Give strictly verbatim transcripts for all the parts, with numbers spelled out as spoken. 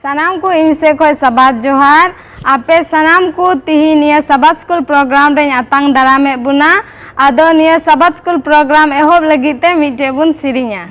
ᱥᱟᱱᱟᱢ ᱠᱚ ᱤᱧ ᱥᱮᱫ ᱠᱷᱚᱱ ᱥᱟᱵᱟᱫ ᱡᱚᱦᱟᱨ᱾ ᱟᱯᱮ ᱥᱟᱱᱟᱢ ᱠᱚ ᱛᱤᱦᱤᱧ ᱱᱤᱭᱟᱹ ᱥᱟᱵᱟᱫ ᱥᱠᱩᱞ ᱯᱨᱳᱜᱨᱟᱢ ᱨᱮᱧ ᱟᱛᱟᱝ ᱫᱟᱨᱟᱢᱮᱫ ᱵᱚᱱᱟ᱾ ᱟᱫᱚ ᱱᱤᱭᱟᱹ ᱥᱟᱵᱟᱫ ᱥᱠᱩᱞ ᱯᱨᱳᱜᱨᱟᱢ ᱮᱦᱚᱵ ᱞᱟᱹᱜᱤᱫ ᱛᱮ ᱢᱤᱫᱴᱮᱡ ᱵᱚᱱ ᱥᱮᱨᱮᱧᱟ᱾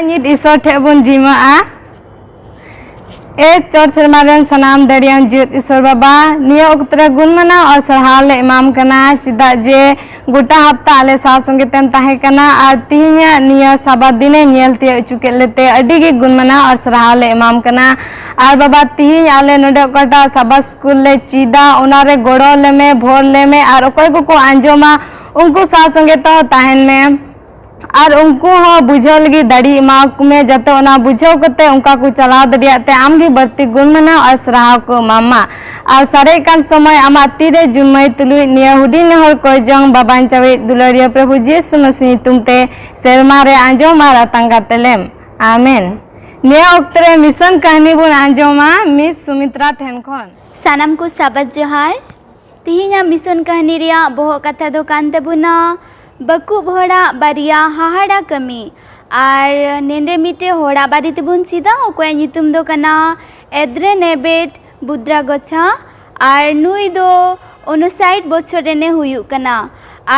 ᱢᱤᱫ ᱤᱥᱚᱨ ᱴᱷᱮᱱ ᱵᱚᱱ ᱡᱤᱢᱟᱹᱜᱼᱟ᱾ ᱮ ᱪᱚᱴ ᱥᱮᱨᱢᱟ ᱨᱮᱱ ᱥᱟᱱᱟᱢ ᱫᱟᱲᱮᱭᱟᱱ ᱡᱤᱭᱟᱹᱛ ᱤᱥᱚᱨ ᱵᱟᱵᱟ, ᱱᱤᱭᱟᱹ ᱚᱠᱛᱚ ᱨᱮ ᱜᱩᱱ ᱢᱟᱱᱟᱣ ᱟᱨ ᱥᱟᱨᱦᱟᱣ ᱞᱮ ᱮᱢᱟᱢ ᱠᱟᱱᱟ, ᱪᱮᱫᱟᱜ ᱡᱮ ᱜᱚᱴᱟ ᱦᱟᱯᱛᱟ ᱟᱞᱮ ᱥᱟᱶ ᱥᱚᱸᱜᱮ ᱛᱮᱢ ᱛᱟᱦᱮᱸ ᱠᱟᱱᱟ ᱟᱨ ᱛᱤᱦᱤᱧᱟᱜ ᱱᱤᱭᱟᱹ ᱥᱟᱵᱟᱫ ᱫᱤᱱᱮ ᱧᱮᱞ ᱛᱤᱭᱳᱜ ᱦᱚᱪᱚ ᱠᱮᱫ ᱞᱮᱛᱮ ᱟᱹᱰᱤ ᱜᱮ ᱜᱩᱱ ᱢᱟᱱᱟᱣ ᱟᱨ ᱥᱟᱨᱦᱟᱣ ᱞᱮ ᱮᱢᱟᱢ ᱠᱟᱱᱟ᱾ ᱟᱨ ᱵᱟᱵᱟ, ᱛᱤᱦᱤᱧ ᱟᱞᱮ ᱱᱚᱰᱮ ᱚᱠᱟᱴᱟᱜ ᱥᱟᱵᱟᱫ ᱥᱠᱩᱞ ᱞᱮ ᱪᱮᱫᱟ, ᱚᱱᱟᱨᱮ ᱜᱚᱲᱚ ᱞᱮᱢᱮ, ᱵᱷᱳᱨ ᱞᱮᱢᱮ, ᱟᱨ ᱚᱠᱚᱭ ᱠᱚᱠᱚ ᱟᱸᱡᱚᱢᱟ ᱩᱱᱠᱩ ᱥᱟᱶ ᱥᱚᱸᱜᱮ ᱛᱮᱦᱚᱸ ᱛᱟᱦᱮᱱ ᱢᱮ᱾ ᱟᱨ ᱩᱱᱠᱩ ᱦᱚᱸ ᱵᱩᱡᱷᱟᱹᱣ ᱞᱟᱹᱜᱤᱫ ᱫᱟᱲᱮ ᱮᱢᱟ ᱠᱚ ᱢᱮ, ᱡᱟᱛᱮ ᱚᱱᱟ ᱵᱩᱡᱷᱟᱹᱣ ᱠᱟᱛᱮ ᱚᱱᱠᱟ ᱠᱚ ᱪᱟᱞᱟᱣ ᱫᱟᱲᱮᱭᱟᱜ ᱛᱮ ᱟᱢ ᱜᱮ ᱵᱟᱹᱲᱛᱤ ᱜᱩᱱ ᱢᱟᱱᱟᱣ ᱟᱨ ᱥᱟᱨᱦᱟᱣ ᱠᱚ ᱮᱢᱟᱢ ᱢᱟ᱾ ᱟᱨ ᱥᱟᱨᱮᱡ ᱠᱟᱱ ᱥᱚᱢᱚᱭ ᱟᱢᱟᱜ ᱛᱤᱨᱮ ᱡᱩᱢᱟᱹᱭ ᱛᱩᱞᱩᱡ ᱱᱤᱭᱟᱹ ᱦᱩᱰᱤᱧ ᱱᱮᱦᱚᱨ ᱠᱚᱭ ᱡᱚᱝ ᱵᱟᱵᱟᱧ ᱪᱟᱣᱤᱡ ᱫᱩᱞᱟᱹᱲᱤᱭᱟᱹ ᱯᱨᱚᱵᱷᱩ ᱡᱤᱥᱩ ᱢᱟᱹᱥᱤ ᱧᱩᱛᱩᱢ ᱛᱮ ᱥᱮᱨᱢᱟ ᱨᱮ ᱟᱸᱡᱚᱢ ᱟᱨ ᱟᱛᱟᱝ ᱠᱟᱛᱮ ᱞᱮᱢ᱾ ᱟᱢᱮᱱ᱾ ᱱᱤᱭᱟᱹ ᱚᱠᱛᱚ ᱨᱮ ᱢᱤᱥᱚᱱ ᱠᱟᱹᱦᱱᱤ ᱵᱚᱱ ᱟᱸᱡᱚᱢᱟ ᱢᱤᱥ ᱥᱩᱢᱤᱛᱨᱟ ᱴᱷᱮᱱ ᱠᱷᱚᱱ᱾ ᱥᱟᱱᱟᱢ ᱠᱚ ᱥᱟᱵᱟᱫ ᱡᱚᱦᱟᱨ᱾ ᱛᱤᱦᱤᱧᱟᱜ ᱢᱤᱥᱚᱱ ᱠᱟᱹᱦᱱᱤ ᱨᱮᱭᱟᱜ ᱵᱚᱦᱚᱜ ᱠᱟᱛᱷᱟ ᱫᱚ ᱠᱟᱱ ᱛᱟᱵᱚᱱᱟ ᱵᱟᱹᱠᱩᱵ ᱦᱚᱲᱟᱜ ᱵᱟᱨᱭᱟ ᱦᱟᱦᱟᱲᱟ ᱠᱟᱹᱢᱤ᱾ ᱟᱨ ᱱᱮᱸᱰᱮ ᱢᱤᱫᱴᱮᱡ ᱦᱚᱲᱟᱜ ᱵᱟᱨᱮ ᱛᱮᱵᱚᱱ ᱪᱮᱫᱟ, ᱚᱠᱚᱭᱟᱜ ᱧᱩᱛᱩᱢ ᱫᱚ ᱠᱟᱱᱟ ᱮᱫᱨᱮᱱᱮᱵᱮᱴ ᱵᱩᱫᱽᱨᱟᱜᱚᱪᱷᱟ᱾ ᱟᱨ ᱱᱩᱭ ᱫᱚ ᱩᱱᱩᱥᱟᱴ ᱵᱚᱪᱷᱚᱨ ᱨᱮᱱᱮ ᱦᱩᱭᱩᱜ ᱠᱟᱱᱟ᱾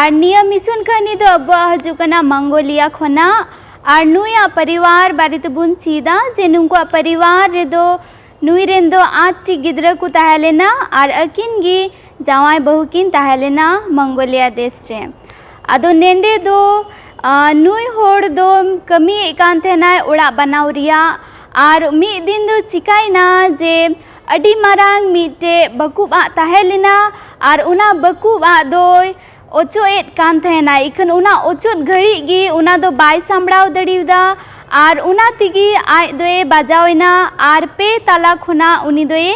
ᱟᱨ ᱱᱤᱭᱟᱹ ᱢᱤᱥᱚᱱ ᱠᱟᱹᱦᱱᱤ ᱫᱚ ᱟᱵᱚᱣᱟᱜ ᱦᱤᱡᱩᱜ ᱠᱟᱱᱟ ᱢᱚᱝᱜᱳᱞᱤᱭᱟ ᱠᱷᱚᱱᱟᱜ᱾ ᱟᱨ ᱱᱩᱭᱟᱜ ᱯᱚᱨᱤᱵᱟᱨ ᱵᱟᱨᱮ ᱛᱮᱵᱚᱱ ᱪᱮᱫᱟ ᱡᱮ ᱱᱩᱠᱩᱣᱟᱜ ᱯᱚᱨᱤᱵᱟᱨ ᱨᱮᱫᱚ ᱱᱩᱭ ᱨᱮᱱ ᱫᱚ ᱟᱴ ᱴᱤ ᱜᱤᱫᱽᱨᱟᱹ ᱠᱚ ᱛᱟᱦᱮᱸ ᱞᱮᱱᱟ ᱟᱨ ᱟᱹᱠᱤᱱ ᱜᱮ ᱡᱟᱶᱟᱭ ᱵᱟᱹᱦᱩ ᱠᱤᱱ ᱛᱟᱦᱮᱸ ᱞᱮᱱᱟ ᱢᱚᱝᱜᱳᱞᱤᱭᱟ ᱫᱮᱥ ᱨᱮ᱾ ᱟᱫᱚ ᱱᱮᱸᱰᱮ ᱫᱚ, ᱟ, ᱱᱩᱭ ᱦᱚᱲ ᱫᱚ ᱠᱟᱹᱢᱤᱭᱮᱫ ᱠᱟᱱ ᱛᱟᱦᱮᱱᱟᱭ ᱚᱲᱟᱜ ᱵᱮᱱᱟᱣ ᱨᱮᱭᱟᱜ᱾ ᱟᱨ ᱢᱤᱫ ᱫᱤᱱ ᱫᱚ ᱪᱤᱠᱟᱭᱱᱟ ᱡᱮ ᱟᱹᱰᱤ ᱢᱟᱨᱟᱝ ᱢᱤᱫᱴᱮᱡ ᱵᱟᱹᱠᱩᱵ ᱟᱜ ᱛᱟᱦᱮᱸ ᱞᱮᱱᱟ᱾ ᱟᱨ ᱚᱱᱟ ᱵᱟᱹᱠᱩᱵ ᱟᱜ ᱫᱚᱭ ᱚᱪᱚᱜ ᱮᱫ ᱠᱟᱱ ᱛᱟᱦᱮᱱᱟ, ᱤᱠᱷᱟᱹᱱ ᱚᱱᱟ ᱚᱪᱚᱜ ᱜᱷᱟᱹᱲᱤᱡ ᱜᱮ ᱚᱱᱟ ᱫᱚ ᱵᱟᱭ ᱥᱟᱢᱵᱲᱟᱣ ᱫᱟᱲᱮᱭᱟᱫᱟ᱾ ᱟᱨ ᱚᱱᱟ ᱛᱮᱜᱮ ᱟᱡ ᱫᱚᱭ ᱵᱟᱡᱟᱣ ᱮᱱᱟ ᱟᱨ ᱯᱮ ᱛᱟᱞᱟ ᱠᱷᱚᱱᱟᱜ ᱩᱱᱤ ᱫᱚᱭ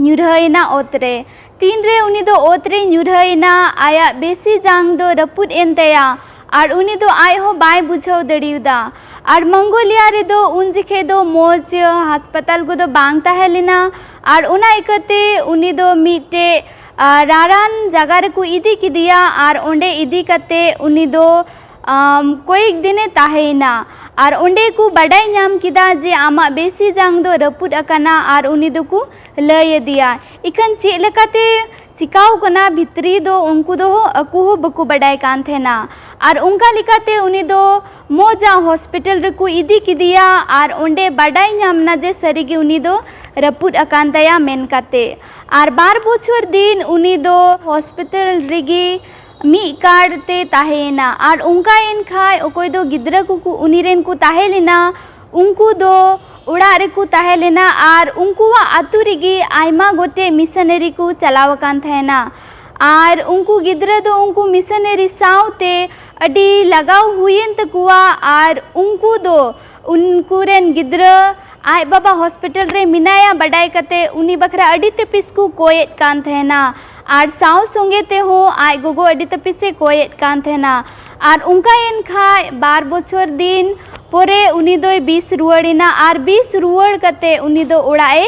ᱧᱩᱨᱦᱟᱹᱭᱮᱱᱟ ᱚᱛ ᱨᱮ᱾ ᱛᱤᱱᱨᱮ ᱩᱱᱤ ᱫᱚ ᱚᱛ ᱨᱮᱭ ᱧᱩᱨᱦᱟᱹᱭᱮᱱᱟ, ᱟᱭᱟᱜ ᱵᱮᱥᱤ ᱡᱟᱝ ᱫᱚ ᱨᱟᱹᱯᱩᱫ ᱮᱱ ᱛᱟᱭᱟ ᱟᱨ ᱩᱱᱤ ᱫᱚ ᱟᱡ ᱦᱚᱸ ᱵᱟᱭ ᱵᱩᱡᱷᱟᱹᱣ ᱫᱟᱲᱮᱭᱟᱫᱟ᱾ ᱟᱨ ᱢᱚᱝᱜᱳᱞᱤᱭᱟ ᱨᱮᱫᱚ ᱩᱱ ᱡᱚᱠᱷᱮᱡ ᱫᱚ ᱢᱚᱡᱽ ᱦᱟᱥᱯᱟᱛᱟᱞ ᱠᱚᱫᱚ ᱵᱟᱝ ᱛᱟᱦᱮᱸ ᱞᱮᱱᱟ᱾ ᱟᱨ ᱚᱱᱟ ᱤᱠᱟᱹᱛᱮ ᱩᱱᱤ ᱫᱚ ᱢᱤᱫᱴᱮᱡ ᱟᱨ ᱨᱟᱨᱟᱱ ᱡᱟᱭᱜᱟ ᱨᱮᱠᱚ ᱤᱫᱤ ᱠᱮᱫᱮᱭᱟ᱾ ᱟᱨ ᱚᱸᱰᱮ ᱤᱫᱤ ᱠᱟᱛᱮ ᱩᱱᱤ ᱫᱚ ᱟᱢ, ᱠᱚᱭᱮᱠ ᱫᱤᱱᱮ ᱛᱟᱦᱮᱸᱭᱮᱱᱟ᱾ ᱟᱨ ᱚᱸᱰᱮ ᱠᱚ ᱵᱟᱰᱟᱭ ᱧᱟᱢ ᱠᱮᱫᱟ ᱡᱮ ᱟᱢᱟᱜ ᱵᱮᱥᱤ ᱡᱟᱝ ᱫᱚ ᱨᱟᱹᱯᱩᱫ ᱟᱠᱟᱱᱟ ᱟᱨ ᱩᱱᱤ ᱫᱚᱠᱚ ᱞᱟᱹᱭ ᱟᱫᱮᱭᱟ᱾ ᱤᱠᱷᱟᱹᱱ ᱪᱮᱫ ᱞᱮᱠᱟᱛᱮ ᱪᱤᱠᱟᱣ ᱠᱟᱱᱟ ᱵᱷᱤᱛᱨᱤ ᱫᱚ ᱩᱱᱠᱩ ᱫᱚ ᱟᱠᱚ ᱦᱚᱸ ᱵᱟᱠᱚ ᱵᱟᱰᱟᱭ ᱠᱟᱱ ᱛᱟᱦᱮᱱᱟ᱾ ᱟᱨ ᱚᱱᱠᱟ ᱞᱮᱠᱟᱛᱮ ᱩᱱᱤ ᱫᱚ ᱢᱚᱡᱽ ᱟᱜ ᱦᱚᱥᱯᱤᱴᱟᱞ ᱨᱮᱠᱚ ᱤᱫᱤ ᱠᱮᱫᱮᱭᱟ ᱟᱨ ᱚᱸᱰᱮ ᱵᱟᱰᱟᱭ ᱧᱟᱢ ᱮᱱᱟ ᱡᱮ ᱥᱟᱹᱨᱤᱜᱮ ᱩᱱᱤ ᱫᱚ ᱨᱟᱹᱯᱩᱫ ᱟᱠᱟᱱ ᱛᱟᱭᱟ ᱢᱮᱱ ᱠᱟᱛᱮ᱾ ᱟᱨ ᱵᱟᱨ ᱵᱚᱪᱷᱚᱨ ᱫᱤᱱ ᱩᱱᱤ ᱫᱚ ᱦᱚᱥᱯᱤᱴᱟᱞ ᱨᱮᱜᱮ ᱢᱤᱫ ᱠᱟᱲ ᱛᱮ ᱛᱟᱦᱮᱸᱭᱮᱱᱟ᱾ ᱟᱨ ᱚᱱᱠᱟᱭᱮᱱ ᱠᱷᱟᱡ ᱚᱠᱚᱭ ᱫᱚ ᱜᱤᱫᱽᱨᱟᱹ ᱠᱚᱠᱚ ᱩᱱᱤ ᱨᱮᱱ ᱠᱚ ᱛᱟᱦᱮᱸ ᱞᱮᱱᱟ, ᱩᱱᱠᱩ ᱫᱚ ᱚᱲᱟᱜ ᱨᱮᱠᱚ ᱛᱟᱦᱮᱸ ᱞᱮᱱᱟ᱾ ᱟᱨ ᱩᱱᱠᱩᱣᱟᱜ ᱟᱹᱛᱩ ᱨᱮᱜᱮ ᱟᱭᱢᱟ ᱜᱚᱴᱮᱡ ᱢᱤᱥᱚᱱᱟᱨᱤ ᱠᱚ ᱪᱟᱞᱟᱣ ᱟᱠᱟᱱ ᱛᱟᱦᱮᱱᱟ᱾ ᱟᱨ ᱩᱱᱠᱩ ᱜᱤᱫᱽᱨᱟᱹ ᱫᱚ ᱩᱱᱠᱩ ᱢᱤᱥᱚᱱᱟᱨᱤ ᱥᱟᱶᱛᱮ ᱟᱹᱰᱤ ᱞᱟᱜᱟᱣ ᱦᱩᱭᱮᱱ ᱛᱟᱠᱚᱣᱟ᱾ ᱟᱨ ᱩᱱᱠᱩ ᱫᱚ ᱩᱱᱠᱩ ᱨᱮᱱ ᱜᱤᱫᱽᱨᱟᱹ ᱟᱡ ᱵᱟᱵᱟ ᱦᱚᱥᱯᱤᱴᱟᱞ ᱨᱮ ᱢᱮᱱᱟᱭᱟ ᱵᱟᱰᱟᱭ ᱠᱟᱛᱮ ᱩᱱᱤ ᱵᱟᱠᱷᱨᱟ ᱟᱹᱰᱤ ᱛᱟᱹᱯᱤᱥ ᱠᱚ ᱠᱚᱭᱮᱫ ᱠᱟᱱ ᱛᱟᱦᱮᱱᱟ᱾ ᱟᱨ ᱥᱟᱶ ᱥᱚᱸᱜᱮ ᱛᱮᱦᱚᱸ ᱟᱡ ᱜᱚᱜᱚ ᱟᱹᱰᱤ ᱛᱟᱹᱯᱤᱥᱮ ᱠᱚᱭᱮᱫ ᱠᱟᱱ ᱛᱟᱦᱮᱱᱟ᱾ ᱟᱨ ᱚᱱᱠᱟᱭᱮᱱ ᱠᱷᱟᱡ ᱵᱟᱨ ᱵᱚᱪᱷᱚᱨ ᱫᱤᱱ ᱯᱚᱨᱮ ᱩᱱᱤ ᱫᱚᱭ ᱵᱤᱥ ᱨᱩᱣᱟᱹᱲ ᱮᱱᱟ᱾ ᱟᱨ ᱵᱤᱥ ᱨᱩᱣᱟᱹᱲ ᱠᱟᱛᱮ ᱩᱱᱤ ᱫᱚ ᱚᱲᱟᱜ ᱮ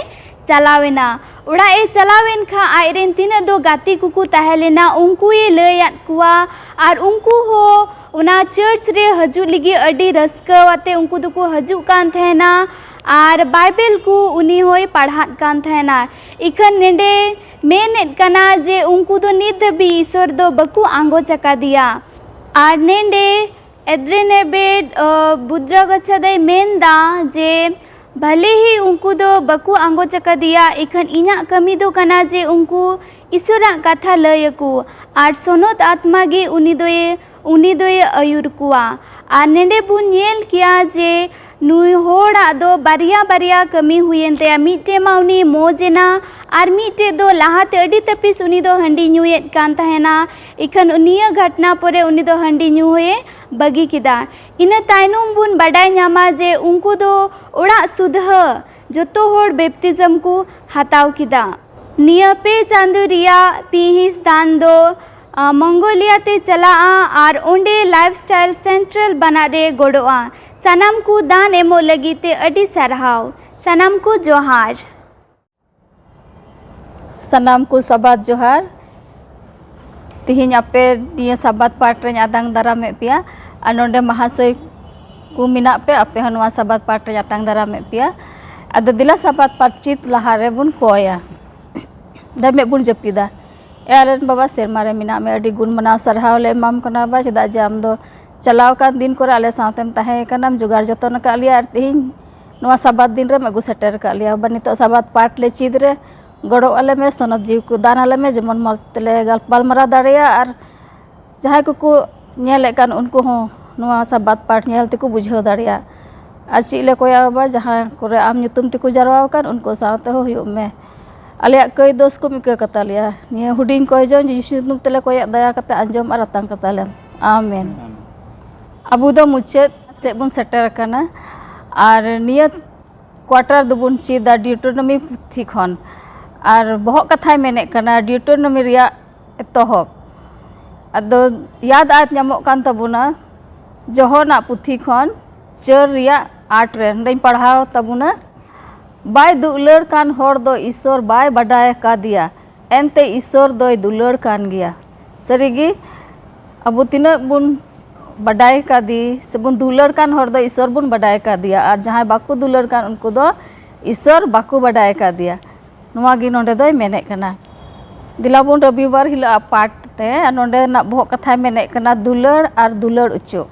ᱪᱟᱞᱟᱣ ᱮᱱᱟ᱾ ᱚᱲᱟᱜ ᱮ ᱪᱟᱞᱟᱣ ᱮᱱ ᱠᱷᱟᱱ ᱟᱡ ᱨᱮᱱ ᱛᱤᱱᱟᱹᱜ ᱫᱚ ᱜᱟᱛᱮ ᱠᱚᱠᱚ ᱛᱟᱦᱮᱸ ᱞᱮᱱᱟ ᱩᱱᱠᱩᱭᱮ ᱞᱟᱹᱭᱟᱫ ᱠᱚᱣᱟ᱾ ᱟᱨ ᱩᱱᱠᱩ ᱦᱚᱸ ᱚᱱᱟ ᱪᱟᱨᱪ ᱨᱮ ᱦᱤᱡᱩᱜ ᱞᱟᱹᱜᱤᱫ ᱟᱹᱰᱤ ᱨᱟᱹᱥᱠᱟᱹ ᱟᱛᱮ ᱩᱱᱠᱩ ᱫᱚᱠᱚ ᱦᱤᱡᱩᱜ ᱠᱟᱱ ᱛᱟᱦᱮᱱᱟ᱾ ᱟᱨ ᱵᱟᱭᱵᱮᱞ ᱠᱚ ᱩᱱᱤ ᱦᱚᱸᱭ ᱯᱟᱲᱦᱟᱜ ᱠᱟᱱ ᱛᱟᱦᱮᱱᱟ᱾ ᱤᱠᱷᱟᱹᱱ ᱱᱮᱰᱮ ᱢᱮᱱᱮᱫ ᱠᱟᱱᱟ ᱡᱮ ᱩᱱᱠᱩ ᱫᱚ ᱱᱤᱛ ᱫᱷᱟᱹᱵᱤᱡ ᱤᱥᱚᱨ ᱫᱚ ᱵᱟᱠᱚ ᱟᱸᱜᱚᱪ ᱟᱠᱟᱫᱮᱭᱟ᱾ ᱟᱨ ᱱᱮᱰᱮ ᱮᱫᱨᱮᱱᱮᱵᱮᱰ ᱵᱩᱫᱽᱨᱟ ᱜᱟᱪᱷᱟ ᱫᱚᱭ ᱢᱮᱱᱫᱟ ᱡᱮ ᱵᱷᱟᱞᱮ ᱦᱤ ᱩᱱᱠᱩ ᱫᱚ ᱵᱟᱠᱚ ᱟᱸᱜᱚᱪ ᱟᱠᱟᱫᱮᱭᱟ, ᱤᱠᱷᱟᱹᱱ ᱤᱧᱟᱹᱜ ᱠᱟᱹᱢᱤ ᱫᱚ ᱠᱟᱱᱟ ᱡᱮ ᱩᱱᱠᱩ ᱤᱥᱚᱨᱟᱜ ᱠᱟᱛᱷᱟ ᱞᱟᱹᱭ ᱟᱠᱚ᱾ ᱟᱨ ᱥᱚᱱᱚᱛ ᱟᱛᱢᱟ ᱜᱮ ᱩᱱᱤ ᱫᱚᱭ ᱩᱱᱤ ᱫᱚᱭ ᱟᱹᱭᱩᱨ ᱠᱚᱣᱟ᱾ ᱟᱨ ᱱᱮᱰᱮ ᱵᱚᱱ ᱧᱮᱞ ᱠᱮᱭᱟ ᱡᱮ ᱱᱩᱭ ᱦᱚᱲᱟᱜ ᱫᱚ ᱵᱟᱨᱭᱟ ᱵᱟᱨᱭᱟ ᱠᱟᱹᱢᱤ ᱦᱩᱭᱮᱱ ᱛᱟᱭᱟ᱾ ᱢᱤᱫᱴᱮᱡ ᱢᱟ ᱩᱱᱤ ᱢᱚᱡᱽ ᱮᱱᱟ, ᱟᱨ ᱢᱤᱫᱴᱮᱡ ᱫᱚ ᱞᱟᱦᱟᱛᱮ ᱟᱹᱰᱤ ᱛᱟᱹᱯᱤᱥ ᱩᱱᱤ ᱫᱚ ᱦᱟᱺᱰᱤ ᱧᱩᱭᱮᱫ ᱠᱟᱱ ᱛᱟᱦᱮᱱᱟ᱾ ᱤᱠᱷᱟᱹᱱ ᱱᱤᱭᱟᱹ ᱜᱷᱚᱴᱱᱟ ᱯᱚᱨᱮ ᱩᱱᱤ ᱫᱚ ᱦᱟᱺᱰᱤ ᱧᱩ ᱦᱚᱸᱭᱮ ᱵᱟᱹᱜᱤ ᱠᱮᱫᱟ᱾ ᱤᱱᱟᱹ ᱛᱟᱭᱱᱚᱢ ᱵᱚᱱ ᱵᱟᱰᱟᱭ ᱧᱟᱢᱟ ᱡᱮ ᱩᱱᱠᱩ ᱫᱚ ᱚᱲᱟᱜ ᱥᱩᱫᱷᱟᱹ ᱡᱚᱛᱚ ᱦᱚᱲ ᱵᱮᱯᱛᱤᱡᱚᱢ ᱠᱚ ᱦᱟᱛᱟᱣ ᱠᱮᱫᱟ᱾ ᱱᱤᱭᱟᱹ ᱯᱮ ᱪᱟᱸᱫᱚ ᱨᱮᱭᱟᱜ ᱯᱤ ᱦᱤᱸᱥ ᱫᱟᱱ ᱫᱚ ᱟ, ᱢᱚᱝᱜᱳᱞᱤᱭᱟ ᱛᱮ ᱪᱟᱞᱟᱜᱼᱟ ᱟᱨ ᱚᱸᱰᱮ ᱞᱟᱭᱤᱯᱷᱥᱴᱟᱭᱤᱞ ᱥᱮᱱᱴᱨᱟᱞ ᱵᱟᱱᱟᱨ ᱨᱮ ᱜᱚᱲᱚᱜᱼᱟ᱾ ᱥᱟᱱᱟᱢ ᱠᱚ ᱫᱟᱱ ᱮᱢᱚᱜ ᱞᱟᱹᱜᱤᱫ ᱛᱮ ᱟᱹᱰᱤ ᱥᱟᱨᱦᱟᱣ᱾ ᱥᱟᱱᱟᱢ ᱠᱚ ᱡᱚᱦᱟᱨ᱾ ᱥᱟᱱᱟᱢ ᱠᱚ ᱥᱟᱵᱟᱛ ᱡᱚᱦᱟᱨ᱾ ᱛᱤᱦᱤᱧ ᱟᱯᱮ ᱱᱤᱭᱟᱹ ᱥᱟᱵᱟᱛ ᱯᱟᱴ ᱨᱮᱧ ᱟᱫᱟᱝ ᱫᱟᱨᱟᱢᱮᱫ ᱯᱮᱭᱟ᱾ ᱟᱨ ᱱᱚᱰᱮ ᱢᱟᱦᱟᱥᱚᱭ ᱠᱚ ᱢᱮᱱᱟᱜ ᱯᱮ, ᱟᱯᱮ ᱦᱚᱸ ᱱᱚᱣᱟ ᱥᱟᱵᱟᱫ ᱯᱟᱴ ᱨᱮ ᱟᱛᱟᱝ ᱫᱟᱨᱟᱢᱮᱫ ᱯᱮᱭᱟ᱾ ᱟᱫᱚ ᱫᱮᱞᱟ ᱥᱟᱵᱟᱫ ᱯᱟᱴ ᱪᱮᱫ ᱞᱟᱦᱟ ᱨᱮᱵᱚᱱ ᱠᱚᱭᱟ, ᱫᱟᱢᱮᱫ ᱵᱚᱱ ᱡᱟᱹᱯᱤᱫᱟ᱾ ᱮ ᱟᱞᱮᱨᱮᱱ ᱵᱟᱵᱟ, ᱥᱮᱨᱢᱟ ᱨᱮ ᱢᱮᱱᱟᱜ ᱢᱮ, ᱟᱹᱰᱤ ᱜᱩᱱ ᱢᱟᱱᱟᱣ ᱥᱟᱨᱦᱟᱣ ᱞᱮ ᱮᱢᱟᱢ ᱠᱟᱱᱟ ᱵᱟ, ᱪᱮᱫᱟᱜ ᱡᱮ ᱟᱢ ᱫᱚ ᱪᱟᱞᱟᱣ ᱟᱠᱟᱱ ᱫᱤᱱ ᱠᱚᱨᱮ ᱟᱞᱮ ᱥᱟᱶᱛᱮᱢ ᱛᱟᱦᱮᱸ ᱠᱟᱱᱟᱢ, ᱡᱚᱜᱟᱲ ᱡᱚᱛᱚᱱ ᱟᱠᱟᱫ ᱞᱮᱭᱟ, ᱟᱨ ᱛᱮᱦᱮᱧ ᱱᱚᱣᱟ ᱥᱟᱵᱟᱫ ᱫᱤᱱ ᱨᱮᱢ ᱟᱹᱜᱩ ᱥᱮᱴᱮᱨ ᱟᱠᱟᱫ ᱞᱮᱭᱟ᱾ ᱵᱟ, ᱱᱤᱛᱚᱜ ᱥᱟᱵᱟᱫ ᱯᱟᱴ ᱞᱮ ᱪᱮᱫ ᱨᱮ ᱜᱚᱲᱚ ᱟᱞᱮ ᱢᱮ, ᱥᱚᱱᱚᱛ ᱡᱤᱣᱤ ᱠᱚ ᱫᱟᱱ ᱟᱞᱮ ᱢᱮ, ᱡᱮᱢᱚᱱ ᱢᱚᱡᱽ ᱛᱮᱞᱮ ᱜᱟᱞ-, ᱜᱟᱞᱢᱟᱨᱟᱣ ᱫᱟᱲᱮᱭᱟᱜ, ᱟᱨ ᱡᱟᱦᱟᱸᱭ ᱠᱚᱠᱚ ᱧᱮᱞᱮᱫ ᱠᱟᱱ ᱩᱱᱠᱩ ᱦᱚᱸ ᱱᱚᱣᱟ ᱥᱟᱵᱟᱫ ᱯᱟᱴ ᱧᱮᱞ ᱛᱮᱠᱚ ᱵᱩᱡᱷᱟᱹᱣ ᱫᱟᱲᱮᱭᱟᱜ᱾ ᱟᱨ ᱪᱮᱫ ᱞᱮ ᱠᱚᱭᱟ ᱵᱟᱵᱟ, ᱡᱟᱦᱟᱸ ᱠᱚᱨᱮ ᱟᱢ ᱧᱩᱛᱩᱢ ᱛᱮᱠᱚ ᱡᱟᱨᱣᱟ ᱟᱠᱟᱱ ᱩᱱᱠᱩ ᱥᱟᱶᱛᱮ ᱦᱚᱸ ᱦᱩᱭᱩᱜ ᱢᱮ᱾ ᱟᱞᱮᱭᱟᱜ ᱠᱟᱹᱭ ᱫᱳᱥ ᱠᱚᱢ ᱤᱠᱟᱹ ᱠᱟᱛᱟ ᱞᱮᱭᱟ᱾ ᱱᱤᱭᱟᱹ ᱦᱩᱰᱤᱧ ᱠᱚᱭ ᱡᱚᱝ ᱡᱤᱥᱩ ᱧᱩᱛᱩᱢ ᱛᱮᱞᱮ ᱠᱚᱭᱮᱫ, ᱫᱟᱭᱟ ᱠᱟᱛᱮ ᱟᱸᱡᱚᱢ ᱟᱨ ᱟᱛᱟᱝ ᱠᱟᱛᱟ ᱞᱮᱢ᱾ ᱟᱢᱮᱱ᱾ ᱟᱵᱚ ᱫᱚ ᱢᱩᱪᱟᱹᱫ ᱥᱮᱫ ᱵᱚᱱ ᱥᱮᱴᱮᱨ ᱟᱠᱟᱱᱟ᱾ ᱟᱨ ᱱᱤᱭᱟᱹ quarter ᱫᱚᱵᱚᱱ ᱪᱮᱫᱟ ᱰᱤᱭᱩᱴᱨᱳᱱᱚᱢᱤ ᱯᱩᱛᱷᱤ ᱠᱷᱚᱱ᱾ ᱟᱨ ᱵᱚᱦᱚᱜ ᱠᱟᱛᱷᱟᱭ ᱢᱮᱱᱮᱫ ᱠᱟᱱᱟ ᱰᱤᱭᱩᱴᱨᱳᱱᱚᱢᱤ ᱨᱮᱭᱟᱜ ᱮᱛᱚᱦᱚᱵ᱾ ᱟᱫᱚ ᱭᱟᱫ ᱟᱫ ᱧᱟᱢᱚᱜ ᱠᱟᱱ ᱛᱟᱵᱚᱱᱟ, ᱡᱚᱦᱚᱱᱟᱜ ᱯᱩᱛᱷᱤ ᱠᱷᱚᱱ ᱪᱟᱹᱨ ᱨᱮᱭᱟᱜ ᱟᱴ ᱨᱮ᱾ ᱱᱚᱸᱰᱮᱧ ᱯᱟᱲᱦᱟᱣ ᱛᱟᱵᱚᱱᱟ᱾ ᱵᱟᱭ ᱫᱩᱞᱟᱹᱲ ᱠᱟᱱ ᱦᱚᱲ ᱫᱚ ᱤᱥᱚᱨ ᱵᱟᱭ ᱵᱟᱰᱟᱭ ᱠᱟᱫᱮᱭᱟ, ᱮᱱᱛᱮ ᱤᱥᱚᱨ ᱫᱚᱭ ᱫᱩᱞᱟᱹᱲ ᱠᱟᱱ ᱜᱮᱭᱟ᱾ ᱥᱟᱹᱨᱤᱜᱮ, ᱟᱵᱚ ᱛᱤᱱᱟᱹᱜ ᱵᱚᱱ ᱵᱟᱰᱟᱭ ᱠᱟᱫᱮ ᱥᱮᱵᱚᱱ ᱫᱩᱞᱟᱹᱲ ᱠᱟᱱ ᱦᱚᱲ ᱫᱚ ᱤᱥᱚᱨ ᱵᱚᱱ ᱵᱟᱰᱟᱭ ᱠᱟᱫᱮᱭᱟ, ᱟᱨ ᱡᱟᱦᱟᱸᱭ ᱵᱟᱠᱚ ᱫᱩᱞᱟᱹᱲ ᱠᱟᱱ ᱩᱱᱠᱩ ᱫᱚ ᱤᱥᱚᱨ ᱵᱟᱠᱚ ᱵᱟᱰᱟᱭ ᱠᱟᱫᱮᱭᱟ᱾ ᱱᱚᱣᱟ ᱜᱮ ᱱᱚᱰᱮ ᱫᱚᱭ ᱢᱮᱱᱮᱫ ᱠᱟᱱᱟ᱾ ᱫᱮᱞᱟ ᱵᱚᱱ ᱨᱚᱵᱤᱵᱟᱨ ᱦᱤᱞᱳᱜ ᱟᱜ ᱯᱟᱴ ᱛᱮ, ᱟᱨ ᱱᱚᱰᱮᱱᱟᱜ ᱵᱚᱦᱚᱜ ᱠᱟᱛᱷᱟᱭ ᱢᱮᱱᱮᱫ ᱠᱟᱱᱟ ᱫᱩᱞᱟᱹᱲ ᱟᱨ ᱫᱩᱞᱟᱹᱲ ᱚᱪᱚᱜ᱾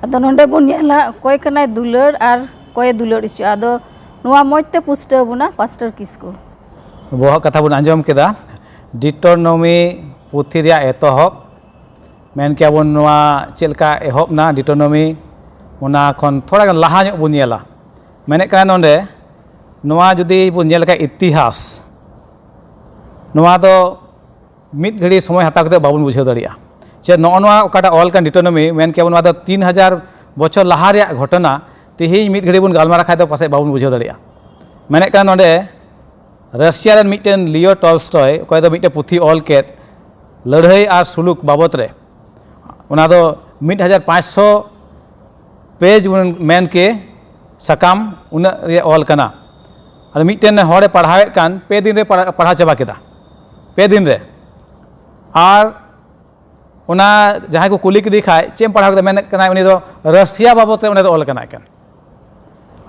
ᱟᱫᱚ ᱱᱚᱰᱮ ᱵᱚᱱ ᱧᱮᱞᱟ ᱚᱠᱚᱭ ᱠᱟᱱᱟᱭ ᱫᱩᱞᱟᱹᱲ ᱟᱨ ᱚᱠᱚᱭᱮ ᱫᱩᱞᱟᱹᱲ ᱚᱪᱚᱜᱼᱟ᱾ ᱟᱫᱚ ᱱᱚᱣᱟ ᱢᱚᱡᱽ ᱛᱮ ᱯᱩᱥᱴᱟᱹᱣ ᱵᱚᱱᱟ ᱯᱟᱥᱴᱚᱨ ᱠᱤᱥᱠᱩ᱾ ᱵᱚᱦᱚᱜ ᱠᱟᱛᱷᱟ ᱵᱚᱱ ᱟᱸᱡᱚᱢ ᱠᱮᱫᱟ, ᱰᱤᱴᱨᱳᱱᱚᱢᱤ ᱯᱩᱛᱷᱤ ᱨᱮᱭᱟᱜ ᱮᱛᱚᱦᱚᱵ᱾ ᱢᱮᱱ ᱠᱮᱭᱟ ᱵᱚᱱ ᱱᱚᱣᱟ ᱪᱮᱫ ᱞᱮᱠᱟ ᱮᱦᱚᱵ ᱱᱟ ᱰᱤᱴᱨᱳᱱᱚᱢᱤ, ᱚᱱᱟ ᱠᱷᱚᱱ ᱛᱷᱚᱲᱟ ᱜᱟᱱ ᱞᱟᱦᱟ ᱧᱚᱜ ᱵᱚᱱ ᱧᱮᱞᱟ᱾ ᱢᱮᱱᱮᱫ ᱠᱟᱱᱟ ᱱᱚᱰᱮ, ᱱᱚᱣᱟ ᱡᱩᱫᱤ ᱵᱚᱱ ᱧᱮᱞ ᱞᱮᱠᱷᱟᱱ ᱤᱛᱤᱦᱟᱥ, ᱱᱚᱣᱟ ᱫᱚ ᱢᱤᱫ ᱜᱷᱟᱹᱲᱤ ᱥᱚᱢᱚᱭ ᱦᱟᱛᱟᱣ ᱠᱟᱛᱮ ᱵᱟᱵᱚᱱ ᱵᱩᱡᱷᱟᱹᱣ ᱫᱟᱲᱮᱭᱟᱜᱼᱟ᱾ ᱪᱮᱫ ᱱᱚᱜᱼᱚ ᱱᱚᱣᱟ ᱚᱠᱟᱴᱟᱜ ᱚᱞ ᱠᱟᱱ ᱰᱤᱴᱨᱳᱱᱚᱢᱤ, ᱢᱮᱱ ᱠᱮᱭᱟ ᱵᱚᱱ ᱱᱚᱣᱟ ᱫᱚ ᱛᱤᱱ ᱦᱟᱡᱟᱨ ᱵᱚᱪᱷᱚᱨ ᱞᱟᱦᱟ ᱨᱮᱭᱟᱜ ᱜᱷᱚᱴᱚᱱᱟ, ᱛᱮᱦᱮᱧ ᱢᱤᱫ ᱜᱷᱟᱹᱲᱤ ᱵᱚᱱ ᱜᱟᱞᱢᱟᱨᱟᱣ ᱠᱷᱟᱡ ᱫᱚ ᱯᱟᱥᱮᱡ ᱵᱟᱵᱚᱱ ᱵᱩᱡᱷᱟᱹᱣ ᱫᱟᱲᱮᱭᱟᱜᱼᱟ᱾ ᱢᱮᱱᱮᱫ ᱠᱟᱱᱟ ᱱᱚᱰᱮ, ᱨᱟᱥᱤᱭᱟ ᱨᱮᱱ ᱢᱤᱫᱴᱮᱱ ᱞᱤᱭᱳ ᱴᱚᱞᱥᱴᱚᱭ, ᱚᱠᱚᱭ ᱫᱚ ᱢᱤᱫᱴᱮᱱ ᱯᱩᱛᱷᱤ ᱚᱞ ᱠᱮᱫ ᱞᱟᱹᱲᱦᱟᱹᱭ ᱟᱨ ᱥᱩᱞᱩᱠ ᱵᱟᱵᱚᱛ ᱨᱮ, ᱚᱱᱟ ᱫᱚ ᱢᱤᱫ ᱦᱟᱡᱟᱨ ᱯᱟᱸᱪᱥᱚ ᱯᱮᱡᱽ ᱵᱚᱱ ᱢᱮᱱ ᱠᱮ ᱥᱟᱠᱟᱢ ᱩᱱᱟᱹᱜ ᱨᱮ ᱚᱞ ᱠᱟᱱᱟ᱾ ᱟᱫᱚ ᱢᱤᱫᱴᱮᱱ ᱦᱚᱲᱮ ᱯᱟᱲᱦᱟᱣᱮᱫ ᱠᱟᱱ ᱯᱮ ᱫᱤᱱ ᱨᱮ ᱯᱟᱲᱦᱟᱣ, ᱯᱟᱲᱦᱟᱣ ᱪᱟᱵᱟ ᱠᱮᱫᱟ, ᱯᱮ ᱫᱤᱱ ᱨᱮ᱾ ᱟᱨ ᱚᱱᱟ ᱡᱟᱦᱟᱸᱭ ᱠᱚ ᱠᱩᱞᱤ ᱠᱮᱫᱮ ᱠᱷᱟᱡ, "ᱪᱮᱫ ᱮᱢ ᱯᱟᱲᱦᱟᱣ ᱠᱮᱫᱟ?" ᱢᱮᱱᱮᱫ ᱠᱟᱱᱟᱭ ᱩᱱᱤ ᱫᱚ ᱨᱟᱹᱥᱤᱭᱟ ᱵᱟᱵᱚᱛ ᱨᱮ ᱚᱸᱰᱮ ᱫᱚ ᱚᱞ ᱠᱟᱱᱟ ᱮᱠᱮᱱ᱾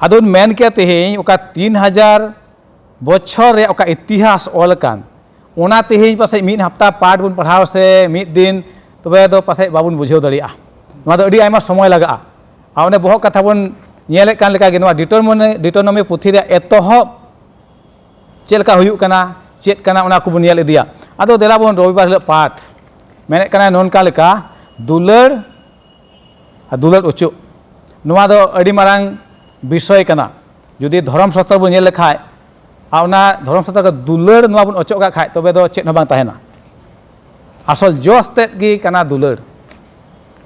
ᱟᱫᱚᱧ ᱢᱮᱱ ᱠᱮᱭᱟ, ᱛᱮᱦᱮᱧ ᱚᱠᱟ ᱛᱤᱱ ᱦᱟᱡᱟᱨ ᱵᱚᱪᱷᱚᱨ ᱨᱮᱭᱟᱜ ᱚᱠᱟ ᱤᱛᱤᱦᱟᱥ ᱚᱞ ᱟᱠᱟᱱ, ᱚᱱᱟ ᱛᱮᱦᱮᱧ ᱯᱟᱥᱮᱡ ᱢᱤᱫ ᱦᱟᱯᱛᱟ ᱯᱟᱴ ᱵᱚᱱ ᱯᱟᱲᱦᱟᱣ ᱥᱮ ᱢᱤᱫ ᱫᱤᱱ, ᱛᱚᱵᱮ ᱫᱚ ᱯᱟᱥᱮᱡ ᱵᱟᱵᱚᱱ ᱵᱩᱡᱷᱟᱹᱣ ᱫᱟᱲᱮᱭᱟᱜᱼᱟ᱾ ᱱᱚᱣᱟ ᱫᱚ ᱟᱹᱰᱤ ᱟᱭᱢᱟ ᱥᱚᱢᱚᱭ ᱞᱟᱜᱟᱜᱼᱟ᱾ ᱟᱨ ᱚᱱᱮ ᱵᱚᱦᱚᱜ ᱠᱟᱛᱷᱟ ᱵᱚᱱ ᱧᱮᱞᱮᱫ ᱠᱟᱱ ᱞᱮᱠᱟᱜᱮ, ᱱᱚᱣᱟ ᱰᱤᱴᱳᱱᱚᱢᱤ, ᱰᱤᱴᱳᱱᱚᱢᱤ ᱯᱩᱛᱷᱤ ᱨᱮᱭᱟᱜ ᱮᱛᱚᱦᱚᱵ ᱪᱮᱫ ᱞᱮᱠᱟ ᱦᱩᱭᱩᱜ ᱠᱟᱱᱟ, ᱪᱮᱫ ᱠᱟᱱᱟ, ᱚᱱᱟ ᱠᱚᱵᱚᱱ ᱧᱮᱞ ᱤᱫᱤᱭᱟ᱾ ᱟᱫᱚ ᱫᱮᱞᱟ ᱵᱚᱱ ᱨᱚᱵᱤᱵᱟᱨ ᱦᱤᱞᱳᱜ ᱯᱟᱴ᱾ ᱢᱮᱱᱮᱫ ᱠᱟᱱᱟᱭ ᱱᱚᱝᱠᱟ ᱞᱮᱠᱟ, ᱫᱩᱞᱟᱹᱲ ᱟᱨ ᱫᱩᱞᱟᱹᱲ ᱚᱪᱚᱜ, ᱱᱚᱣᱟ ᱫᱚ ᱟᱹᱰᱤ ᱢᱟᱨᱟᱝ ᱵᱤᱥᱚᱭ ᱠᱟᱱᱟ᱾ ᱡᱩᱫᱤ ᱫᱷᱚᱨᱚᱢ ᱥᱟᱥᱛᱨᱚ ᱵᱚᱱ ᱧᱮᱞ ᱞᱮᱠᱷᱟᱡ, ᱟᱨ ᱚᱱᱟ ᱫᱷᱚᱨᱚᱢ ᱥᱟᱥᱛᱨᱚ ᱨᱮ ᱫᱩᱞᱟᱹᱲ ᱱᱚᱣᱟ ᱵᱚᱱ ᱚᱪᱚᱜ ᱠᱟᱜ ᱠᱷᱟᱡ, ᱛᱚᱵᱮ ᱫᱚ ᱪᱮᱫ ᱦᱚᱸ ᱵᱟᱝ ᱛᱟᱦᱮᱱᱟ᱾ ᱟᱥᱚᱞ ᱡᱚᱥ ᱛᱮᱫ ᱜᱮ ᱠᱟᱱᱟ ᱫᱩᱞᱟᱹᱲ᱾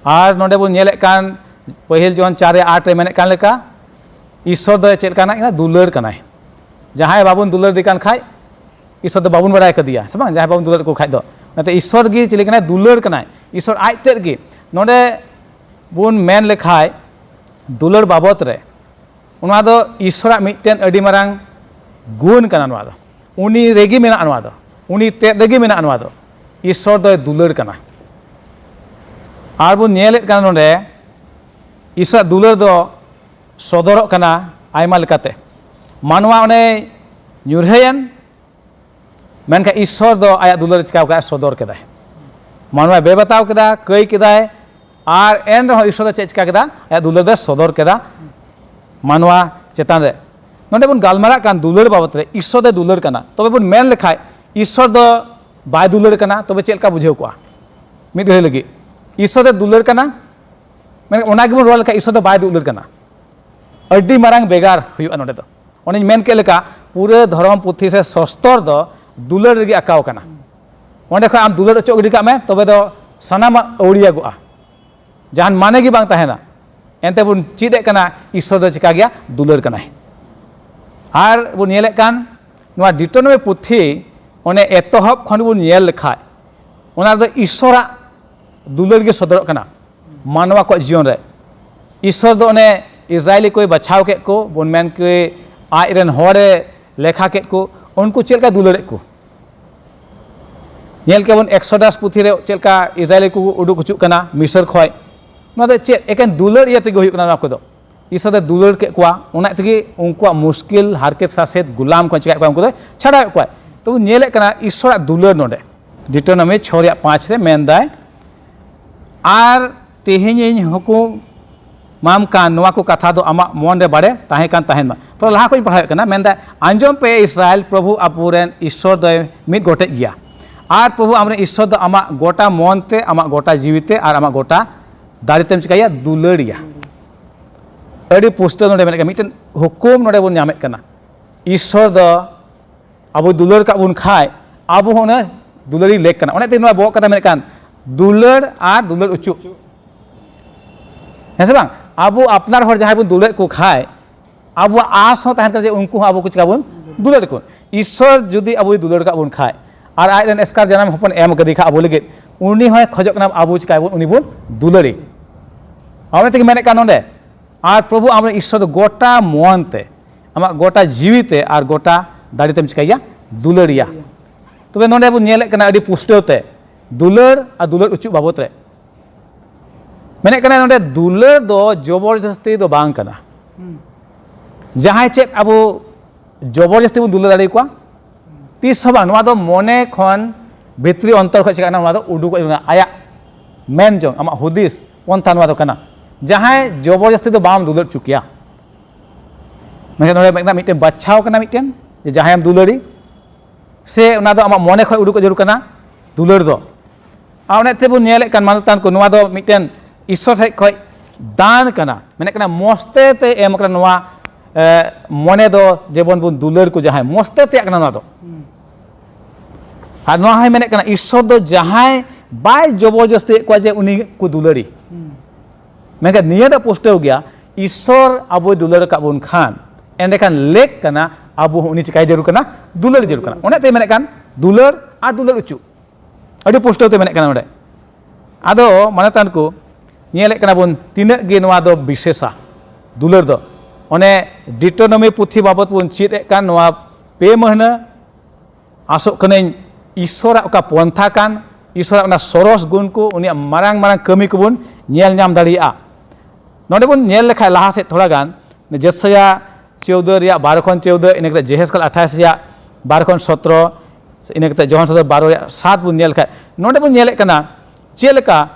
ᱟᱨ ᱱᱚᱰᱮ ᱵᱚᱱ ᱧᱮᱞᱮᱫ ᱠᱟᱱ, ᱯᱟᱹᱦᱤᱞ ᱡᱚᱦᱚᱱ ᱪᱟᱨ ᱨᱮ ᱟᱴ ᱨᱮ ᱢᱮᱱᱮᱫ ᱠᱟᱱ ᱞᱮᱠᱟ, ᱤᱥᱥᱚᱨ ᱫᱚ ᱪᱮᱫ ᱞᱮᱠᱟᱱᱟᱜ ᱠᱟᱱᱟ? ᱫᱩᱞᱟᱹᱲ ᱠᱟᱱᱟᱭ᱾ ᱡᱟᱦᱟᱸᱭ ᱵᱟᱵᱚᱱ ᱫᱩᱞᱟᱹᱲ ᱫᱮ ᱠᱟᱱ ᱠᱷᱟᱡ, ᱤᱥᱥᱚᱨ ᱫᱚ ᱵᱟᱵᱚᱱ ᱵᱟᱲᱟᱭ ᱠᱟᱫᱮᱭᱟ, ᱥᱮ ᱵᱟᱝ? ᱡᱟᱦᱟᱸᱭ ᱵᱟᱵᱚᱱ ᱫᱩᱞᱟᱹᱲ ᱠᱚ ᱠᱷᱟᱡ ᱫᱚ, ᱚᱱᱟᱛᱮ ᱤᱥᱥᱚᱨ ᱜᱮ ᱪᱮᱫ ᱞᱮᱠᱟᱱᱟᱭ? ᱫᱩᱞᱟᱹᱲ ᱠᱟᱱᱟᱭ᱾ ᱤᱥᱥᱚᱨ ᱟᱡ ᱛᱮᱫ ᱜᱮ᱾ ᱱᱚᱰᱮ ᱵᱚᱱ ᱢᱮᱱ ᱞᱮᱠᱷᱟᱡ, ᱫᱩᱞᱟᱹᱲ ᱵᱟᱵᱚᱛ ᱨᱮ, ᱱᱚᱣᱟ ᱫᱚ ᱤᱥᱥᱚᱨᱟᱜ ᱢᱤᱫᱴᱮᱱ ᱟᱹᱰᱤ ᱢᱟᱨᱟᱝ ᱜᱩᱱ ᱠᱟᱱᱟ᱾ ᱱᱚᱣᱟ ᱫᱚ ᱩᱱᱤ ᱨᱮᱜᱮ ᱢᱮᱱᱟᱜᱼᱟ᱾ ᱱᱚᱣᱟ ᱫᱚ ᱩᱱᱤ ᱛᱮᱫ ᱨᱮᱜᱮ ᱢᱮᱱᱟᱜᱼᱟ᱾ ᱱᱚᱣᱟ ᱫᱚ ᱤᱥᱥᱚᱨ ᱫᱚᱭ ᱫᱩᱞᱟᱹᱲ ᱠᱟᱱᱟ᱾ ᱟᱨ ᱵᱚᱱ ᱧᱮᱞᱮᱫ ᱠᱟᱱᱟ ᱱᱚᱰᱮ, ᱤᱥᱥᱚᱨᱟᱜ ᱫᱩᱞᱟᱹᱲ ᱫᱚ ᱥᱚᱫᱚᱨᱚᱜ ᱠᱟᱱᱟ ᱟᱭᱢᱟ ᱞᱮᱠᱟᱛᱮ᱾ ᱢᱟᱱᱣᱟ ᱚᱱᱮ ᱧᱩᱨᱦᱟᱹᱭᱮᱱ, ᱢᱮᱱᱠᱷᱟᱱ ᱤᱥᱥᱚᱨ ᱫᱚ ᱟᱭᱟᱜ ᱫᱩᱞᱟᱹᱲ ᱪᱤᱠᱟᱹ ᱠᱟᱜᱼᱟ? ᱥᱚᱫᱚᱨ ᱠᱮᱫᱟᱭ᱾ ᱢᱟᱱᱣᱟᱭ ᱵᱮᱵᱟᱛᱟᱣ ᱠᱮᱫᱟ, ᱠᱟᱹᱭ ᱠᱮᱫᱟᱭ, ᱟᱨ ᱮᱱ ᱨᱮᱦᱚᱸ ᱤᱥᱥᱚᱨ ᱫᱚ ᱪᱮᱫ ᱪᱤᱠᱟᱹ ᱠᱮᱫᱟ? ᱟᱭᱟᱜ ᱫᱩᱞᱟᱹᱲ ᱫᱚᱭ ᱥᱚᱫᱚᱨ ᱠᱮᱫᱟ ᱢᱟᱱᱣᱟ ᱪᱮᱛᱟᱱ ᱨᱮ᱾ ᱱᱚᱰᱮ ᱵᱚᱱ ᱜᱟᱞᱢᱟᱨᱟᱜ ᱠᱟᱱ ᱫᱩᱞᱟᱹᱲ ᱵᱟᱵᱚᱛ ᱨᱮ, ᱤᱥᱥᱚᱨ ᱫᱚᱭ ᱫᱩᱞᱟᱹᱲ ᱠᱟᱱᱟ᱾ ᱛᱚᱵᱮ ᱵᱚᱱ ᱢᱮᱱ ᱞᱮᱠᱷᱟᱡ ᱤᱥᱥᱚᱨ ᱫᱚ ᱵᱟᱭ ᱫᱩᱞᱟᱹᱲ ᱠᱟᱱᱟ, ᱛᱚᱵᱮ ᱪᱮᱫ ᱞᱮᱠᱟ ᱵᱩᱡᱷᱟᱹᱣ ᱠᱚᱜᱼᱟ? ᱢᱤᱫ ᱜᱷᱟᱹᱲᱤ ᱞᱟᱹᱜᱤᱫ ᱤᱥᱥᱚᱨ ᱫᱚᱭ ᱫᱩᱞᱟᱹᱲ ᱠᱟᱱᱟ, ᱢᱮᱱᱠᱷᱟᱱ ᱚᱱᱟ ᱜᱮᱵᱚᱱ ᱨᱚᱲ ᱞᱮᱠᱷᱟᱡ ᱤᱥᱥᱚᱨ ᱫᱚ ᱵᱟᱭ ᱫᱩᱞᱟᱹᱲ ᱠᱟᱱᱟ᱾ ᱟᱹᱰᱤ ᱢᱟᱨᱟᱝ ᱵᱷᱮᱜᱟᱨ ᱦᱩᱭᱩᱜᱼᱟ ᱱᱚᱰᱮ ᱫᱚ᱾ ᱚᱱᱮᱧ ᱢᱮᱱ ᱠᱮᱫ ᱞᱮᱠᱟ, ᱯᱩᱨᱟᱹ ᱫᱷᱚᱨᱚᱢ ᱯᱩᱛᱷᱤ ᱥᱮ ᱥᱚᱥᱛᱚᱨ ᱫᱚ ᱫᱩᱞᱟᱹᱲ ᱨᱮᱜᱮ ᱟᱸᱠᱟᱣ ᱠᱟᱱᱟ᱾ ᱚᱸᱰᱮ ᱠᱷᱚᱱ ᱟᱢ ᱫᱩᱞᱟᱹᱲ ᱚᱪᱚᱜ ᱜᱤᱰᱤ ᱠᱟᱜ ᱢᱮ, ᱛᱚᱵᱮ ᱫᱚ ᱥᱟᱱᱟᱢᱟᱜ ᱟᱹᱣᱲᱤᱭᱟᱹᱜᱚᱜᱼᱟ, ᱡᱟᱦᱟᱱ ᱢᱟᱱᱮ ᱜᱮ ᱵᱟᱝ ᱛᱟᱦᱮᱱᱟ᱾ ᱮᱱᱛᱮ ᱵᱚᱱ ᱪᱮᱫ ᱮᱫ ᱠᱟᱱᱟ, ᱤᱥᱥᱚᱨ ᱫᱚ ᱪᱤᱠᱟ ᱜᱮᱭᱟ? ᱫᱩᱞᱟᱹᱲ ᱠᱟᱱᱟᱭ᱾ ᱟᱨ ᱵᱚᱱ ᱧᱮᱞᱮᱫ ᱠᱟᱱ, ᱱᱚᱣᱟ ᱰᱤᱴᱳᱱᱚᱢᱤ ᱯᱩᱛᱷᱤ ᱚᱱᱮ ᱮᱛᱚᱦᱚᱵ ᱠᱷᱚᱱ ᱵᱚᱱ ᱧᱮᱞ ᱞᱮᱠᱷᱟᱡ, ᱚᱱᱟ ᱨᱮᱫᱚ ᱤᱥᱥᱚᱨᱟᱜ ᱫᱩᱞᱟᱹᱲ ᱜᱮ ᱥᱚᱫᱚᱨᱚᱜ ᱠᱟᱱᱟ᱾ ᱢᱟᱱᱣᱟ ᱠᱚᱣᱟᱜ ᱡᱤᱭᱚᱱ ᱨᱮ ᱤᱥᱥᱚᱨ ᱫᱚ ᱚᱱᱮ ᱤᱥᱨᱟᱭᱮᱞᱤ ᱠᱚᱭ ᱵᱟᱪᱷᱟᱣ ᱠᱮᱫ ᱠᱚ, ᱵᱚᱱ ᱢᱮᱱ ᱠᱮ ᱟᱡ ᱨᱮᱱ ᱦᱚᱲᱮ ᱞᱮᱠᱷᱟ ᱠᱮᱫ ᱠᱚ, ᱩᱱᱠᱩ ᱪᱮᱫ ᱞᱮᱠᱟᱭ ᱫᱩᱞᱟᱹᱲᱮᱫ ᱠᱚ? ᱧᱮᱞ ᱠᱮᱫᱟ ᱵᱚᱱ ᱮᱠᱥᱚᱰᱟᱥ ᱯᱩᱛᱷᱤ ᱨᱮ ᱪᱮᱫ ᱞᱮᱠᱟ ᱤᱥᱨᱟᱭᱮᱞᱤ ᱠᱚ ᱩᱰᱩᱠ ᱦᱚᱪᱚᱜ ᱠᱟᱱᱟ ᱢᱤᱥᱚᱨ ᱠᱷᱚᱱ᱾ ᱱᱚᱣᱟ ᱫᱚ ᱪᱮᱫ? ᱮᱠᱮᱱ ᱫᱩᱞᱟᱹᱲ ᱤᱭᱟᱹ ᱛᱮᱜᱮ ᱦᱩᱭᱩᱜ ᱠᱟᱱᱟ ᱱᱚᱣᱟ ᱠᱚᱫᱚ᱾ ᱤᱥᱚᱨ ᱮ ᱫᱩᱞᱟᱹᱲ ᱠᱮᱫ ᱠᱚᱣᱟ, ᱚᱱᱟ ᱛᱮᱜᱮ ᱩᱱᱠᱩᱣᱟᱜ ᱢᱩᱥᱠᱤᱞ, ᱦᱟᱨᱠᱮᱛ ᱥᱟᱥᱮᱛ, ᱜᱩᱞᱟᱢ ᱠᱷᱚᱱ ᱪᱤᱠᱟᱹᱭᱮᱫ ᱠᱚᱣᱟ, ᱩᱱᱠᱩ ᱫᱚ ᱪᱷᱟᱰᱟᱣᱮᱫ ᱠᱚᱣᱟ᱾ ᱛᱚᱵᱚ ᱧᱮᱞᱮᱫ ᱠᱟᱱᱟ ᱤᱥᱚᱨᱟᱜ ᱫᱩᱞᱟᱹᱲ ᱱᱚᱰᱮ᱾ ᱰᱤᱴᱳᱱᱚᱢᱤ ᱪᱷᱚ ᱨᱮᱭᱟᱜ ᱯᱟᱸᱪ ᱨᱮ ᱢᱮᱱᱫᱟᱭ, "ᱟᱨ ᱛᱮᱦᱮᱧᱤᱧ ᱦᱩᱠᱩᱢᱟᱢ ᱠᱟᱱ ᱱᱚᱣᱟ ᱠᱚ ᱠᱟᱛᱷᱟ ᱫᱚ ᱟᱢᱟᱜ ᱢᱚᱱ ᱨᱮ ᱵᱟᱲᱮ ᱛᱟᱦᱮᱸ ᱠᱟᱱ ᱛᱟᱦᱮᱱ ᱢᱟ᱾" ᱛᱚ, ᱞᱟᱦᱟ ᱠᱷᱚᱱ ᱤᱧ ᱯᱟᱲᱦᱟᱣᱮᱫ ᱠᱟᱱᱟ, ᱢᱮᱱᱫᱟᱭ, "ᱟᱸᱡᱚᱢ ᱯᱮ ᱤᱥᱨᱟᱭᱮᱞ, ᱯᱨᱚᱵᱷᱩ ᱟᱵᱚᱨᱮᱱ ᱤᱥᱚᱨ ᱫᱚᱭ ᱢᱤᱫ ᱜᱚᱴᱮᱡ ᱜᱮᱭᱟ, ᱟᱨ ᱯᱨᱚᱵᱷᱩ ᱟᱢᱨᱮᱱ ᱤᱥᱚᱨ ᱫᱚ ᱟᱢᱟᱜ ᱜᱚᱴᱟ ᱢᱚᱱ ᱛᱮ, ᱟᱢᱟᱜ ᱜᱚᱴᱟ ᱡᱤᱣᱤ ᱛᱮ ᱟᱨ ᱟᱢᱟᱜ ᱜᱚᱴᱟ ᱫᱟᱲᱮ ᱛᱮᱢ ᱪᱤᱠᱟᱹᱭᱟ? ᱫᱩᱞᱟᱹᱲᱤᱭᱟ᱾" ᱟᱹᱰᱤ ᱯᱩᱥᱴᱟᱹᱣ ᱱᱚᱰᱮ ᱢᱮᱱᱮᱫ ᱠᱟᱱᱟ, ᱢᱤᱫᱴᱮᱱ ᱦᱩᱠᱩᱢ ᱱᱚᱰᱮ ᱵᱚᱱ ᱧᱟᱢᱮᱫ ᱠᱟᱱᱟ᱾ ᱤᱥᱚᱨ ᱫᱚ ᱟᱵᱚ ᱫᱩᱞᱟᱹᱲ ᱠᱟᱜ ᱵᱚᱱ ᱠᱷᱟᱡ, ᱟᱵᱚ ᱦᱚᱸ ᱚᱱᱟ ᱫᱩᱞᱟᱹᱲᱤ ᱞᱮᱠ ᱠᱟᱱᱟ᱾ ᱚᱱᱮ ᱛᱮ ᱱᱚᱣᱟ ᱵᱚᱦᱚᱜ ᱠᱟᱛᱷᱟ ᱢᱮᱱᱮᱫ ᱠᱟᱱ, ᱫᱩᱞᱟᱹᱲ ᱟᱨ ᱫᱩᱞᱟᱹᱲ ᱚᱪᱚᱜ᱾ ᱦᱮᱸ ᱥᱮ ᱵᱟᱝ? ᱟᱵᱚ ᱟᱯᱱᱟᱨ ᱦᱚᱲ ᱡᱟᱦᱟᱸᱭ ᱵᱚᱱ ᱫᱩᱞᱟᱹᱲ ᱠᱚ ᱠᱷᱟᱡ, ᱟᱵᱚᱣᱟᱜ ᱟᱸᱥ ᱦᱚᱸ ᱛᱟᱦᱮᱱ ᱠᱟᱱᱟ ᱡᱮ ᱩᱱᱠᱩ ᱦᱚᱸ ᱟᱵᱚ ᱠᱚ ᱪᱤᱠᱟ ᱵᱚᱱ ᱫᱩᱞᱟᱹᱲ ᱠᱚ᱾ ᱤᱥᱚᱨ ᱡᱩᱫᱤ ᱟᱵᱚᱭ ᱫᱩᱞᱟᱹᱲ ᱠᱟᱜ ᱵᱚᱱ ᱠᱷᱟᱡ, ᱟᱨ ᱟᱡ ᱨᱮᱱ ᱮᱥᱠᱟᱨ ᱡᱟᱱᱟᱢ ᱦᱚᱯᱚᱱ ᱮᱢ ᱠᱟᱫᱮ ᱠᱷᱟᱡ ᱟᱵᱚ ᱞᱟᱹᱜᱤᱫ, ᱩᱱᱤ ᱦᱚᱸᱭ ᱠᱷᱚᱡᱚᱜ ᱠᱟᱱᱟ ᱟᱵᱚ ᱪᱤᱠᱟᱭ ᱵᱚᱱ, ᱩᱱᱤ ᱵᱚᱱ ᱫᱩᱞᱟᱹᱲᱤ᱾ ᱟᱨ ᱚᱱᱟ ᱛᱮᱜᱮ ᱢᱮᱱᱮᱫ ᱠᱟᱱ ᱱᱚᱰᱮ, ᱟᱨ ᱯᱨᱚᱵᱷᱩ ᱟᱢᱨᱮᱱ ᱤᱥᱚᱨ ᱫᱚ ᱜᱚᱴᱟ ᱢᱚᱱ ᱛᱮ, ᱟᱢᱟᱜ ᱜᱚᱴᱟ ᱡᱤᱣᱤ ᱛᱮ ᱟᱨ ᱜᱚᱴᱟ ᱫᱟᱲᱮ ᱛᱮᱢ ᱪᱤᱠᱟᱹᱭᱟ? ᱫᱩᱞᱟᱹᱲᱤᱭᱟ᱾ ᱛᱚᱵᱮ ᱱᱚᱰᱮ ᱵᱚᱱ ᱧᱮᱞᱮᱫ ᱠᱟᱱᱟ ᱟᱹᱰᱤ ᱯᱩᱥᱴᱟᱹᱣ ᱛᱮ ᱫᱩᱞᱟᱹᱲ ᱟᱨ ᱫᱩᱞᱟᱹᱲ ᱚᱪᱚᱜ ᱵᱟᱵᱚᱛ ᱨᱮ ᱢᱮᱱᱮᱫ ᱠᱟᱱᱟ ᱱᱚᱰᱮ, ᱫᱩᱞᱟᱹᱲ ᱫᱚ ᱡᱚᱵᱚᱨ ᱡᱟᱹᱥᱛᱤ ᱫᱚ ᱵᱟᱝ ᱠᱟᱱᱟ᱾ ᱡᱟᱦᱟᱸᱭ ᱪᱮᱫ ᱟᱵᱚ ᱡᱚᱵᱚᱨ ᱡᱟᱹᱥᱛᱤ ᱵᱚᱱ ᱫᱩᱞᱟᱹᱲ ᱫᱟᱲᱮ ᱟᱠᱚᱣᱟ? ᱛᱤᱥ ᱦᱚᱸ ᱵᱟᱝ᱾ ᱱᱚᱣᱟ ᱫᱚ ᱢᱚᱱᱮ ᱠᱷᱚᱱ ᱵᱷᱤᱛᱨᱤ ᱚᱱᱛᱚᱨ ᱠᱷᱚᱱ ᱪᱤᱠᱟᱹᱜ ᱠᱟᱱᱟ? ᱱᱚᱣᱟ ᱫᱚ ᱩᱰᱩᱠᱚᱜ ᱠᱟᱱᱟ, ᱟᱭᱟᱜ ᱢᱮᱱ ᱡᱚᱝ, ᱟᱢᱟᱜ ᱦᱩᱫᱤᱥ ᱯᱚᱱᱛᱷᱟ ᱱᱚᱣᱟ ᱫᱚ ᱠᱟᱱᱟ᱾ ᱡᱟᱦᱟᱸᱭ ᱡᱚᱵᱚᱨ ᱡᱟᱹᱥᱛᱤ ᱫᱚ ᱵᱟᱢ ᱫᱩᱞᱟᱹᱲ ᱦᱚᱪᱚ ᱠᱮᱭᱟ᱾ ᱢᱮᱱᱠᱷᱟᱱ ᱱᱚᱰᱮ ᱢᱮᱱᱟᱜ ᱢᱤᱫᱴᱮᱱ ᱵᱟᱪᱷᱟᱣ ᱠᱟᱱᱟ ᱢᱤᱫᱴᱮᱱ, ᱡᱮ ᱡᱟᱦᱟᱸᱭᱮᱢ ᱫᱩᱞᱟᱹᱲᱤ, ᱥᱮ ᱚᱱᱟ ᱫᱚ ᱟᱢᱟᱜ ᱢᱚᱱᱮ ᱠᱷᱚᱱ ᱩᱰᱩᱠᱚᱜ ᱡᱟᱹᱨᱩᱲ ᱠᱟᱱᱟ ᱫᱩᱞᱟᱹᱲ ᱫᱚ᱾ ᱟᱨ ᱚᱱᱮ ᱛᱮᱵᱚᱱ ᱧᱮᱞᱮᱫ ᱠᱟᱱ ᱢᱟᱱᱚᱛᱟᱱ ᱠᱚ, ᱱᱚᱣᱟ ᱫᱚ ᱢᱤᱫᱴᱮᱱ ᱤᱥᱥᱚᱨ ᱥᱮᱫ ᱠᱷᱚᱱ ᱫᱟᱱ ᱠᱟᱱᱟ, ᱢᱮᱱᱮᱫ ᱠᱟᱱᱟ ᱢᱚᱥᱛᱮ ᱛᱮ ᱮᱢ ᱠᱟᱱᱟ ᱱᱚᱣᱟ, ᱮ, ᱢᱚᱱᱮ ᱫᱚ ᱡᱮᱢᱚᱱ ᱵᱚᱱ ᱫᱩᱞᱟᱹᱲ ᱠᱚ ᱡᱟᱦᱟᱸᱭ, ᱢᱚᱥᱛᱮ ᱛᱮᱭᱟᱜ ᱠᱟᱱᱟ ᱱᱚᱣᱟ ᱫᱚ᱾ ᱟᱨ ᱱᱚᱣᱟ ᱦᱚᱸᱭ ᱢᱮᱱᱮᱫ ᱠᱟᱱᱟ ᱤᱥᱥᱚᱨ ᱫᱚ ᱡᱟᱦᱟᱸᱭ ᱵᱟᱭ ᱡᱚᱵᱚᱨ ᱡᱚᱥᱛᱤᱭᱮᱫ ᱠᱚᱣᱟ ᱡᱮ ᱩᱱᱤ ᱠᱚ ᱫᱩᱞᱟᱹᱲᱤ᱾ ᱢᱮᱱᱠᱷᱟᱱ ᱱᱤᱭᱟᱹ ᱫᱚ ᱯᱩᱥᱴᱟᱹᱣ ᱜᱮᱭᱟ, ᱤᱥᱥᱚᱨ ᱟᱵᱚᱭ ᱫᱩᱞᱟᱹᱲ ᱟᱠᱟᱫ ᱵᱚᱱ ᱠᱷᱟᱱ, ᱮᱸᱰᱮᱠᱷᱟᱱ ᱞᱮᱠ ᱠᱟᱱᱟ ᱟᱵᱚ ᱦᱚᱸ ᱩᱱᱤ ᱪᱤᱠᱟᱭ ᱡᱟᱹᱨᱩᱲ ᱠᱟᱱᱟ? ᱫᱩᱞᱟᱹᱲ ᱡᱟᱹᱨᱩᱲ ᱠᱟᱱᱟ᱾ ᱚᱱᱮ ᱛᱮ ᱢᱮᱱᱮᱫ ᱠᱟᱱ ᱫᱩᱞᱟᱹᱲ ᱟᱨ ᱫᱩᱞᱟᱹᱲ ᱚᱪᱚ᱾ ᱟᱹᱰᱤ ᱯᱩᱥᱴᱟᱹᱣ ᱛᱮ ᱢᱮᱱᱮᱫ ᱠᱟᱱᱟ ᱱᱚᱰᱮ᱾ ᱟᱫᱚ ᱢᱟᱱᱚᱛᱟᱱ ᱠᱚ, ᱧᱮᱞᱮᱫ ᱠᱟᱱᱟ ᱵᱚᱱ ᱛᱤᱱᱟᱹᱜ ᱜᱮ ᱱᱚᱣᱟ ᱫᱚ ᱵᱤᱥᱮᱥᱟ ᱫᱩᱞᱟᱹᱲ ᱫᱚ᱾ ᱚᱱᱮ ᱰᱤᱴᱳᱱᱚᱢᱤ ᱯᱩᱛᱷᱤ ᱵᱟᱵᱚᱛ ᱵᱚᱱ ᱪᱮᱫ ᱮᱫ ᱠᱟᱱ ᱱᱚᱣᱟ ᱯᱮ ᱢᱟᱹᱦᱱᱟᱹ, ᱟᱥᱚᱜ ᱠᱟᱹᱱᱟᱹᱧ ᱤᱥᱚᱨᱟᱜ ᱚᱠᱟ ᱯᱚᱱᱛᱷᱟ ᱠᱟᱱ, ᱤᱥᱚᱨᱟᱜ ᱚᱱᱟ ᱥᱚᱨᱚᱥ ᱜᱩᱱ ᱠᱚ, ᱩᱱᱤᱭᱟᱜ ᱢᱟᱨᱟᱝ ᱢᱟᱨᱟᱝ ᱠᱟᱹᱢᱤ ᱠᱚᱵᱚᱱ ᱧᱮᱞ ᱧᱟᱢ ᱫᱟᱲᱮᱭᱟᱜᱼᱟ᱾ ᱱᱚᱰᱮ ᱵᱚᱱ ᱧᱮᱞ ᱞᱮᱠᱷᱟᱡ ᱞᱟᱦᱟ ᱥᱮᱫ ᱛᱷᱚᱲᱟ ᱜᱟᱱ, ᱡᱮᱥᱟᱭᱟ ᱪᱳᱣᱫᱟᱹ ᱨᱮᱭᱟᱜ ᱵᱟᱨᱚ ᱠᱷᱚᱱ ᱪᱳᱣᱫᱟᱹ, ᱤᱱᱟᱹ ᱠᱟᱛᱮ ᱡᱮᱦᱮᱥᱠᱟᱞ ᱟᱴᱷᱟᱥ ᱨᱮᱭᱟᱜ ᱵᱟᱨᱚ ᱠᱷᱚᱱ ᱥᱚᱛᱨᱚ, ᱤᱱᱟᱹ ᱠᱟᱛᱮ ᱡᱚᱦᱚᱱ ᱥᱚᱫᱚᱨ ᱵᱟᱨᱚ ᱨᱮᱭᱟᱜ ᱥᱟᱛ ᱵᱚᱱ ᱧᱮᱞ ᱞᱮᱠᱷᱟᱡ, ᱱᱚᱰᱮ ᱵᱚᱱ ᱧᱮᱞᱮᱫ ᱠᱟᱱᱟ ᱪᱮᱫ ᱞᱮᱠᱟ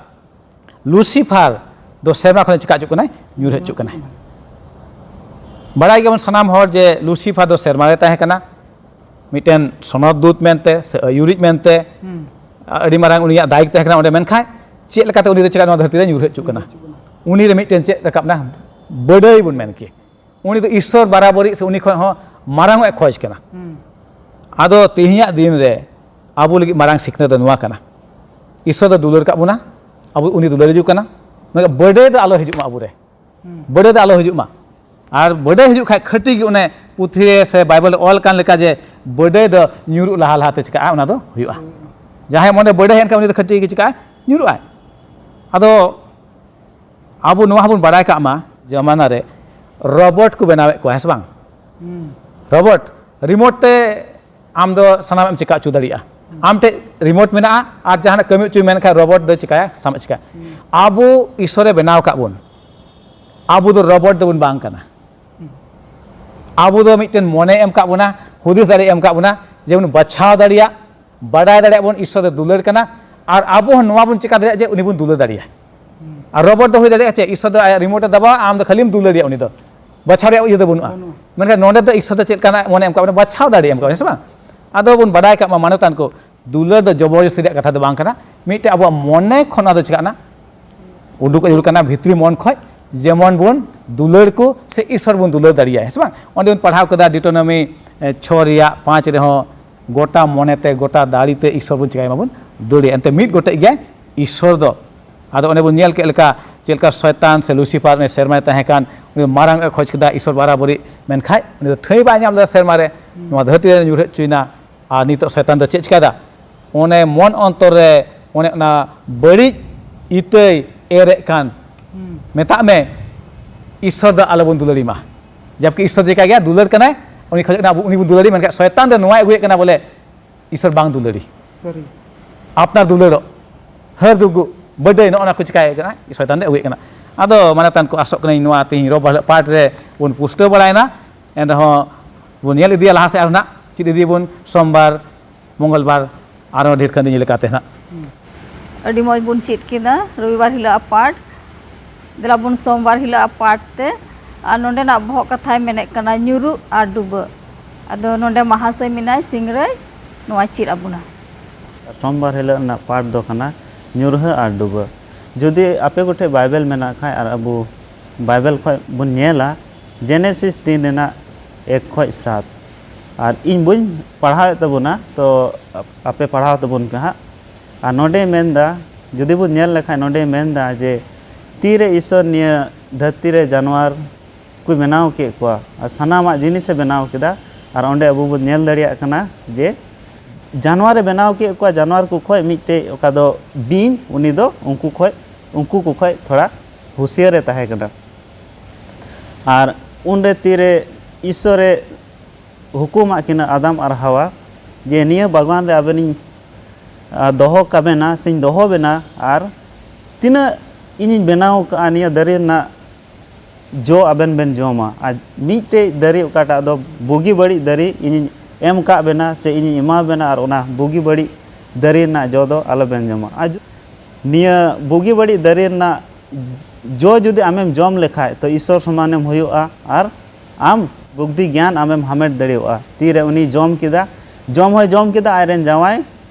ᱞᱩᱥᱤᱯᱷᱟᱨ ᱫᱚ ᱥᱮᱨᱢᱟ ᱠᱷᱚᱱᱮ ᱪᱤᱠᱟ ᱦᱚᱪᱚᱜ ᱠᱟᱱᱟᱭ? ᱧᱩᱨ ᱦᱮᱡ ᱦᱚᱪᱚᱜ ᱠᱟᱱᱟᱭ᱾ ᱵᱟᱲᱟᱭ ᱜᱮᱭᱟᱵᱚᱱ ᱥᱟᱱᱟᱢ ᱦᱚᱲ ᱡᱮ ᱞᱩᱥᱤᱯᱷᱟᱨ ᱫᱚ ᱥᱮᱨᱢᱟ ᱨᱮ ᱛᱟᱦᱮᱸ ᱠᱟᱱᱟ, ᱢᱤᱫᱴᱮᱱ ᱥᱚᱱᱚᱛ ᱫᱩᱛ ᱢᱮᱱᱛᱮ ᱥᱮ ᱟᱹᱭᱩᱨᱤᱡ ᱢᱮᱱᱛᱮ᱾ ᱦᱩᱸ᱾ ᱟᱹᱰᱤ ᱢᱟᱨᱟᱝ ᱩᱱᱤᱭᱟᱜ ᱫᱟᱭᱤᱛ ᱛᱟᱦᱮᱸ ᱠᱟᱱᱟ ᱚᱸᱰᱮ, ᱢᱮᱱᱠᱷᱟᱱ ᱪᱮᱫ ᱞᱮᱠᱟᱛᱮ ᱩᱱᱤ ᱫᱚ ᱪᱮᱠᱟ ᱱᱚᱣᱟ ᱫᱷᱟᱹᱨᱛᱤ ᱨᱮ ᱧᱩᱨ ᱦᱮᱡ ᱦᱚᱪᱚᱜ ᱠᱟᱱᱟ? ᱩᱱᱤ ᱨᱮ ᱢᱤᱫᱴᱮᱱ ᱪᱮᱫ ᱨᱟᱠᱟᱵ ᱮᱱᱟ? ᱵᱟᱹᱰᱟᱹᱭ ᱵᱚᱱ ᱢᱮᱱ ᱠᱮ᱾ ᱩᱱᱤ ᱫᱚ ᱤᱥᱥᱚᱨ ᱵᱟᱨᱟᱵᱟᱹᱨᱤ ᱥᱮ ᱩᱱᱤ ᱠᱷᱚᱱ ᱦᱚᱸ ᱢᱟᱨᱟᱝ ᱮ ᱠᱷᱚᱡᱽ ᱠᱟᱱᱟ᱾ ᱦᱩᱸ᱾ ᱟᱫᱚ ᱛᱮᱦᱮᱧᱟᱜ ᱫᱤᱱ ᱨᱮ ᱟᱵᱚ ᱞᱟᱹᱜᱤᱫ ᱢᱟᱨᱟᱝ ᱥᱤᱠᱷᱱᱟᱹᱛ ᱫᱚ ᱱᱚᱣᱟ ᱠᱟᱱᱟ, ᱤᱥᱥᱚᱨ ᱫᱚ ᱫᱩᱞᱟᱹᱲ ᱠᱟᱜ ᱵᱚᱱᱟ, ᱟᱵᱚ ᱩᱱᱤ ᱫᱩᱞᱟᱹᱲ ᱦᱤᱡᱩᱜ ᱠᱟᱱᱟ, ᱢᱮᱱᱠᱷᱟᱱ ᱵᱟᱹᱰᱟᱹᱭ ᱫᱚ ᱟᱞᱚ ᱦᱤᱡᱩᱜ ᱢᱟ ᱟᱵᱚᱨᱮ᱾ ᱦᱩᱸ᱾ ᱵᱟᱹᱰᱟᱹᱭ ᱫᱚ ᱟᱞᱚ ᱦᱤᱡᱩᱜ ᱢᱟ᱾ ᱟᱨ ᱵᱟᱹᱰᱟᱹᱭ ᱦᱤᱡᱩᱜ ᱠᱷᱟᱡ ᱠᱷᱟᱹᱴᱤ ᱜᱮ ᱚᱱᱮ ᱯᱩᱛᱷᱤ ᱨᱮ ᱥᱮ ᱵᱟᱭᱵᱮᱞ ᱨᱮ ᱚᱞ ᱠᱟᱱ ᱞᱮᱠᱟ ᱡᱮ ᱵᱟᱹᱰᱟᱹᱭ ᱫᱚ ᱧᱩᱨᱩᱜ ᱞᱟᱦᱟ ᱞᱟᱦᱟᱛᱮ ᱪᱤᱠᱟᱹᱜᱼᱟ, ᱚᱱᱟ ᱫᱚ ᱦᱩᱭᱩᱜᱼᱟ᱾ ᱡᱟᱦᱟᱸᱭ ᱢᱚᱱᱮ ᱵᱟᱹᱰᱟᱹᱭ ᱦᱮᱡ ᱮᱱ ᱠᱷᱟᱱ ᱩᱱᱤ ᱫᱚ ᱠᱷᱟᱹᱴᱤ ᱜᱮ ᱪᱤᱠᱟᱹᱜᱼᱟᱭ? ᱧᱩᱨᱩᱜᱼᱟᱭ᱾ ᱟᱫᱚ ᱟᱵᱚ ᱱᱚᱣᱟ ᱦᱚᱸᱵᱚᱱ ᱵᱟᱲᱟᱭ ᱠᱟᱜ ᱢᱟ, ᱡᱟᱢᱟᱱᱟ ᱨᱮ ᱨᱚᱵᱚᱴ ᱠᱚ ᱵᱮᱱᱟᱣᱮᱫ ᱠᱚᱣᱟ, ᱦᱮᱸ ᱥᱮ ᱵᱟᱝ? ᱦᱩᱸ᱾ ᱨᱚᱵᱚᱴ, ᱨᱤᱢᱳᱴ ᱛᱮ ᱟᱢ ᱫᱚ ᱥᱟᱱᱟᱢᱟᱜ ᱮᱢ ᱪᱤᱠᱟ ᱦᱚᱪᱚ ᱫᱟᱲᱮᱭᱟᱜᱼᱟ᱾ ᱟᱢ ᱴᱷᱮᱡ ᱨᱤᱢᱳᱴ ᱢᱮᱱᱟᱜᱼᱟ ᱟᱨ ᱡᱟᱦᱟᱱᱟᱜ ᱠᱟᱹᱢᱤ ᱦᱚᱪᱚᱭ ᱢᱮᱱ ᱠᱷᱟᱱ ᱨᱚᱵᱚᱴ ᱫᱚ ᱪᱤᱠᱟᱭᱟ? ᱥᱟᱱᱟᱢᱟᱜ ᱪᱤᱠᱟᱭᱟ᱾ ᱦᱩᱸ᱾ ᱟᱵᱚ ᱤᱥᱥᱚᱨᱮ ᱵᱮᱱᱟᱣ ᱠᱟᱜ ᱵᱚᱱ, ᱟᱵᱚ ᱫᱚ ᱨᱚᱵᱚᱴ ᱫᱚᱵᱚᱱ ᱵᱟᱝ ᱠᱟᱱᱟ᱾ ᱦᱩᱸ᱾ ᱟᱵᱚ ᱫᱚ ᱢᱤᱫᱴᱮᱱ ᱢᱚᱱᱮ ᱮᱢ ᱠᱟᱜ ᱵᱚᱱᱟ, ᱦᱩᱫᱤᱥ ᱫᱟᱲᱮ ᱮᱢ ᱠᱟᱜ ᱵᱚᱱᱟ, ᱡᱮᱵᱚᱱ ᱵᱟᱪᱷᱟᱣ ᱫᱟᱲᱮᱭᱟᱜ, ᱵᱟᱰᱟᱭ ᱫᱟᱲᱮᱭᱟᱜ ᱵᱚᱱ ᱤᱥᱥᱚᱨ ᱫᱚ ᱫᱩᱞᱟᱹᱲ ᱠᱟᱱᱟ, ᱟᱨ ᱟᱵᱚ ᱦᱚᱸ ᱱᱚᱣᱟ ᱵᱚᱱ ᱪᱮᱠᱟ ᱫᱟᱲᱮᱭᱟᱜᱼᱟ ᱡᱮ ᱩᱱᱤ ᱵᱚᱱ ᱫᱩᱞᱟᱹᱲ ᱫᱟᱲᱮᱭᱟᱜᱼᱟ᱾ ᱦᱩᱸ᱾ ᱟᱨ ᱨᱚᱵᱚᱴ ᱫᱚ ᱦᱩᱭ ᱫᱟᱲᱮᱭᱟᱜᱼᱟ ᱪᱮᱫ, ᱤᱥᱥᱚᱨ ᱫᱚ ᱟᱭᱟᱜ ᱨᱤᱢᱳᱴ ᱮ ᱫᱟᱵᱟᱣᱟ, ᱟᱢ ᱫᱚ ᱠᱷᱟᱹᱞᱤᱢ ᱫᱩᱞᱟᱹᱲ ᱫᱟᱲᱮᱭᱟᱜᱼᱟ, ᱩᱱᱤ ᱫᱚ ᱵᱟᱪᱷᱟᱣ ᱨᱮᱭᱟᱜ ᱤᱭᱟᱹ ᱫᱚ ᱵᱟᱹᱱᱩᱜᱼᱟ᱾ ᱵᱟᱹᱱᱩᱜᱼᱟ᱾ ᱢᱮᱱᱠᱷᱟᱱ ᱱᱚᱰᱮ ᱫᱚ ᱤᱥᱥᱚᱨ ᱫᱚ ᱪᱮᱫ ᱞᱮᱠᱟᱱᱟᱜ ᱢᱚᱱᱮ ᱮᱢ ᱠᱟᱜ ᱵᱚᱱᱟ, ᱵᱟᱪᱷᱟᱣ ᱫᱟᱲᱮ ᱮᱢ ᱠᱟᱜ ᱵᱚᱱᱟ, ᱦᱮᱸ ᱥᱮ ᱵᱟᱝ? ᱟᱫᱚ ᱵᱚᱱ ᱵᱟᱰᱟᱭ ᱠᱟᱜ ᱢᱟ ᱢᱟᱱᱚᱛᱟᱱ ᱠᱚ, ᱫᱩᱞᱟᱹᱲ ᱫᱚ ᱡᱚᱵᱚᱨᱡᱚᱥᱛᱤ ᱨᱮᱭᱟᱜ ᱠᱟᱛᱷᱟ ᱫᱚ ᱵᱟᱝ ᱠᱟᱱᱟ᱾ ᱢᱤᱫᱴᱮᱡ ᱟᱵᱚᱣᱟᱜ ᱢᱚᱱᱮ ᱠᱷᱚᱱ ᱚᱱᱟ ᱫᱚ ᱪᱤᱠᱟᱜ ᱠᱟᱱᱟ, ᱩᱰᱩᱠ ᱡᱟᱹᱨᱩᱲ ᱠᱟᱱᱟ ᱵᱷᱤᱛᱨᱤ ᱢᱚᱱ ᱠᱷᱚᱡ, ᱡᱮᱢᱚᱱ ᱵᱚᱱ ᱫᱩᱞᱟᱹᱲ ᱠᱚ ᱥᱮ ᱤᱥᱥᱚᱨ ᱵᱚᱱ ᱫᱩᱞᱟᱹᱲ ᱫᱟᱲᱮᱭᱟᱭᱟ, ᱦᱮᱸ ᱥᱮ ᱵᱟᱝ? ᱚᱸᱰᱮ ᱵᱚᱱ ᱯᱟᱲᱦᱟᱣ ᱠᱮᱫᱟ ᱰᱤᱴᱳᱱᱚᱢᱤ, ᱮ, ᱪᱷᱚ ᱨᱮᱭᱟᱜ ᱯᱟᱸᱪ ᱨᱮᱦᱚᱸ, ᱜᱚᱴᱟ ᱢᱚᱱᱮᱛᱮ, ᱜᱚᱴᱟ ᱫᱟᱲᱮᱛᱮ ᱤᱥᱥᱚᱨ ᱵᱚᱱ ᱪᱤᱠᱟᱭᱟ, ᱢᱟᱵᱚᱱ ᱫᱟᱹᱲᱮᱭᱟ᱾ ᱮᱱᱛᱮ ᱢᱤᱫ ᱜᱚᱴᱮᱡ ᱜᱮᱭᱟᱭ ᱤᱥᱥᱚᱨ ᱫᱚ᱾ ᱟᱫᱚ ᱚᱱᱮ ᱵᱚᱱ ᱧᱮᱞ ᱠᱮᱫ ᱞᱮᱠᱟ, ᱪᱮᱫ ᱞᱮᱠᱟ ᱥᱚᱭᱛᱟᱱ ᱥᱮ ᱞᱩᱥᱤᱯᱷᱟᱨ ᱩᱱᱤ ᱥᱮᱨᱢᱟᱭ ᱛᱟᱦᱮᱸ ᱠᱟᱱ, ᱩᱱᱤ ᱢᱟᱨᱟᱝ ᱮ ᱠᱷᱚᱡᱽ ᱠᱮᱫᱟ ᱤᱥᱥᱚᱨ ᱵᱟᱨᱟᱵᱟᱹᱨᱤ, ᱢᱮᱱᱠᱷᱟᱡ ᱩᱱᱤ ᱫᱚ ᱴᱷᱟᱹᱭ ᱵᱟᱭ ᱧᱟᱢ ᱞᱮᱫᱟ ᱥᱮᱨᱢᱟ ᱨᱮ, ᱱᱚᱣᱟ ᱫᱷᱟᱹᱨᱛᱤ ᱨᱮ ᱧᱩᱨ ᱦᱮᱡ ᱦᱚᱪᱚᱭᱮᱱᱟ᱾ ᱟᱨ ᱱᱤᱛᱚᱜ ᱥᱚᱭᱛᱟᱱ ᱫᱚ ᱪᱮᱫ ᱪᱤᱠᱟᱭᱫᱟ? ᱚᱱᱮ ᱢᱚᱱ ᱚᱱᱛᱚᱨ ᱨᱮ ᱚᱱᱮ ᱚᱱᱟ ᱵᱟᱹᱲᱤᱡ ᱤᱛᱟᱹᱭ ᱮᱨᱮᱫ ᱠᱟᱱ᱾ ᱦᱩᱸ᱾ ᱢᱮᱛᱟᱜ ᱢᱮ, ᱤᱥᱥᱚᱨ ᱫᱚ ᱟᱞᱚᱵᱚᱱ ᱫᱩᱞᱟᱹᱲᱤ ᱢᱟ᱾ ᱡᱟᱵᱠᱤ ᱤᱥᱥᱚᱨ ᱪᱤᱠᱟ ᱜᱮᱭᱟ? ᱫᱩᱞᱟᱹᱲ ᱠᱟᱱᱟᱭ, ᱩᱱᱤ ᱠᱷᱚᱡᱚᱜ ᱠᱟᱱᱟ ᱟᱵᱚ ᱩᱱᱤ ᱵᱚᱱ ᱫᱩᱞᱟᱹᱲᱤ, ᱢᱮᱱᱠᱷᱟᱱ ᱥᱚᱭᱛᱟᱱ ᱫᱚ ᱱᱚᱣᱟᱭ ᱟᱹᱜᱩᱭᱮᱫ ᱠᱟᱱᱟ ᱵᱚᱞᱮ, ᱤᱥᱚᱨ ᱵᱟᱝ ᱫᱩᱞᱟᱹᱲᱤ, ᱥᱟᱹᱨᱤ᱾ ᱟᱯᱱᱟᱨ ᱫᱩᱞᱟᱹᱲᱚᱜ, ᱦᱟᱹᱨ ᱫᱩᱜᱩ, ᱵᱟᱹᱰᱟᱹᱭ, ᱱᱚᱜᱼᱚ ᱱᱚᱣᱟ ᱠᱚ ᱪᱤᱠᱟᱹᱭᱮᱫ ᱠᱟᱱᱟ, ᱥᱚᱭᱛᱟᱱ ᱫᱚ ᱟᱹᱜᱩᱭᱮᱫ ᱠᱟᱱᱟ᱾ ᱟᱫᱚ ᱢᱟᱱᱮ ᱛᱟᱱ ᱠᱚ ᱟᱥᱚᱜ ᱠᱟᱹᱱᱟᱹᱧ ᱱᱚᱣᱟ ᱛᱮᱦᱮᱧ ᱨᱚᱵᱟᱨ ᱦᱤᱞᱳᱜ ᱯᱟᱴ ᱨᱮ ᱵᱚᱱ ᱯᱩᱥᱴᱟᱹᱣ ᱵᱟᱲᱟᱭᱮᱱᱟ, ᱮᱱᱨᱮᱦᱚᱸ ᱵᱚᱱ ᱧᱮᱞ ᱤᱫᱤᱭᱟ ᱞᱟᱦᱟ ᱥᱮᱫ ᱟᱨᱦᱚᱸ ᱱᱟᱜ ᱪᱮᱫ ᱤᱫᱤᱭᱟᱵᱚᱱ ᱥᱳᱢᱵᱟᱨ, ᱢᱚᱝᱜᱚᱞᱵᱟᱨ, ᱟᱨᱦᱚᱸ ᱰᱷᱮᱨ ᱠᱷᱟᱱ ᱫᱚ ᱤᱧ ᱞᱮᱠᱟᱛᱮ ᱱᱟᱜ᱾ ᱟᱹᱰᱤ ᱢᱚᱡᱽ ᱵᱚᱱ ᱪᱮᱫ ᱠᱮᱫᱟ ᱨᱚᱵᱤᱵᱟᱨ ᱦᱤᱞᱳᱜ ᱟᱜ ᱯᱟᱴ᱾ ᱫᱮᱞᱟ ᱵᱚᱱ ᱥᱳᱢᱵᱟᱨ ᱦᱤᱞᱳᱜ ᱟᱜ ᱯᱟᱴ ᱛᱮ᱾ ᱟᱨ ᱱᱚᱸᱰᱮᱱᱟᱜ ᱵᱚᱦᱚᱜ ᱠᱟᱛᱷᱟᱭ ᱢᱮᱱᱮᱫ ᱠᱟᱱᱟ ᱧᱩᱨᱩᱜ ᱟᱨ ᱰᱩᱵᱟᱹᱜ᱾ ᱟᱫᱚ ᱱᱚᱸᱰᱮ ᱢᱟᱦᱟᱥᱚᱭ ᱢᱮᱱᱟᱭ ᱥᱤᱝᱨᱟᱹᱭ, ᱱᱚᱣᱟᱭ ᱪᱮᱫ ᱟᱵᱚᱱᱟ᱾ ᱥᱳᱢᱵᱟᱨ ᱦᱤᱞᱳᱜ ᱨᱮᱱᱟᱜ ᱯᱟᱴ ᱫᱚ ᱠᱟᱱᱟ ᱧᱩᱨᱦᱟᱹ ᱟᱨ ᱰᱩᱵᱟᱹ᱾ ᱡᱩᱫᱤ ᱟᱯᱮ ᱠᱚᱴᱷᱮᱱ ᱵᱟᱭᱵᱮᱞ ᱢᱮᱱᱟᱜ ᱠᱷᱟᱡ ᱟᱨ ᱟᱵᱚ ᱵᱟᱭᱵᱮᱞ ᱠᱷᱚᱡ ᱵᱚᱱ ᱧᱮᱞᱟ, ᱡᱮᱱᱮᱥᱤᱥ ᱛᱤᱱ ᱨᱮᱱᱟᱜ ᱮᱠ ᱠᱷᱚᱡ ᱥᱟᱛ, ᱟᱨ ᱤᱧ ᱵᱟᱹᱧ ᱯᱟᱲᱦᱟᱣᱮᱫ ᱛᱟᱵᱚᱱᱟ, ᱛᱚ ᱟᱯᱮ ᱯᱟᱲᱦᱟᱣ ᱛᱟᱵᱚᱱ ᱯᱮ ᱦᱟᱸᱜ᱾ ᱟᱨ ᱱᱚᱰᱮᱭ ᱢᱮᱱᱫᱟ, ᱡᱩᱫᱤ ᱵᱚᱱ ᱧᱮᱞ ᱞᱮᱠᱷᱟᱡ ᱱᱚᱰᱮᱭ ᱢᱮᱱᱫᱟ ᱡᱮ ᱛᱤᱨᱮ ᱤᱥᱚᱨ ᱱᱤᱭᱟᱹ ᱫᱷᱟᱹᱨᱛᱤ ᱨᱮ ᱡᱟᱱᱣᱟᱨ ᱠᱚᱭ ᱵᱮᱱᱟᱣ ᱠᱮᱫ ᱠᱚᱣᱟ ᱟᱨ ᱥᱟᱱᱟᱢᱟᱜ ᱡᱤᱱᱤᱥᱮ ᱵᱮᱱᱟᱣ ᱠᱮᱫᱟ᱾ ᱟᱨ ᱚᱸᱰᱮ ᱟᱵᱚ ᱵᱚᱱ ᱧᱮᱞ ᱫᱟᱲᱮᱭᱟᱜ ᱠᱟᱱᱟ ᱡᱮ ᱡᱟᱱᱣᱟᱨᱮ ᱵᱮᱱᱟᱣ ᱠᱮᱫ ᱠᱚᱣᱟ, ᱡᱟᱱᱣᱟᱨ ᱠᱚ ᱠᱷᱚᱡ ᱢᱤᱫᱴᱮᱡ ᱚᱠᱟ ᱫᱚ ᱵᱤᱧ, ᱩᱱᱤ ᱫᱚ ᱩᱱᱠᱩ ᱠᱷᱚᱡ, ᱩᱱᱠᱩ ᱠᱚ ᱠᱷᱚᱡ ᱛᱷᱚᱲᱟ ᱦᱩᱥᱤᱭᱟᱹᱨᱮ ᱛᱟᱦᱮᱸ ᱠᱟᱱᱟ᱾ ᱟᱨ ᱩᱱᱨᱮ ᱛᱤᱨᱮ ᱤᱥᱥᱚᱨᱮ ᱦᱩᱠᱩᱢᱟᱜ ᱠᱤᱱᱟ ᱟᱫᱟᱢ ᱟᱨ ᱦᱟᱣᱟ ᱡᱮ ᱱᱤᱭᱟᱹ ᱵᱟᱜᱟᱱ ᱨᱮ ᱟᱵᱮᱱᱤᱧ ᱫᱚᱦᱚ ᱠᱟᱵᱮᱱᱟ ᱥᱮᱧ ᱫᱚᱦᱚ ᱵᱮᱱᱟ, ᱟᱨ ᱛᱤᱱᱟᱹᱜ ᱤᱧᱤᱧ ᱵᱮᱱᱟᱣ ᱠᱟᱜᱼᱟ ᱱᱤᱭᱟᱹ ᱫᱟᱨᱮ ᱨᱮᱱᱟᱜ ᱡᱚ ᱟᱵᱮᱱ ᱵᱮᱱ ᱡᱚᱢᱟ᱾ ᱟᱨ ᱢᱤᱫᱴᱮᱡ ᱫᱟᱨᱮ ᱚᱠᱟᱴᱟᱜ ᱫᱚ ᱵᱩᱜᱤ ᱵᱟᱹᱲᱤᱡ ᱫᱟᱨᱮ ᱤᱧᱤᱧ ᱮᱢ ᱠᱟᱜ ᱵᱮᱱᱟ ᱥᱮ ᱤᱧᱤᱧ ᱮᱢᱟ ᱵᱮᱱᱟ, ᱟᱨ ᱚᱱᱟ ᱵᱩᱜᱤ ᱵᱟᱹᱲᱤᱡ ᱫᱟᱨᱮ ᱨᱮᱱᱟᱜ ᱡᱚ ᱫᱚ ᱟᱞᱚᱵᱮᱱ ᱡᱚᱢᱟ᱾ ᱟᱨ ᱡᱩ- ᱱᱤᱭᱟᱹ ᱵᱩᱜᱤ ᱵᱟᱹᱲᱤᱡ ᱫᱟᱨᱮ ᱨᱮᱱᱟᱜ ᱡᱚ ᱡᱩᱫᱤ ᱟᱢᱮᱢ ᱡᱚᱢ ᱞᱮᱠᱷᱟᱡ ᱛᱚ ᱤᱥᱥᱚᱨ ᱥᱚᱢᱟᱱᱮᱢ ᱦᱩᱭᱩᱜᱼᱟ, ᱟᱨ ᱟᱢ ᱵᱩᱫᱽᱫᱷᱤ ᱜᱮᱭᱟᱱ ᱟᱢᱮᱢ ᱦᱟᱢᱮᱴ ᱫᱟᱲᱮᱭᱟᱜᱼᱟ᱾ ᱛᱤᱨᱮ ᱩᱱᱤ ᱡᱚᱢ ᱠᱮᱫᱟ, ᱡᱚᱢ ᱦᱚᱸᱭ ᱡᱚᱢ ᱠᱮᱫᱟ, ᱟᱡᱨᱮᱱ ᱡᱟᱶᱟᱭ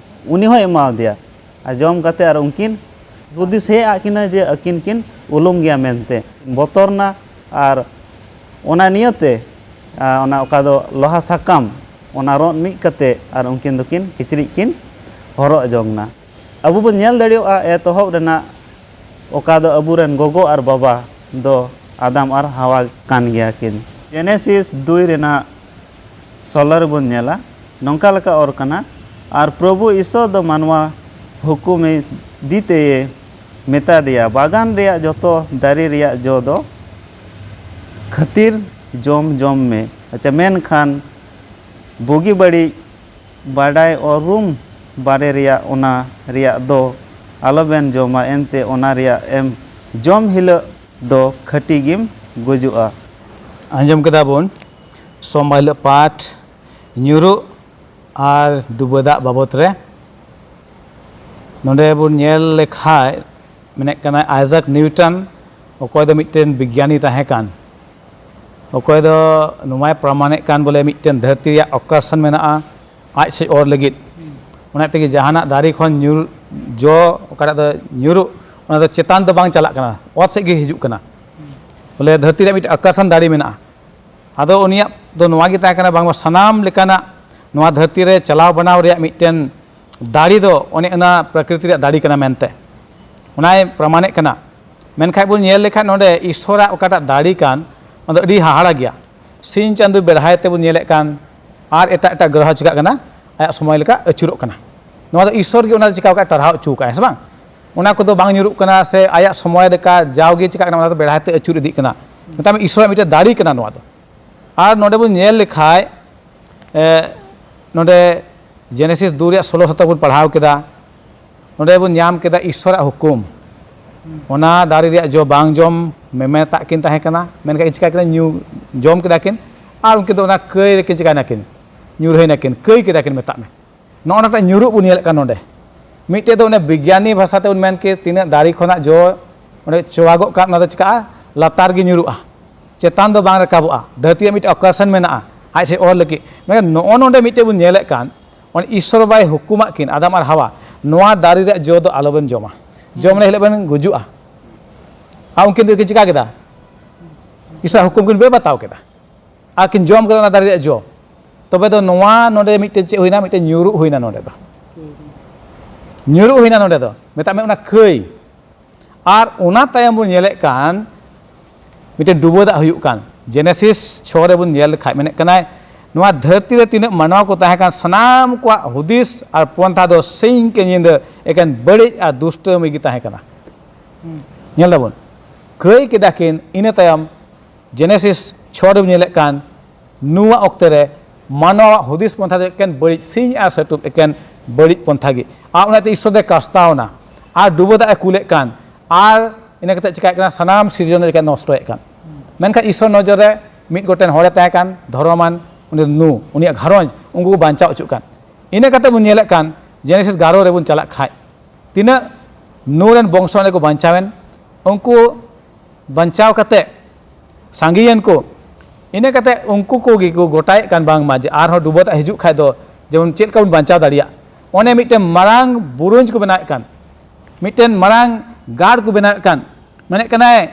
ᱩᱱᱤ ᱦᱚᱸᱭ ᱮᱢᱟᱣᱟᱫᱮᱭᱟ᱾ ᱟᱨ ᱡᱚᱢ ᱠᱟᱛᱮ ᱟᱨ ᱩᱱᱠᱤᱱ ᱦᱩᱫᱤᱥ ᱦᱮᱡ ᱟᱫ ᱠᱤᱱᱟᱹ ᱡᱮ ᱟᱹᱠᱤᱱ ᱠᱤᱱ ᱩᱞᱩᱝ ᱜᱮᱭᱟ ᱢᱮᱱᱛᱮ᱾ ᱵᱚᱛᱚᱨᱱᱟ ᱟᱨ ᱚᱱᱟ ᱱᱤᱭᱟᱹᱛᱮ, ᱟᱨ ᱚᱱᱟ ᱚᱠᱟ ᱫᱚ ᱞᱳᱦᱟ ᱥᱟᱠᱟᱢ, ᱚᱱᱟ ᱨᱚᱸᱫ ᱢᱤᱫ ᱠᱟᱛᱮ ᱟᱨ ᱩᱱᱠᱤᱱ ᱫᱚᱠᱤᱱ ᱠᱤᱪᱨᱤᱡ ᱠᱤᱱ ᱦᱚᱨᱚᱜ ᱡᱚᱝ ᱱᱟ᱾ ᱟᱵᱚ ᱵᱚᱱ ᱧᱮᱞ ᱫᱟᱲᱮᱭᱟᱜᱼᱟ ᱮᱛᱚᱦᱚᱵ ᱨᱮᱱᱟᱜ ᱚᱠᱟ ᱫᱚ ᱟᱵᱚᱨᱮᱱ ᱜᱚᱜᱚ ᱟᱨ ᱵᱟᱵᱟ ᱫᱚ ᱟᱫᱟᱢ ᱟᱨ ᱦᱟᱣᱟ ᱠᱟᱱ ᱜᱮᱭᱟ ᱠᱤᱱ᱾ ᱡᱮᱱᱮᱥᱤᱥ ᱫᱩᱭ ᱨᱮᱱᱟᱜ ᱥᱳᱞᱳ ᱨᱮᱵᱚᱱ ᱧᱮᱞᱟ, ᱱᱚᱝᱠᱟ ᱞᱮᱠᱟ ᱚᱨ ᱠᱟᱱᱟ, ᱟᱨ ᱯᱨᱚᱵᱷᱩ ᱤᱥᱚᱨ ᱫᱚ ᱢᱟᱱᱣᱟ ᱦᱩᱠᱩᱢ ᱤᱫᱤ ᱛᱮᱭᱮ ᱢᱮᱛᱟ ᱫᱮᱭᱟ, ᱵᱟᱜᱟᱱ ᱨᱮᱭᱟᱜ ᱡᱚᱛᱚ ᱫᱟᱨᱮ ᱨᱮᱭᱟᱜ ᱡᱚ ᱫᱚ ᱠᱷᱟᱹᱛᱤᱨ ᱡᱚᱢ ᱡᱚᱢ ᱢᱮ᱾ ᱟᱪᱪᱷᱟ, ᱢᱮᱱᱠᱷᱟᱱ ᱵᱩᱜᱤ ᱵᱟᱹᱲᱤᱡ ᱵᱟᱰᱟᱭ ᱩᱨᱩᱢ ᱵᱟᱨᱮ ᱨᱮᱭᱟᱜ ᱚᱱᱟ ᱨᱮᱭᱟᱜ ᱫᱚ ᱟᱞᱚᱵᱮᱱ ᱡᱚᱢᱟ, ᱮᱱᱛᱮ ᱚᱱᱟ ᱨᱮᱭᱟᱜ ᱮᱢ ᱡᱚᱢ ᱦᱤᱞᱳᱜ ᱫᱚ ᱠᱷᱟᱹᱴᱤ ᱜᱮᱢ ᱜᱩᱡᱩᱜᱼᱟ᱾ ᱟᱸᱡᱚᱢ ᱠᱮᱫᱟ ᱵᱚᱱ ᱥᱳᱢᱵᱟᱨ ᱦᱤᱞᱳᱜ ᱯᱟᱴ, ᱧᱩᱨᱩᱜ ᱟᱨ ᱰᱩᱵᱟᱹ ᱫᱟᱜ ᱵᱟᱵᱚᱛ ᱨᱮ᱾ ᱱᱚᱰᱮ ᱵᱚᱱ ᱧᱮᱞ ᱞᱮᱠᱷᱟᱡ, ᱢᱮᱱᱮᱫ ᱠᱟᱱᱟᱭ ᱟᱭᱡᱟᱠ ᱱᱤᱣᱴᱚᱱ, ᱚᱠᱚᱭ ᱫᱚ ᱢᱤᱫᱴᱮᱱ ᱵᱤᱜᱽᱜᱟᱱᱤ ᱛᱟᱦᱮᱸ ᱠᱟᱱ, ᱚᱠᱚᱭ ᱫᱚ ᱱᱚᱣᱟᱭ ᱯᱨᱚᱢᱟᱱᱮᱫ ᱠᱟᱱ ᱵᱚᱞᱮ ᱢᱤᱫᱴᱮᱱ ᱫᱷᱟᱹᱨᱛᱤ ᱨᱮᱭᱟᱜ ᱟᱠᱚᱨᱥᱚᱱ ᱢᱮᱱᱟᱜᱼᱟ, ᱟᱡ ᱥᱮᱫ ᱚᱨ ᱞᱟᱹᱜᱤᱫ᱾ ᱚᱱᱟ ᱛᱮᱜᱮ ᱡᱟᱦᱟᱱᱟᱜ ᱫᱟᱨᱮ ᱠᱷᱚᱱ ᱧᱩᱨ, ᱡᱚ ᱚᱠᱟᱴᱟᱜ ᱫᱚ ᱧᱩᱨᱩᱜ, ᱚᱱᱟ ᱫᱚ ᱪᱮᱛᱟᱱ ᱫᱚ ᱵᱟᱝ ᱪᱟᱞᱟᱜ ᱠᱟᱱᱟ, ᱚᱛ ᱥᱮᱫ ᱜᱮ ᱦᱤᱡᱩᱜ ᱠᱟᱱᱟ᱾ ᱵᱚᱞᱮ ᱫᱷᱟᱹᱨᱛᱤ ᱨᱮᱭᱟᱜ ᱢᱤᱫᱴᱮᱱ ᱟᱠᱚᱨᱥᱚᱱ ᱫᱟᱲᱮ ᱢᱮᱱᱟᱜᱼᱟ᱾ ᱟᱫᱚ ᱩᱱᱤᱭᱟᱜ ᱫᱚ ᱱᱚᱣᱟ ᱜᱮ ᱛᱟᱦᱮᱸ ᱠᱟᱱᱟ, ᱵᱟᱝᱢᱟ ᱥᱟᱱᱟᱢ ᱞᱮᱠᱟᱱᱟᱜ ᱱᱚᱣᱟ ᱫᱷᱟᱹᱨᱛᱤ ᱨᱮ ᱪᱟᱞᱟᱣ ᱵᱟᱱᱟᱣ ᱨᱮᱭᱟᱜ ᱢᱤᱫᱴᱮᱱ ᱫᱟᱲᱮ ᱫᱚ ᱚᱱᱮ ᱚᱱᱟ ᱯᱨᱚᱠᱨᱤᱛᱤ ᱨᱮᱭᱟᱜ ᱫᱟᱲᱮ ᱠᱟᱱᱟ ᱢᱮᱱᱛᱮ, ᱚᱱᱟᱭ ᱯᱨᱚᱢᱟᱱᱮᱫ ᱠᱟᱱᱟ᱾ ᱢᱮᱱᱠᱷᱟᱱ ᱵᱚᱱ ᱧᱮᱞ ᱞᱮᱠᱷᱟᱱ ᱱᱚᱰᱮ ᱤᱥᱥᱚᱨᱟᱜ ᱚᱠᱟᱴᱟᱜ ᱫᱟᱲᱮ ᱠᱟᱱ, ᱚᱱᱟ ᱫᱚ ᱟᱹᱰᱤ ᱦᱟᱦᱟᱲᱟ ᱜᱮᱭᱟ᱾ ᱥᱤᱧ ᱪᱟᱸᱫᱚ ᱵᱮᱲᱦᱟᱭ ᱛᱮᱵᱚᱱ ᱧᱮᱞᱮᱫ ᱠᱟᱱ ᱟᱨ ᱮᱴᱟᱜ ᱮᱴᱟᱜ ᱜᱨᱚᱦᱚ ᱪᱤᱠᱟᱹᱜ ᱠᱟᱱᱟ, ᱟᱭᱟᱜ ᱥᱚᱢᱚᱭ ᱞᱮᱠᱟ ᱟᱹᱪᱩᱨᱚᱜ ᱠᱟᱱᱟ᱾ ᱱᱚᱣᱟ ᱫᱚ ᱤᱥᱥᱚᱨ ᱜᱮ ᱚᱱᱟ ᱫᱚ ᱪᱤᱠᱟ ᱠᱟᱜᱼᱟ, ᱴᱟᱨᱦᱟᱣ ᱦᱚᱪᱚ ᱠᱟᱜᱼᱟᱭ, ᱦᱮᱸ ᱥᱮ ᱵᱟᱝ? ᱚᱱᱟ ᱠᱚᱫᱚ ᱵᱟᱝ ᱧᱩᱨᱩᱜ ᱠᱟᱱᱟ ᱥᱮ ᱟᱭᱟᱜ ᱥᱚᱢᱚᱭ ᱞᱮᱠᱟ ᱡᱟᱣᱜᱮ ᱪᱤᱠᱟᱹᱜ ᱠᱟᱱᱟ, ᱚᱱᱟ ᱫᱚ ᱵᱮᱲᱦᱟᱭ ᱛᱮ ᱟᱹᱪᱩᱨ ᱤᱫᱤᱜ ᱠᱟᱱᱟ᱾ ᱢᱮᱛᱟᱜ ᱢᱮ ᱤᱥᱥᱚᱨᱟᱜ ᱢᱤᱫᱴᱮᱱ ᱫᱟᱲᱮ ᱠᱟᱱᱟ ᱱᱚᱣᱟ ᱫᱚ᱾ ᱟᱨ ᱱᱚᱰᱮ ᱵᱚᱱ ᱧᱮᱞ ᱞᱮᱠᱷᱟᱡ, ᱮ, ᱱᱚᱰᱮ ᱡᱮᱱᱮᱥᱤᱥ ᱫᱩ ᱨᱮᱭᱟᱜ ᱥᱳᱞᱳ ᱥᱚᱛᱚᱨ ᱵᱚᱱ ᱯᱟᱲᱦᱟᱣ ᱠᱮᱫᱟ᱾ ᱱᱚᱰᱮ ᱵᱚᱱ ᱧᱟᱢ ᱠᱮᱫᱟ ᱤᱥᱥᱚᱨᱟᱜ ᱦᱩᱠᱩᱢ, ᱚᱱᱟ ᱫᱟᱨᱮ ᱨᱮᱭᱟᱜ ᱡᱚ ᱵᱟᱝ ᱡᱚᱢ ᱢᱮᱢᱮᱛᱟᱜ ᱠᱤᱱ ᱛᱟᱦᱮᱸ ᱠᱟᱱᱟ, ᱢᱮᱱᱠᱷᱟᱱ ᱪᱤᱠᱟ ᱠᱮᱫᱟ? ᱧᱩ, ᱡᱚᱢ ᱠᱮᱫᱟ ᱠᱤᱱ᱾ ᱟᱨ ᱩᱱᱠᱤᱱ ᱫᱚ ᱚᱱᱟ ᱠᱟᱹᱭ ᱨᱮᱠᱤᱱ ᱪᱤᱠᱟᱭᱱᱟ ᱠᱤᱱ? ᱧᱩᱨᱦᱟᱹᱭᱱᱟ ᱠᱤᱱ, ᱠᱟᱹᱭ ᱠᱮᱫᱟ ᱠᱤᱱ ᱢᱮᱛᱟᱜ ᱢᱮ᱾ ᱱᱚᱜᱼᱚ ᱱᱟᱴᱟᱜ ᱧᱩᱨᱩᱜ ᱵᱚᱱ ᱧᱮᱞᱮᱫ ᱠᱟᱱ ᱱᱚᱰᱮ᱾ ᱢᱤᱫᱴᱮᱡ ᱫᱚ ᱚᱱᱮ ᱵᱤᱜᱽᱜᱟᱱᱤ ᱵᱷᱟᱥᱟ ᱛᱮᱵᱚᱱ ᱢᱮᱱ ᱠᱮᱫ, ᱛᱤᱱᱟᱹᱜ ᱫᱟᱨᱮ ᱠᱷᱚᱱᱟᱜ ᱡᱚ ᱚᱸᱰᱮ ᱪᱚᱣᱟᱜᱚᱜ ᱠᱟᱱ, ᱚᱱᱟ ᱫᱚ ᱪᱤᱠᱟᱜᱼᱟ? ᱞᱟᱛᱟᱨ ᱜᱮ ᱧᱩᱨᱩᱜᱼᱟ, ᱪᱮᱛᱟᱱ ᱫᱚ ᱵᱟᱝ ᱨᱟᱠᱟᱵᱚᱜᱼᱟ᱾ ᱫᱷᱟᱹᱨᱛᱤ ᱨᱮᱭᱟᱜ ᱢᱤᱫᱴᱮᱡ ᱟᱠᱚᱨᱥᱚᱱ ᱢᱮᱱᱟᱜᱼᱟ, ᱟᱡ ᱥᱮᱫ ᱚᱨ ᱞᱟᱹᱜᱤᱫ᱾ ᱢᱮᱱᱠᱷᱟᱱ ᱱᱚᱜᱼᱚ ᱱᱚᱰᱮ ᱢᱤᱫᱴᱮᱡ ᱵᱚᱱ ᱧᱮᱞᱮᱫ ᱠᱟᱱ, ᱚᱱᱮ ᱤᱥᱥᱚᱨ ᱵᱟᱭ ᱦᱩᱠᱩᱢᱟᱜ ᱠᱤᱱ ᱟᱫᱟᱢ ᱟᱨ ᱦᱟᱣᱟ, ᱱᱚᱣᱟ ᱫᱟᱨᱮ ᱨᱮᱭᱟᱜ ᱡᱚ ᱫᱚ ᱟᱞᱚᱵᱮᱱ ᱡᱚᱢᱟ, ᱡᱚᱢ ᱞᱮ ᱦᱤᱞᱳᱜ ᱵᱮᱱ ᱜᱩᱡᱩᱜᱼᱟ᱾ ᱟᱨ ᱩᱱᱠᱤᱱ ᱫᱚᱠᱤᱱ ᱪᱤᱠᱟ ᱠᱮᱫᱟ? ᱤᱥᱥᱚᱨᱟᱜ ᱦᱩᱠᱩᱢ ᱠᱤᱱ ᱵᱮᱵᱟᱛᱟᱣ ᱠᱮᱫᱟ᱾ ᱟᱨ ᱠᱤᱱ ᱡᱚᱢ ᱠᱮᱫᱟ ᱚᱱᱟ ᱫᱟᱨᱮ ᱨᱮᱭᱟᱜ ᱡᱚ᱾ ᱛᱚᱵᱮ ᱫᱚ ᱱᱚᱣᱟ ᱱᱚᱰᱮ ᱢᱤᱫᱴᱮᱱ ᱪᱮᱫ ᱦᱩᱭᱱᱟ? ᱢᱤᱫᱴᱮᱱ ᱧᱩᱨᱩᱜ ᱦᱩᱭᱱᱟ ᱱᱚᱰᱮ ᱫᱚ᱾ ᱧᱩᱨᱩᱜ ᱦᱩᱭᱱᱟ ᱱᱚᱰᱮ ᱫᱚ, ᱢᱮᱛᱟᱜ ᱢᱮ ᱚᱱᱟ ᱠᱟᱹᱭ᱾ ᱟᱨ ᱚᱱᱟ ᱛᱟᱭᱚᱢ ᱵᱚᱱ ᱧᱮᱞᱮᱫ ᱠᱟᱱ ᱢᱤᱫᱴᱮᱱ ᱰᱩᱵᱟᱹ ᱫᱟᱜ ᱦᱩᱭᱩᱜ ᱠᱟᱱ᱾ ᱡᱮᱱᱮᱥᱤᱥ ᱪᱷᱚ ᱨᱮᱵᱚᱱ ᱧᱮᱞ ᱞᱮᱠᱷᱟᱡ ᱢᱮᱱᱮᱫ ᱠᱟᱱᱟᱭ, ᱱᱚᱣᱟ ᱫᱷᱟᱹᱨᱛᱤ ᱨᱮ ᱛᱤᱱᱟᱹᱜ ᱢᱟᱱᱣᱟ ᱠᱚ ᱛᱟᱦᱮᱸ ᱠᱟᱱ, ᱥᱟᱱᱟᱢ ᱠᱚᱣᱟᱜ ᱦᱩᱫᱤᱥ ᱟᱨ ᱯᱚᱱᱛᱷᱟ ᱫᱚ ᱥᱤᱧ ᱠᱮ ᱧᱤᱫᱟᱹ ᱮᱠᱮᱱ ᱵᱟᱹᱲᱤᱡ ᱟᱨ ᱫᱩᱥᱴᱟᱹᱢᱤ ᱜᱮ ᱛᱟᱦᱮᱸ ᱠᱟᱱᱟ᱾ ᱧᱮᱞ ᱫᱟᱵᱚᱱ, ᱠᱟᱹᱭ ᱠᱮᱫᱟ ᱠᱤᱱ᱾ ᱤᱱᱟᱹ ᱛᱟᱭᱚᱢ ᱡᱮᱱᱮᱥᱤᱥ ᱪᱷᱚ ᱨᱮᱵᱚᱱ ᱧᱮᱞᱮᱫ ᱠᱟᱱ, ᱱᱚᱣᱟ ᱚᱠᱛᱮ ᱨᱮ ᱢᱟᱱᱣᱟᱣᱟᱜ ᱦᱩᱫᱤᱥ ᱯᱚᱱᱛᱷᱟ ᱫᱚ ᱮᱠᱮᱱ ᱵᱟᱹᱲᱤᱡ, ᱥᱤᱧ ᱟᱨ ᱥᱟᱹᱴᱩᱵ ᱮᱠᱮᱱ ᱵᱟᱹᱲᱤᱡ ᱯᱚᱱᱛᱷᱟ ᱜᱮ᱾ ᱟᱨ ᱚᱱᱟᱛᱮ ᱤᱥᱥᱚᱨ ᱫᱚᱭ ᱠᱟᱥᱛᱟᱣ ᱮᱱᱟ ᱟᱨ ᱰᱩᱵᱟᱹ ᱫᱟᱜ ᱮ ᱠᱩᱞᱮᱫ ᱠᱟᱱ, ᱟᱨ ᱤᱱᱟᱹ ᱠᱟᱛᱮ ᱪᱤᱠᱟᱹᱜ ᱠᱟᱱᱟ, ᱥᱟᱱᱟᱢ ᱥᱤᱨᱡᱚᱱ ᱮᱠᱮᱱ ᱱᱚᱥᱴᱚᱭᱮᱫ ᱠᱟᱱ᱾ ᱢᱮᱱᱠᱷᱟᱱ ᱤᱥᱥᱚᱨ ᱱᱚᱡᱚᱨ ᱨᱮ ᱢᱤᱫ ᱜᱚᱴᱮᱱ ᱦᱚᱲᱮ ᱛᱟᱦᱮᱸ ᱠᱟᱱ, ᱫᱷᱚᱨᱚᱢᱟᱱ, ᱩᱱᱤ ᱱᱩ, ᱩᱱᱤᱭᱟᱜ ᱜᱷᱟᱨᱚᱸᱡᱽ, ᱩᱱᱠᱩ ᱠᱚ ᱵᱟᱧᱪᱟᱣ ᱦᱚᱪᱚᱜ ᱠᱟᱱ᱾ ᱤᱱᱟᱹ ᱠᱟᱛᱮ ᱵᱚᱱ ᱧᱮᱞᱮᱫ ᱠᱟᱱ, ᱡᱮᱱᱮᱥᱤᱥ ᱮᱜᱟᱨᱚ ᱨᱮᱵᱚᱱ ᱪᱟᱞᱟᱜ ᱠᱷᱟᱡ, ᱛᱤᱱᱟᱹᱜ ᱱᱩ ᱨᱮᱱ ᱵᱚᱝᱥᱚ ᱚᱸᱰᱮ ᱠᱚ ᱵᱟᱧᱪᱟᱣᱮᱱ, ᱩᱱᱠᱩ ᱵᱟᱧᱪᱟᱣ ᱠᱟᱛᱮ ᱥᱟᱸᱜᱮᱭᱮᱱ ᱠᱚ᱾ ᱤᱱᱟᱹ ᱠᱟᱛᱮ ᱩᱱᱠᱩ ᱠᱚᱜᱮ ᱠᱚ ᱜᱚᱴᱟᱭᱮᱫ ᱠᱟᱱ, ᱵᱟᱝᱢᱟ ᱡᱮ ᱟᱨᱦᱚᱸ ᱰᱩᱵᱟᱹ ᱫᱟᱜ ᱦᱤᱡᱩᱜ ᱠᱷᱟᱡ ᱫᱚ ᱡᱮᱢᱚᱱ ᱪᱮᱫ ᱞᱮᱠᱟ ᱵᱚᱱ ᱵᱟᱧᱪᱟᱣ ᱫᱟᱲᱮᱭᱟᱜ᱾ ᱚᱱᱮ ᱢᱤᱫᱴᱮᱱ ᱢᱟᱨᱟᱝ ᱵᱩᱨᱩᱧᱡᱽ ᱠᱚ ᱵᱮᱱᱟᱣᱮᱫ ᱠᱟᱱ, ᱢᱤᱫᱴᱮᱱ ᱢᱟᱨᱟᱝ ᱜᱟᱲ ᱠᱚ ᱵᱮᱱᱟᱣᱮᱫ ᱠᱟᱱ, ᱢᱮᱱᱮᱫ ᱠᱟᱱᱟᱭ,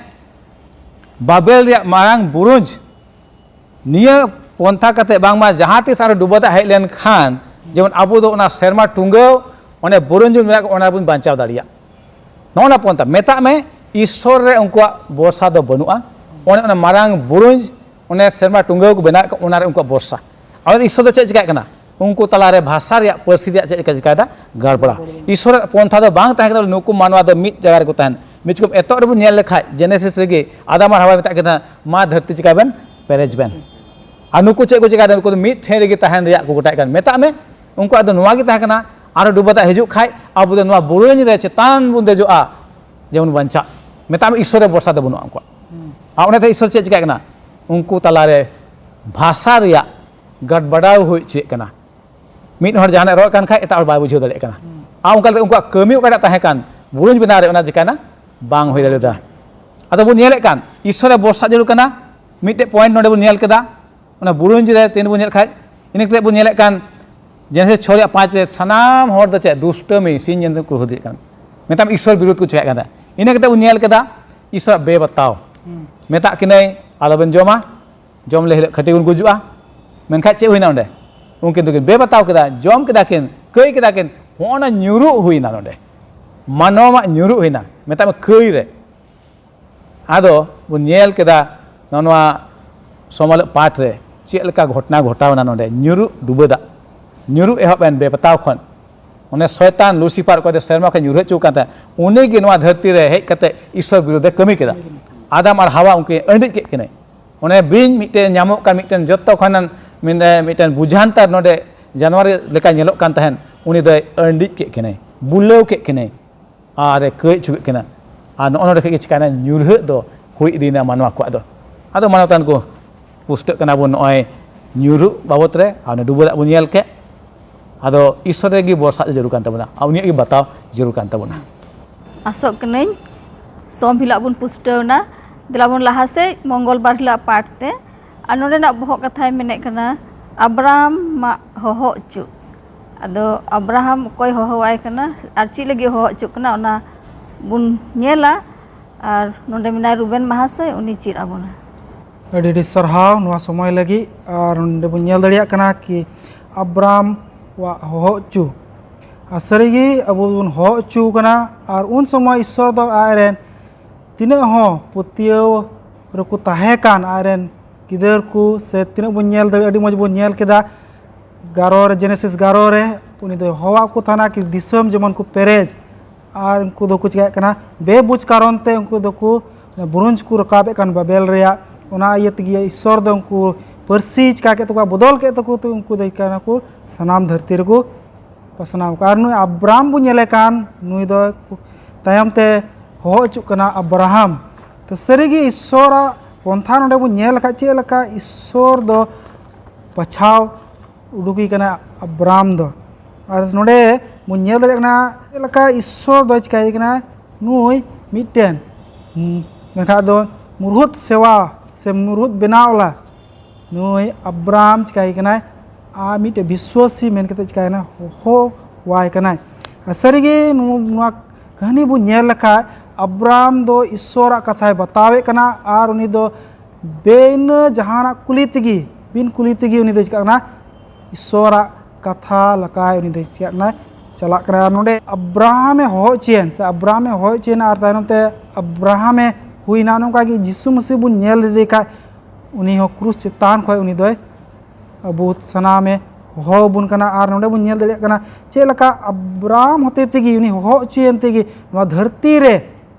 ᱵᱟᱵᱮᱞ ᱨᱮᱭᱟᱜ ᱢᱟᱨᱟᱝ ᱵᱩᱨᱩᱧᱡᱽ ᱱᱤᱭᱟᱹ ᱯᱚᱱᱛᱷᱟ ᱠᱟᱛᱮ ᱵᱟᱝᱢᱟ ᱡᱟᱦᱟᱸ ᱛᱤᱥ ᱟᱨᱚ ᱰᱩᱵᱟᱹ ᱫᱟᱜ ᱦᱮᱡ ᱞᱮᱱᱠᱷᱟᱱ, ᱡᱮᱢᱚᱱ ᱟᱵᱚ ᱫᱚ ᱚᱱᱟ ᱥᱮᱨᱢᱟ ᱴᱩᱸᱜᱟᱹᱣ, ᱚᱱᱮ ᱵᱩᱨᱩᱧᱡᱽ ᱵᱚᱱ ᱢᱮᱱᱟᱜ, ᱚᱱᱟ ᱵᱚᱱ ᱵᱟᱧᱪᱟᱣ ᱫᱟᱲᱮᱭᱟᱜ᱾ ᱱᱚᱜᱼᱚ ᱱᱟ ᱯᱚᱱᱛᱷᱟ, ᱢᱮᱛᱟᱜ ᱢᱮ, ᱤᱥᱥᱚᱨ ᱨᱮ ᱩᱱᱠᱩᱣᱟᱜ ᱵᱷᱚᱨᱥᱟ ᱫᱚ ᱵᱟᱹᱱᱩᱜᱼᱟ᱾ ᱚᱱᱮ ᱚᱱᱟ ᱢᱟᱨᱟᱝ ᱵᱩᱨᱩᱧᱡᱽ, ᱚᱱᱮ ᱥᱮᱨᱢᱟ ᱴᱩᱸᱜᱟᱹᱣ ᱠᱚ ᱵᱮᱱᱟᱣᱮᱫ ᱠᱚ, ᱚᱱᱟ ᱨᱮ ᱩᱱᱠᱩᱣᱟᱜ ᱵᱷᱚᱨᱥᱟ᱾ ᱟᱫᱚ ᱤᱥᱥᱚᱨ ᱫᱚ ᱪᱮᱫ ᱪᱤᱠᱟᱹᱜ ᱠᱟᱱᱟ? ᱩᱱᱠᱩ ᱛᱟᱞᱟᱨᱮ ᱵᱷᱟᱥᱟ ᱨᱮᱭᱟᱜ, ᱯᱟᱹᱨᱥᱤ ᱨᱮᱭᱟᱜ ᱪᱮᱫ ᱞᱮᱠᱟ ᱪᱤᱠᱟᱹᱭᱮᱫᱟ? ᱜᱟᱲᱵᱟᱲᱟ᱾ ᱤᱥᱥᱚᱨᱟᱜ ᱯᱚᱱᱛᱷᱟ ᱫᱚ ᱵᱟᱝ ᱛᱟᱦᱮᱸ ᱠᱟᱱᱟ, ᱱᱩᱠᱩ ᱢᱟᱱᱣᱟ ᱫᱚ ᱢᱤᱫ ᱡᱟᱭᱜᱟ ᱨᱮᱠᱚ ᱛᱟᱦᱮᱱ᱾ ᱢᱤᱫ ᱪᱚᱠᱚᱢ ᱮᱛᱚᱦᱚᱵ ᱨᱮᱵᱚᱱ ᱧᱮᱞ ᱞᱮᱠᱷᱟᱡ, ᱡᱮᱱᱮᱥᱤᱥ ᱨᱮᱜᱮ ᱟᱫᱟᱢ ᱟᱨ ᱦᱟᱣᱟᱭ ᱢᱮᱛᱟᱜ ᱠᱤᱱᱟ, "ᱢᱟ ᱫᱷᱟᱹᱨᱛᱤ ᱪᱤᱠᱟᱹᱭ ᱵᱮᱱ, ᱯᱮᱨᱮᱡ ᱵᱮᱱ᱾" ᱟᱨ ᱱᱩᱠᱩ ᱪᱮᱫ ᱠᱚ ᱪᱤᱠᱟᱹᱭᱮᱫᱟ? ᱱᱩᱠᱩ ᱫᱚ ᱢᱤᱫ ᱴᱷᱮᱱ ᱨᱮᱜᱮ ᱛᱟᱦᱮᱱ ᱨᱮᱭᱟᱜ ᱠᱚ ᱜᱚᱴᱟᱭᱮᱫ ᱠᱟᱱ᱾ ᱢᱮᱛᱟᱜ ᱢᱮ, ᱩᱱᱠᱩᱣᱟᱜ ᱫᱚ ᱱᱚᱣᱟ ᱜᱮ ᱛᱟᱦᱮᱸ ᱠᱟᱱᱟ, ᱟᱨᱚ ᱰᱩᱵᱟᱹ ᱫᱟᱜ ᱦᱤᱡᱩᱜ ᱠᱷᱟᱡ ᱟᱵᱚ ᱫᱚ ᱱᱚᱣᱟ ᱵᱩᱨᱩᱧ ᱨᱮ ᱪᱮᱛᱟᱱ ᱵᱚᱱ ᱫᱮᱡᱚᱜᱼᱟ, ᱡᱮᱢᱚᱱ ᱵᱟᱧᱪᱟᱜ᱾ ᱢᱮᱛᱟᱜ ᱢᱮ, ᱤᱥᱥᱚᱨ ᱨᱮ ᱵᱷᱚᱨᱥᱟ ᱫᱚ ᱵᱟᱹᱱᱩᱜᱼᱟ ᱩᱱᱠᱩᱣᱟᱜ᱾ ᱟᱨ ᱚᱱᱟᱛᱮ ᱤᱥᱥᱚᱨ ᱪᱮᱫ ᱪᱤᱠᱟᱹᱜ ᱠᱟᱱᱟ? ᱩᱱᱠᱩ ᱛᱟᱞᱟᱨᱮ ᱵᱷᱟᱥᱟ ᱨᱮᱭᱟᱜ ᱜᱟᱰᱵᱟᱰᱟᱣ ᱦᱩᱭ ᱦᱚᱪᱚᱭᱮᱫ ᱠᱟᱱᱟ᱾ ᱢᱤᱫ ᱦᱚᱲ ᱡᱟᱦᱟᱱᱟᱜ ᱨᱚᱲ ᱠᱟᱱ ᱠᱷᱟᱡ, ᱮᱴᱟᱜ ᱦᱚᱲ ᱵᱟᱭ ᱵᱩᱡᱷᱟᱹᱣ ᱫᱟᱲᱮᱭᱟᱜ ᱠᱟᱱᱟ᱾ ᱟᱨ ᱚᱱᱠᱟ ᱞᱮᱠᱟ ᱩᱱᱠᱩᱣᱟᱜ ᱠᱟᱹᱢᱤ ᱚᱠᱟᱴᱟᱜ ᱛᱟᱦᱮᱸ ᱠᱟᱱ ᱵᱩᱨᱩᱧ ᱵᱮᱱᱟᱣ ᱨᱮ, ᱚᱱᱟ ᱪᱤᱠᱟᱹᱭᱮᱱᱟ? ᱵᱟᱝ ᱦᱩᱭ ᱫᱟᱲᱮᱭᱟᱫᱟ᱾ ᱟᱫᱚ ᱵᱚᱱ ᱧᱮᱞᱮᱫ ᱠᱟᱱ, ᱤᱥᱥᱚᱨ ᱨᱮ ᱵᱷᱚᱨᱥᱟ ᱡᱟᱹᱨᱩᱲ ᱠᱟᱱᱟ᱾ ᱢᱤᱫᱴᱮᱡ ᱯᱚᱭᱮᱱᱴ ᱱᱚᱰᱮ ᱵᱚᱱ ᱧᱮᱞ ᱠᱮᱫᱟ, ᱚᱱᱟ ᱵᱩᱨᱩᱧ ᱨᱮ ᱛᱤᱱ ᱵᱚᱱ ᱧᱮᱞ ᱠᱷᱟᱡ, ᱤᱱᱟᱹ ᱠᱟᱛᱮ ᱵᱚᱱ ᱧᱮᱞᱮᱫ ᱠᱟᱱ, ᱡᱮᱱᱮᱥᱤᱥ ᱪᱷᱚ ᱨᱮᱭᱟᱜ ᱯᱟᱸᱪ ᱨᱮ ᱥᱟᱱᱟᱢ ᱦᱚᱲ ᱫᱚ ᱪᱮᱫ? ᱫᱩᱥᱴᱟᱹᱢᱤ ᱥᱤᱧ ᱧᱤᱫᱟᱹ ᱠᱚ ᱦᱩᱫᱤᱭᱮᱫ ᱠᱟᱱ᱾ ᱢᱮᱛᱟᱢ, ᱤᱥᱥᱚᱨ ᱵᱤᱨᱩᱫᱷ ᱠᱚ ᱪᱤᱠᱟᱹᱭᱮᱫ ᱠᱟᱱ ᱛᱟᱦᱮᱸᱫ᱾ ᱤᱱᱟᱹ ᱠᱟᱛᱮ ᱵᱚᱱ ᱧᱮᱞ ᱠᱮᱫᱟ, ᱤᱥᱥᱚᱨᱟᱜ ᱵᱮᱵᱟᱛᱟᱣ᱾ ᱢᱮᱛᱟᱜ ᱠᱤᱱᱟᱹᱭ, "ᱟᱞᱚᱵᱮᱱ ᱡᱚᱢᱟ, ᱡᱚᱢ ᱞᱮ ᱦᱤᱞᱳᱜ ᱠᱷᱟᱹᱴᱤ ᱵᱚᱱ ᱜᱩᱡᱩᱜᱼᱟ᱾" ᱢᱮᱱᱠᱷᱟᱡ ᱪᱮᱫ ᱦᱩᱭᱱᱟ ᱚᱸᱰᱮ? ᱩᱱᱠᱤᱱ ᱫᱚᱠᱤᱱ ᱵᱮᱵᱟᱛᱟᱣ ᱠᱮᱫᱟ, ᱡᱚᱢ ᱠᱮᱫᱟ ᱠᱤᱱ, ᱠᱟᱹᱭ ᱠᱮᱫᱟ ᱠᱤᱱ, ᱦᱚᱸᱜᱼᱚ ᱱᱟ ᱧᱩᱨᱩᱜ ᱦᱩᱭᱱᱟ ᱱᱚᱰᱮ᱾ ᱢᱟᱱᱚᱣᱟᱜ ᱧᱩᱨᱩᱜ ᱦᱩᱭᱱᱟ, ᱢᱮᱛᱟᱜ ᱢᱮ ᱠᱟᱹᱭ ᱨᱮ᱾ ᱟᱫᱚ ᱵᱚᱱ ᱧᱮᱞ ᱠᱮᱫᱟ ᱱᱚᱜᱼᱚ ᱱᱚᱣᱟ ᱥᱚᱢᱟᱞᱚᱜ ᱯᱟᱴ ᱨᱮ ᱪᱮᱫ ᱞᱮᱠᱟ ᱜᱷᱚᱴᱚᱱᱟ ᱜᱷᱚᱴᱟᱣ ᱮᱱᱟ ᱱᱚᱰᱮ᱾ ᱧᱩᱨᱩᱜ ᱰᱩᱵᱟᱹ ᱫᱟᱜ, ᱧᱩᱨᱩᱜ ᱮᱦᱚᱵ ᱮᱱ ᱵᱮᱯᱟᱛᱟᱣ ᱠᱷᱚᱱ᱾ ᱚᱱᱮ ᱥᱚᱭᱛᱟᱱ ᱞᱩᱥᱤᱯᱷᱟᱨ, ᱚᱠᱚᱭ ᱫᱚ ᱥᱮᱨᱢᱟ ᱠᱷᱚᱱ ᱧᱩᱨᱦᱟᱹ ᱦᱚᱪᱚ ᱠᱟᱱ ᱛᱟᱦᱮᱸᱫ, ᱩᱱᱤ ᱜᱮ ᱱᱚᱣᱟ ᱫᱷᱟᱹᱨᱛᱤ ᱨᱮ ᱦᱮᱡ ᱠᱟᱛᱮ ᱤᱥᱥᱚᱨ ᱵᱤᱨᱩᱫᱷ ᱮ ᱠᱟᱹᱢᱤ ᱠᱮᱫᱟ᱾ ᱟᱫᱟᱢ ᱟᱨ ᱦᱟᱣᱟ ᱩᱱᱠᱤᱱ ᱟᱹᱰᱤᱡ ᱠᱮᱫ ᱠᱤᱱᱟᱹᱭ᱾ ᱚᱱᱮ ᱵᱤᱧ ᱢᱤᱫᱴᱮᱱ ᱧᱟᱢᱚᱜ ᱠᱟᱱ, ᱢᱤᱫᱴᱮᱱ ᱡᱚᱛᱚ ᱠᱷᱚᱱ ᱢᱮᱱᱫᱟᱭ ᱢᱤᱫᱴᱮᱱ ᱵᱩᱡᱷᱟᱱᱛᱟᱨ ᱱᱚᱰᱮ ᱡᱟᱱᱣᱟᱨ ᱞᱮᱠᱟ ᱧᱮᱞᱚᱜ ᱠᱟᱱ ᱛᱟᱦᱮᱸᱱ, ᱩᱱᱤ ᱫᱚᱭ ᱟᱹᱱᱰᱤᱡ ᱠᱮᱫ ᱠᱤᱱᱟᱹᱭ, ᱵᱩᱞᱟᱹᱣ ᱠᱮᱫ ᱠᱤᱱᱟᱹᱭ, ᱟᱨ ᱮ ᱠᱟᱹᱭ ᱦᱚᱪᱚ ᱠᱮᱫ ᱠᱤᱱᱟ᱾ ᱟᱨ ᱱᱚᱜᱼᱚ ᱱᱚᱰᱮ ᱠᱷᱚᱡ ᱜᱮ ᱪᱤᱠᱟᱹᱭᱮᱱᱟ, ᱧᱩᱨᱦᱟᱹᱜ ᱫᱚ ᱦᱩᱭ ᱤᱫᱤᱭᱮᱱᱟ ᱢᱟᱱᱣᱟ ᱠᱚᱣᱟᱜ ᱫᱚ᱾ ᱟᱫᱚ ᱢᱟᱱᱚᱛᱟᱱ ᱠᱚ, ᱯᱩᱥᱴᱟᱹᱜ ᱠᱟᱱᱟ ᱵᱚᱱ ᱱᱚᱜᱼᱚᱭ ᱧᱩᱨᱦᱩᱜ ᱵᱟᱵᱚᱛ ᱨᱮ, ᱟᱨ ᱚᱱᱮ ᱰᱩᱵᱟᱹ ᱫᱟᱜ ᱵᱚᱱ ᱧᱮᱞ ᱠᱮᱫ᱾ ᱟᱫᱚ ᱤᱥᱥᱚᱨ ᱨᱮᱜᱮ ᱵᱚᱨᱥᱟ ᱫᱚ ᱡᱟᱹᱨᱩᱲ ᱠᱟᱱ ᱛᱟᱵᱚᱱᱟ, ᱟᱨ ᱩᱱᱤᱭᱟᱜ ᱜᱮ ᱵᱟᱛᱟᱣ ᱡᱟᱹᱨᱩᱲ ᱠᱟᱱ ᱛᱟᱵᱚᱱᱟ᱾ ᱟᱥᱚᱜ ᱠᱟᱹᱱᱟᱹᱧ ᱥᱚᱢ ᱦᱤᱞᱳᱜ ᱵᱚᱱ ᱯᱩᱥᱴᱟᱹᱣ ᱮᱱᱟ᱾ ᱫᱮᱞᱟ ᱵᱚᱱ ᱞᱟᱦᱟ ᱥᱮᱫ ᱢᱚᱝᱜᱚᱞ ᱵᱟᱨ ᱦᱤᱞᱳᱜ ᱯᱟᱴ ᱛᱮ᱾ ᱟᱨ ᱱᱚᱰᱮᱱᱟᱜ ᱵᱚᱦᱚᱜ ᱠᱟᱛᱷᱟᱭ ᱢᱮᱱᱮᱫ ᱠᱟᱱᱟ, ᱟᱵᱨᱟᱢ ᱢᱟ ᱦᱚᱦᱚ ᱚᱪᱚ᱾ ᱟᱫᱚ ᱟᱵᱨᱟᱦᱟᱢ ᱚᱠᱚᱭ ᱦᱚᱦᱚᱣᱟᱭ ᱠᱟᱱᱟ ᱟᱨ ᱪᱮᱫ ᱞᱟᱹᱜᱤᱫ ᱦᱚᱦᱚ ᱚᱪᱚᱜ ᱠᱟᱱᱟ, ᱚᱱᱟ ᱵᱚᱱ ᱧᱮᱞᱟ᱾ ᱟᱨ ᱱᱚᱰᱮ ᱢᱮᱱᱟᱭ ᱨᱩᱵᱮᱱ ᱢᱟᱦᱟᱥᱚᱭ, ᱩᱱᱤ ᱪᱮᱫ ᱟᱵᱚᱱᱟ᱾ ᱟᱹᱰᱤ ᱟᱹᱰᱤ ᱥᱟᱨᱦᱟᱣ ᱱᱚᱣᱟ ᱥᱚᱢᱚᱭ ᱞᱟᱹᱜᱤᱫ᱾ ᱟᱨ ᱱᱚᱰᱮ ᱵᱚᱱ ᱧᱮᱞ ᱫᱟᱲᱮᱭᱟᱜ ᱠᱟᱱᱟ ᱠᱤ ᱟᱵᱨᱟᱢ ᱣᱟᱜ ᱦᱚᱦᱚ ᱚᱪᱚ᱾ ᱟᱨ ᱥᱟᱹᱨᱤᱜᱮ ᱟᱵᱚ ᱵᱚᱱ ᱦᱚᱦᱚ ᱚᱪᱚ ᱠᱟᱱᱟ᱾ ᱟᱨ ᱩᱱ ᱥᱚᱢᱚᱭ ᱤᱥᱥᱚᱨ ᱫᱚ ᱟᱡᱨᱮᱱ ᱛᱤᱱᱟᱹᱜ ᱦᱚᱸ ᱯᱟᱹᱛᱭᱟᱹᱣ ᱨᱮᱠᱚ ᱛᱟᱦᱮᱸ ᱠᱟᱱ ᱟᱡᱨᱮᱱ ᱜᱤᱫᱟᱹᱨ ᱠᱚ, ᱥᱮ ᱛᱤᱱᱟᱹᱜ ᱵᱚᱱ ᱧᱮᱞ ᱫᱟᱲᱮ, ᱟᱹᱰᱤ ᱢᱚᱡᱽ ᱵᱚᱱ ᱧᱮᱞ ᱠᱮᱫᱟ ᱜᱟᱨᱚ ᱨᱮ, ᱡᱮᱱᱮᱥᱤᱥ ᱜᱟᱨᱚ ᱨᱮ, ᱩᱱᱤ ᱫᱚᱭ ᱦᱚᱦᱚᱣᱟᱫ ᱠᱚ ᱛᱟᱦᱮᱱᱟ ᱠᱤ ᱫᱤᱥᱚᱢ ᱡᱮᱢᱚᱱ ᱠᱚ ᱯᱮᱨᱮᱡ᱾ ᱟᱨ ᱩᱱᱠᱩ ᱫᱚᱠᱚ ᱪᱤᱠᱟᱹᱭᱮᱫ ᱠᱟᱱᱟ, ᱵᱮᱵᱩᱡᱽ ᱠᱟᱨᱚᱱ ᱛᱮ ᱩᱱᱠᱩ ᱫᱚᱠᱚ ᱵᱩᱨᱩᱧᱡᱽ ᱠᱚ ᱨᱟᱠᱟᱵᱮᱫ ᱠᱟᱱ ᱵᱟᱵᱮᱞ ᱨᱮᱭᱟᱜ᱾ ᱚᱱᱟ ᱤᱭᱟᱹ ᱛᱮᱜᱮ ᱤᱥᱥᱚᱨ ᱫᱚ ᱩᱱᱠᱩ ᱯᱟᱹᱨᱥᱤ ᱪᱤᱠᱟ ᱠᱮᱫ ᱛᱟᱠᱚᱣᱟ, ᱵᱚᱫᱚᱞ ᱠᱮᱫ ᱛᱟᱠᱚ ᱛᱮ ᱩᱱᱠᱩ ᱫᱚ ᱠᱟᱱᱟ ᱠᱚ ᱥᱟᱱᱟᱢ ᱫᱷᱟᱹᱨᱛᱤ ᱨᱮᱠᱚ ᱯᱟᱥᱱᱟᱣ ᱠᱚᱣᱟ᱾ ᱟᱨ ᱱᱩᱭ ᱟᱵᱨᱟᱢ ᱵᱚᱱ ᱧᱮᱞᱮ ᱠᱟᱱ, ᱱᱩᱭ ᱫᱚ ᱛᱟᱭᱚᱢ ᱛᱮ ᱦᱚᱦᱚ ᱚᱪᱚᱜ ᱠᱟᱱᱟ ᱟᱵᱨᱟᱦᱟᱢ᱾ ᱛᱚ ᱥᱟᱹᱨᱤᱜᱮ ᱤᱥᱥᱚᱨᱟᱜ ᱯᱚᱱᱛᱷᱟ ᱱᱚᱰᱮ ᱵᱚᱱ ᱧᱮᱞ ᱞᱮᱠᱷᱟᱡ ᱪᱮᱫ ᱞᱮᱠᱟ ᱤᱥᱥᱚᱨ ᱫᱚ ᱵᱟᱪᱷᱟᱣ ᱩᱰᱩᱠᱮ ᱠᱟᱱᱟ ᱟᱵᱨᱟᱢ ᱫᱚ᱾ ᱟᱨ ᱱᱚᱰᱮ ᱵᱚᱱ ᱧᱮᱞ ᱫᱟᱲᱮᱭᱟᱜ ᱠᱟᱱᱟ ᱪᱮᱫ ᱞᱮᱠᱟ ᱤᱥᱥᱚᱨ ᱫᱚᱭ ᱪᱤᱠᱟᱹᱭᱮ ᱠᱟᱱᱟ, ᱱᱩᱭ ᱢᱤᱫᱴᱮᱱ, ᱦᱩᱸ, ᱢᱮᱱᱠᱷᱟᱱ ᱫᱚ ᱢᱩᱨᱦᱩᱛ ᱥᱮᱣᱟ ᱥᱮ ᱢᱩᱨᱦᱩᱛ ᱵᱮᱱᱟᱣ ᱞᱟ ᱱᱩᱭ ᱟᱵᱨᱟᱢ ᱪᱤᱠᱟᱹᱭᱮ ᱠᱟᱱᱟᱭ, ᱟᱨ ᱢᱤᱫᱴᱮᱱ ᱵᱤᱥᱣᱟᱥᱤ ᱢᱮᱱ ᱠᱟᱛᱮ ᱪᱤᱠᱟᱹᱭᱮᱱᱟ, ᱦᱚᱦᱚ ᱣᱟᱭ ᱠᱟᱱᱟᱭ᱾ ᱟᱨ ᱥᱟᱹᱨᱤᱜᱮ ᱱᱚ-, ᱱᱚᱣᱟ ᱠᱟᱹᱦᱱᱤ ᱵᱚᱱ ᱧᱮᱞ ᱞᱮᱠᱷᱟᱡ ᱟᱵᱨᱟᱢ ᱫᱚ ᱤᱥᱥᱚᱨᱟᱜ ᱠᱟᱛᱷᱟᱭ ᱵᱟᱛᱟᱣᱮᱫ ᱠᱟᱱᱟ, ᱟᱨ ᱩᱱᱤ ᱫᱚ ᱵᱤᱱᱟᱹ ᱡᱟᱦᱟᱱᱟᱜ ᱠᱩᱞᱤ ᱛᱮᱜᱮ, ᱵᱤᱱ ᱠᱩᱞᱤ ᱛᱮᱜᱮ ᱩᱱᱤ ᱫᱚ ᱪᱤᱠᱟᱹᱜ ᱠᱟᱱᱟ, ᱤᱥᱥᱚᱨᱟᱜ ᱠᱟᱛᱷᱟ ᱞᱮᱠᱟᱭ ᱩᱱᱤ ᱫᱚ ᱪᱤᱠᱟᱹᱜ ᱠᱟᱱᱟᱭ, ᱪᱟᱞᱟᱜ ᱠᱟᱱᱟᱭ᱾ ᱟᱨ ᱱᱚᱰᱮ ᱟᱵᱨᱟᱦᱟᱢᱮ ᱦᱚᱦᱚ ᱦᱚᱪᱚᱭᱮᱱ, ᱥᱮ ᱟᱵᱨᱟᱦᱟᱢᱮ ᱦᱚᱦᱚ ᱦᱚᱪᱚᱭᱮᱱᱟ, ᱟᱨ ᱛᱟᱭᱱᱚᱢ ᱛᱮ ᱟᱵᱨᱟᱦᱟᱢᱮ ᱦᱩᱭᱱᱟ᱾ ᱚᱱᱮ ᱚᱱᱠᱟ ᱜᱮ ᱡᱤᱥᱩ ᱢᱟᱹᱥᱤ ᱵᱚᱱ ᱧᱮᱞ ᱞᱮᱫᱮ ᱠᱷᱟᱡ, ᱩᱱᱤ ᱦᱚᱸ ᱠᱨᱩᱥ ᱪᱮᱛᱟᱱ ᱠᱷᱚᱱ ᱩᱱᱤ ᱫᱚᱭ ᱟᱵᱚ ᱥᱟᱱᱟᱢᱮ ᱦᱚᱦᱚ ᱟᱵᱚᱱ ᱠᱟᱱᱟ᱾ ᱟᱨ ᱱᱚᱰᱮ ᱵᱚᱱ ᱧᱮᱞ ᱫᱟᱲᱮᱭᱟᱜ ᱠᱟᱱᱟ ᱪᱮᱫ ᱞᱮᱠᱟ ᱟᱵᱨᱟᱢ ᱦᱚᱛᱮ ᱛᱮᱜᱮ, ᱩᱱᱤ ᱦᱚᱦᱚ ᱦᱚᱪᱚᱭᱮᱱ ᱛᱮᱜᱮ ᱱᱚᱣᱟ ᱫᱷᱟᱹᱨᱛᱤ ᱨᱮ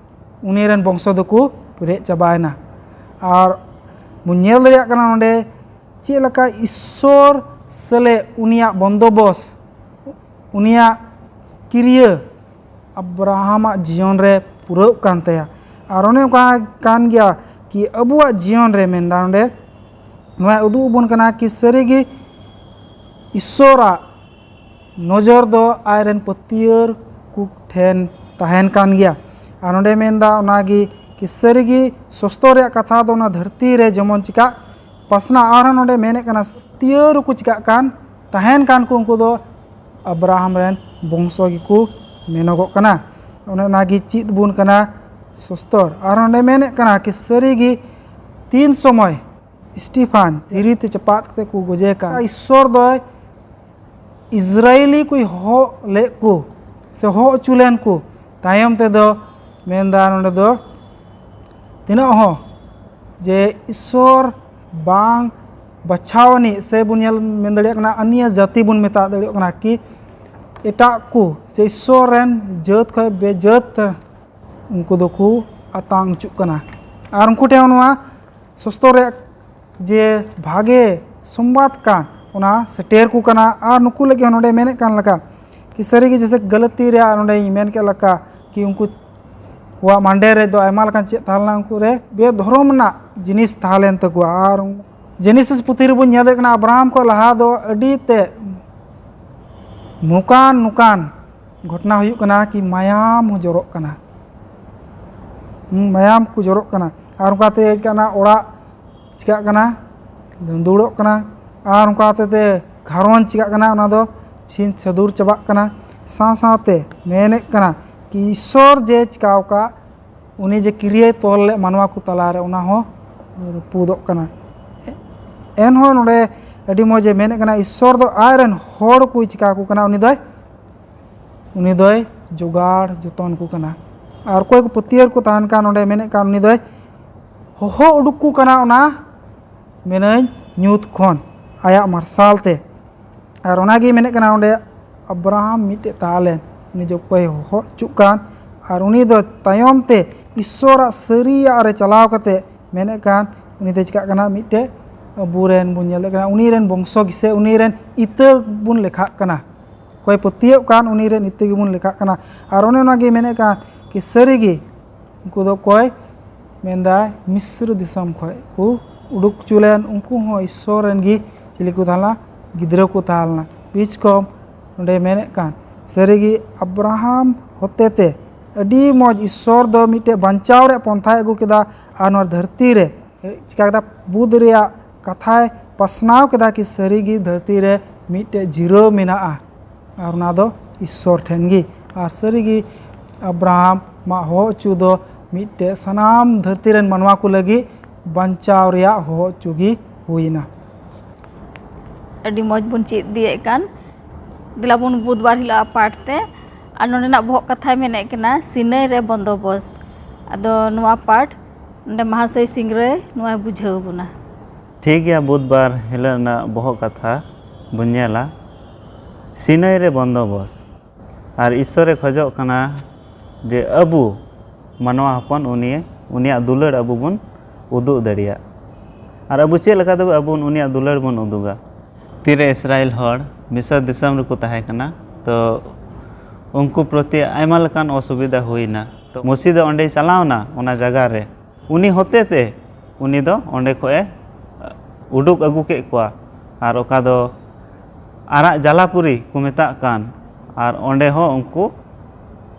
ᱩᱱᱤ ᱨᱮᱱ ᱵᱚᱝᱥᱚ ᱫᱚᱠᱚ ᱯᱮᱨᱮᱡ ᱪᱟᱵᱟᱭᱮᱱᱟ᱾ ᱟᱨ ᱵᱚᱱ ᱧᱮᱞ ᱫᱟᱲᱮᱭᱟᱜ ᱠᱟᱱᱟ ᱱᱚᱰᱮ ᱪᱮᱫ ᱞᱮᱠᱟ ᱤᱥᱥᱚᱨ ᱥᱟᱞᱮ ᱩᱱᱤᱭᱟᱜ ᱵᱚᱱᱫᱚᱵᱚᱥ, ᱩᱱᱤᱭᱟᱜ ᱠᱤᱨᱤᱭᱟᱹ ᱟᱵᱨᱟᱦᱟᱢᱟᱜ ᱡᱤᱭᱚᱱ ᱨᱮ ᱯᱩᱨᱟᱹᱜ ᱠᱟᱱ ᱛᱟᱭᱟ᱾ ᱟᱨ ᱚᱱᱮ ᱚᱱᱠᱟ ᱠᱟᱱ ᱜᱮᱭᱟ ᱠᱤ ᱟᱵᱚᱣᱟᱜ ᱡᱤᱭᱚᱱ ᱨᱮ ᱢᱮᱱᱫᱟ ᱱᱚᱰᱮ ᱱᱚᱣᱟᱭ ᱩᱫᱩᱜ ᱟᱵᱚᱱ ᱠᱟᱱᱟ ᱠᱤ ᱥᱟᱹᱨᱤᱜᱮ ᱤᱥᱥᱚᱨᱟᱜ ᱱᱚᱡᱚᱨ ᱫᱚ ᱟᱡᱨᱮᱱ ᱯᱟᱹᱛᱭᱟᱹᱨ ᱠᱚ ᱴᱷᱮᱱ ᱛᱟᱦᱮᱱ ᱠᱟᱱ ᱜᱮᱭᱟ᱾ ᱟᱨ ᱱᱚᱰᱮ ᱢᱮᱱᱫᱟ ᱚᱱᱟᱜᱮ ᱠᱤ ᱥᱟᱹᱨᱤᱜᱮ ᱥᱚᱥᱛᱚ ᱨᱮᱭᱟᱜ ᱠᱟᱛᱷᱟ ᱫᱚ ᱚᱱᱟ ᱫᱷᱟᱹᱨᱛᱤ ᱨᱮ ᱡᱮᱢᱚᱱ ᱪᱤᱠᱟ ᱯᱟᱥᱱᱟᱜ, ᱟᱨᱦᱚᱸ ᱱᱚᱰᱮ ᱢᱮᱱᱮᱫ ᱠᱟᱱᱟ ᱯᱟᱹᱛᱭᱟᱹᱨ ᱠᱚ ᱪᱤᱠᱟᱜ ᱠᱟᱱ, ᱛᱟᱦᱮᱱ ᱠᱟᱱ ᱠᱚ, ᱩᱱᱠᱩ ᱫᱚ ᱟᱵᱨᱟᱦᱟᱢ ᱨᱮᱱ ᱵᱚᱝᱥᱚ ᱜᱮᱠᱚ ᱢᱮᱱᱚᱜᱚᱜ ᱠᱟᱱᱟ᱾ ᱚᱱᱮ ᱚᱱᱟᱜᱮ ᱪᱮᱫ ᱵᱚᱱ ᱠᱟᱱᱟ ᱥᱚᱥᱛᱚᱨ᱾ ᱟᱨ ᱱᱚᱰᱮ ᱢᱮᱱᱮᱫ ᱠᱟᱱᱟ ᱠᱤ ᱥᱟᱹᱨᱤᱜᱮ ᱛᱤᱱ ᱥᱚᱢᱚᱭ ᱥᱴᱤᱯᱷᱟᱱ ᱫᱷᱤᱨᱤ ᱛᱮ ᱪᱟᱯᱟᱫ ᱠᱟᱛᱮ ᱠᱚ ᱜᱚᱡᱮ ᱠᱟᱱ ᱤᱥᱥᱚᱨ ᱫᱚᱭ ᱤᱥᱨᱟᱭᱮᱞᱤ ᱠᱚᱭ ᱦᱚᱦᱚ ᱞᱮᱫ ᱠᱚ ᱥᱮ ᱦᱚᱦᱚ ᱦᱚᱪᱚ ᱞᱮᱱ ᱠᱚ ᱛᱟᱭᱚᱢ ᱛᱮᱫᱚ ᱢᱮᱱᱫᱟ ᱱᱚᱰᱮ ᱫᱚ ᱛᱤᱱᱟᱹᱜ ᱦᱚᱸ ᱡᱮ ᱤᱥᱥᱚᱨ ᱵᱟᱝ ᱵᱟᱪᱷᱟᱣ ᱟᱹᱱᱤᱡ ᱥᱮ ᱵᱚᱱ ᱧᱮᱞ ᱢᱮᱱ ᱫᱟᱲᱮᱭᱟᱜ ᱠᱟᱱᱟ ᱟᱹᱱᱤᱭᱟᱹ ᱡᱟᱹᱛᱤ ᱵᱚᱱ ᱢᱮᱛᱟ ᱫᱟᱲᱮᱭᱟᱜ ᱠᱟᱱᱟ ᱠᱤ ᱮᱴᱟᱜ ᱠᱚ ᱥᱮ ᱤᱥᱥᱚᱨ ᱨᱮᱱ ᱡᱟᱹᱛ ᱠᱷᱚᱱ ᱵᱮᱡᱟᱹᱛ ᱩᱱᱠᱩ ᱫᱚᱠᱚ ᱟᱛᱟᱝ ᱚᱪᱚᱜ ᱠᱟᱱᱟ᱾ ᱟᱨ ᱩᱱᱠᱩ ᱴᱷᱮᱱ ᱱᱚᱣᱟ ᱥᱚᱥᱛᱚ ᱨᱮᱭᱟᱜ ᱡᱮ ᱵᱷᱟᱜᱮ ᱥᱚᱢᱵᱟᱫ ᱠᱟᱱ ᱚᱱᱟ ᱥᱮᱴᱮᱨ ᱠᱚ ᱠᱟᱱᱟ᱾ ᱟᱨ ᱱᱩᱠᱩ ᱞᱟᱹᱜᱤᱫ ᱦᱚᱸ ᱱᱚᱰᱮ ᱢᱮᱱᱮᱫ ᱠᱟᱱ ᱞᱮᱠᱟ ᱠᱤ ᱥᱟᱹᱨᱤᱜᱮ ᱡᱮᱥᱮ ᱜᱟᱹᱞᱟᱹᱛᱤ ᱨᱮᱭᱟᱜ ᱱᱚᱰᱮᱧ ᱢᱮᱱ ᱠᱮᱫ ᱞᱮᱠᱟ ᱠᱤ ᱩᱱᱠᱩ ᱠᱚᱣᱟᱜ ᱢᱟᱱᱰᱮ ᱨᱮᱫᱚ ᱟᱭᱢᱟ ᱞᱮᱠᱟᱱ ᱪᱮᱫ ᱛᱟᱦᱮᱸ ᱞᱮᱱᱟ, ᱩᱱᱠᱩ ᱨᱮ ᱵᱮᱫᱷᱚᱨᱚᱢ ᱨᱮᱱᱟᱜ ᱡᱤᱱᱤᱥ ᱛᱟᱦᱮᱸ ᱞᱮᱱ ᱛᱟᱠᱚᱣᱟ᱾ ᱟᱨ ᱡᱮᱱᱮᱥᱤᱥ ᱯᱩᱛᱷᱤ ᱨᱮᱵᱚᱱ ᱧᱮᱞ ᱫᱟᱲᱮᱭᱟᱜ ᱠᱟᱱᱟ ᱟᱵᱨᱟᱦᱟᱢ ᱠᱷᱚᱱ ᱞᱟᱦᱟ ᱫᱚ ᱟᱹᱰᱤ ᱛᱮ ᱱᱚᱝᱠᱟᱱ ᱱᱚᱝᱠᱟᱱ ᱜᱷᱚᱴᱚᱱᱟ ᱦᱩᱭᱩᱜ ᱠᱟᱱᱟ ᱠᱤ ᱢᱟᱭᱟᱢ ᱦᱚᱸ ᱡᱚᱨᱚᱜ ᱠᱟᱱᱟ᱾ ᱦᱩᱸ, ᱢᱟᱭᱟᱢ ᱠᱚ ᱡᱚᱨᱚᱜ ᱠᱟᱱᱟ᱾ ᱟᱨ ᱚᱱᱠᱟᱛᱮ ᱪᱤᱠᱟᱹᱜ ᱠᱟᱱᱟ, ᱚᱲᱟᱜ ᱪᱤᱠᱟᱹᱜ ᱠᱟᱱᱟ, ᱫᱩᱸᱫᱩᱲᱚᱜ ᱠᱟᱱᱟ᱾ ᱟᱨ ᱚᱱᱠᱟ ᱦᱚᱛᱮᱛᱮ ᱜᱷᱟᱨᱚᱸᱡᱽ ᱪᱤᱠᱟᱹᱜ ᱠᱟᱱᱟ, ᱚᱱᱟ ᱫᱚ ᱪᱷᱤᱝ ᱪᱷᱟᱹᱫᱩᱨ ᱪᱟᱵᱟᱜ ᱠᱟᱱᱟ᱾ ᱥᱟᱶ ᱥᱟᱶᱛᱮ ᱢᱮᱱᱮᱫ ᱠᱟᱱᱟ ᱠᱤ ᱤᱥᱥᱚᱨ ᱡᱮ ᱪᱤᱠᱟᱹᱣ ᱠᱟᱜ, ᱩᱱᱤ ᱡᱮ ᱠᱤᱨᱤᱭᱟᱹᱭ ᱛᱚᱞ ᱞᱮᱫ ᱢᱟᱱᱣᱟ ᱠᱚ ᱛᱟᱞᱟᱨᱮ, ᱚᱱᱟ ᱦᱚᱸ ᱨᱟᱹᱯᱩᱫᱚᱜ ᱠᱟᱱᱟ᱾ ᱮᱱᱦᱚᱸ ᱱᱚᱰᱮ ᱟᱹᱰᱤ ᱢᱚᱡᱽ ᱮ ᱢᱮᱱᱮᱫ ᱠᱟᱱᱟ, ᱤᱥᱥᱚᱨ ᱫᱚ ᱟᱡ ᱨᱮᱱ ᱦᱚᱲ ᱠᱚᱭ ᱪᱤᱠᱟ ᱠᱚ ᱠᱟᱱᱟ, ᱩᱱᱤ ᱫᱚᱭ ᱩᱱᱤ ᱫᱚᱭ ᱡᱚᱜᱟᱲ ᱡᱚᱛᱚᱱ ᱠᱚ ᱠᱟᱱᱟ᱾ ᱟᱨ ᱚᱠᱚᱭ ᱠᱚ ᱯᱟᱹᱛᱭᱟᱹᱨ ᱠᱚ ᱛᱟᱦᱮᱱ ᱠᱟᱱ, ᱚᱸᱰᱮ ᱢᱮᱱᱮᱫ ᱠᱟᱱ, ᱩᱱᱤ ᱫᱚᱭ ᱦᱚᱦᱚ ᱩᱰᱩᱠ ᱠᱚ ᱠᱟᱱᱟ ᱚᱱᱟ ᱢᱮᱱᱟᱹᱧ ᱧᱩᱛ ᱠᱷᱚᱱ ᱟᱭᱟᱜ ᱢᱟᱨᱥᱟᱞ ᱛᱮ᱾ ᱟᱨ ᱚᱱᱟᱜᱮ ᱢᱮᱱᱮᱫ ᱠᱟᱱᱟ ᱚᱸᱰᱮ ᱟᱵᱨᱟᱦᱟᱢ ᱢᱤᱫᱴᱮᱡ ᱛᱟᱦᱮᱸ ᱞᱮᱱ, ᱩᱱᱤ ᱡᱚᱠᱷᱚᱡ ᱦᱚᱦᱚ ᱦᱚᱪᱚᱜ ᱠᱟᱱ, ᱟᱨ ᱩᱱᱤ ᱫᱚ ᱛᱟᱭᱚᱢ ᱛᱮ ᱤᱥᱥᱚᱨᱟᱜ ᱥᱟᱹᱨᱤᱭᱟᱜ ᱨᱮ ᱪᱟᱞᱟᱣ ᱠᱟᱛᱮ ᱢᱮᱱᱮᱫ ᱠᱟᱱ, ᱩᱱᱤ ᱫᱚ ᱪᱤᱠᱟᱜ ᱠᱟᱱᱟ, ᱢᱤᱫᱴᱮᱡ ᱟᱵᱚᱨᱮᱱ ᱵᱚᱱ ᱧᱮᱞᱮᱫ ᱠᱟᱱᱟ, ᱩᱱᱤ ᱨᱮᱱ ᱵᱚᱝᱥᱚ ᱜᱮᱥᱮ ᱩᱱᱤ ᱨᱮᱱ ᱤᱛᱟᱹ ᱵᱚᱱ ᱞᱮᱠᱷᱟᱜ ᱠᱟᱱᱟ᱾ ᱚᱠᱚᱭ ᱯᱟᱹᱛᱭᱟᱹᱜ ᱠᱟᱱ, ᱩᱱᱤ ᱨᱮᱱ ᱤᱛᱟᱹ ᱜᱮᱵᱚᱱ ᱞᱮᱠᱷᱟᱜ ᱠᱟᱱᱟ᱾ ᱟᱨ ᱚᱱᱮ ᱚᱱᱟ ᱜᱮ ᱢᱮᱱᱮᱫ ᱠᱟᱱ ᱠᱤ ᱥᱟᱹᱨᱤ ᱜᱮ ᱩᱱᱠᱩ ᱫᱚ ᱚᱠᱚᱭ ᱢᱮᱱᱫᱟᱭ, ᱢᱤᱥᱨ ᱫᱤᱥᱚᱢ ᱠᱷᱚᱱ ᱠᱚ ᱩᱰᱩᱠ ᱦᱚᱪᱚ ᱞᱮᱱ, ᱩᱱᱠᱩ ᱦᱚᱸ ᱤᱥᱥᱚᱨ ᱨᱮᱱ ᱜᱮ ᱪᱤᱞᱤ ᱠᱚ ᱛᱟᱦᱮᱸ ᱞᱮᱱᱟ? ᱜᱤᱫᱽᱨᱟᱹ ᱠᱚ ᱛᱟᱦᱮᱸ ᱞᱮᱱᱟ᱾ ᱵᱤᱪᱠᱚᱢ ᱱᱚᱰᱮ ᱢᱮᱱᱮᱫ ᱠᱟᱱ, ᱥᱟᱹᱨᱤ ᱜᱮ ᱟᱵᱨᱟᱦᱟᱢ ᱦᱚᱛᱮᱛᱮ ᱟᱹᱰᱤ ᱢᱚᱡᱽ ᱤᱥᱥᱚᱨ ᱫᱚ ᱢᱤᱫᱴᱮᱡ ᱵᱟᱧᱪᱟᱣ ᱨᱮᱭᱟᱜ ᱯᱚᱱᱛᱷᱟᱭ ᱟᱹᱜᱩ ᱠᱮᱫᱟ᱾ ᱟᱨ ᱱᱚᱣᱟ ᱫᱷᱟᱹᱨᱛᱤ ᱨᱮ ᱪᱤᱠᱟ ᱠᱮᱫᱟ? ᱵᱩᱫᱷ ᱨᱮᱭᱟᱜ ᱠᱟᱛᱷᱟᱭ ᱯᱟᱥᱱᱟᱣ ᱠᱮᱫᱟ ᱠᱤ ᱥᱟᱹᱨᱤ ᱜᱮ ᱫᱷᱟᱹᱨᱛᱤ ᱨᱮ ᱢᱤᱫᱴᱮᱡ ᱡᱤᱨᱟᱹ ᱢᱮᱱᱟᱜᱼᱟ, ᱟᱨ ᱚᱱᱟ ᱫᱚ ᱤᱥᱥᱚᱨ ᱴᱷᱮᱱ ᱜᱮ᱾ ᱟᱨ ᱥᱟᱹᱨᱤ ᱜᱮ ᱟᱵᱨᱟᱦᱟᱢ ᱢᱟ ᱦᱚᱦᱚ ᱦᱚᱪᱚ ᱫᱚ ᱢᱤᱫᱴᱮᱡ ᱥᱟᱱᱟᱢ ᱫᱷᱟᱹᱨᱛᱤ ᱨᱮᱱ ᱢᱟᱱᱣᱟ ᱠᱚ ᱞᱟᱹᱜᱤᱫ ᱵᱟᱧᱪᱟᱣ ᱨᱮᱭᱟᱜ ᱦᱚᱦᱚ ᱦᱚᱪᱚ ᱜᱮ ᱦᱩᱭᱱᱟ᱾ ᱟᱹᱰᱤ ᱢᱚᱡᱽ ᱵᱚᱱ ᱪᱮᱫ ᱤᱫᱤᱭᱮᱫ ᱠᱟᱱ᱾ ᱫᱮᱞᱟ ᱵᱚᱱ ᱵᱩᱫᱷᱵᱟᱨ ᱦᱤᱞᱳᱜ ᱟᱜ ᱯᱟᱴ ᱛᱮ᱾ ᱟᱨ ᱱᱚᱰᱮᱱᱟᱜ ᱵᱚᱦᱚᱜ ᱠᱟᱛᱷᱟᱭ ᱢᱮᱱᱮᱫ ᱠᱟᱱᱟ ᱥᱤᱱᱟᱹᱭ ᱨᱮ ᱵᱚᱱᱫᱚᱵᱚᱥ᱾ ᱟᱫᱚ ᱱᱚᱣᱟ ᱯᱟᱴ ᱱᱚᱰᱮ ᱢᱟᱦᱟᱥᱚᱭ ᱥᱤᱝᱨᱟᱹᱭ ᱱᱚᱣᱟᱭ ᱵᱩᱡᱷᱟᱹᱣ ᱵᱚᱱᱟ᱾ ᱴᱷᱤᱠ ᱜᱮᱭᱟ, ᱵᱩᱫᱷᱵᱟᱨ ᱦᱤᱞᱳᱜ ᱨᱮᱱᱟᱜ ᱵᱚᱦᱚᱜ ᱠᱟᱛᱷᱟ ᱵᱚᱱ ᱧᱮᱞᱟ, ᱥᱤᱱᱟᱹᱭ ᱨᱮ ᱵᱚᱱᱫᱚᱵᱚᱥ᱾ ᱟᱨ ᱤᱥᱥᱚᱨᱮ ᱠᱷᱚᱡᱚᱜ ᱠᱟᱱᱟ ᱡᱮ ᱟᱵᱚ ᱢᱟᱱᱣᱟ ᱦᱚᱯᱚᱱ ᱩᱱᱤ ᱩᱱᱤᱭᱟᱜ ᱫᱩᱞᱟᱹᱲ ᱟᱵᱚ ᱵᱚᱱ ᱩᱫᱩᱜ ᱫᱟᱲᱮᱭᱟᱜ᱾ ᱟᱨ ᱟᱵᱚ ᱪᱮᱫ ᱞᱮᱠᱟ ᱛᱮᱵᱚ ᱟᱵᱚ ᱩᱱᱤᱭᱟᱜ ᱫᱩᱞᱟᱹᱲ ᱵᱚᱱ ᱩᱫᱩᱜᱟ? ᱛᱤᱨᱮ ᱤᱥᱨᱟᱭᱮᱞ ᱦᱚᱲ ᱢᱤᱥᱚᱨ ᱫᱤᱥᱚᱢ ᱨᱮᱠᱚ ᱛᱟᱦᱮᱸ ᱠᱟᱱᱟ, ᱛᱚ ᱩᱱᱠᱩ ᱯᱨᱚᱛᱤ ᱟᱭᱢᱟ ᱞᱮᱠᱟᱱ ᱚᱥᱩᱵᱤᱫᱷᱟ ᱦᱩᱭᱱᱟ᱾ ᱛᱚ ᱢᱳᱥᱤ ᱫᱚ ᱚᱸᱰᱮᱭ ᱪᱟᱞᱟᱣᱱᱟ ᱚᱱᱟ ᱡᱟᱭᱜᱟ ᱨᱮ, ᱩᱱᱤ ᱦᱚᱛᱮ ᱛᱮ ᱩᱱᱤ ᱫᱚ ᱚᱸᱰᱮ ᱠᱷᱚᱱ ᱮ ᱩᱰᱩᱠ ᱟᱹᱜᱩ ᱠᱮᱫ ᱠᱚᱣᱟ᱾ ᱟᱨ ᱚᱠᱟ ᱫᱚ ᱟᱨᱟᱜ ᱡᱟᱞᱟᱯᱩᱨᱤ ᱠᱚ ᱢᱮᱛᱟᱜ ᱠᱟᱱ, ᱟᱨ ᱚᱸᱰᱮ ᱦᱚᱸ ᱩᱱᱠᱩ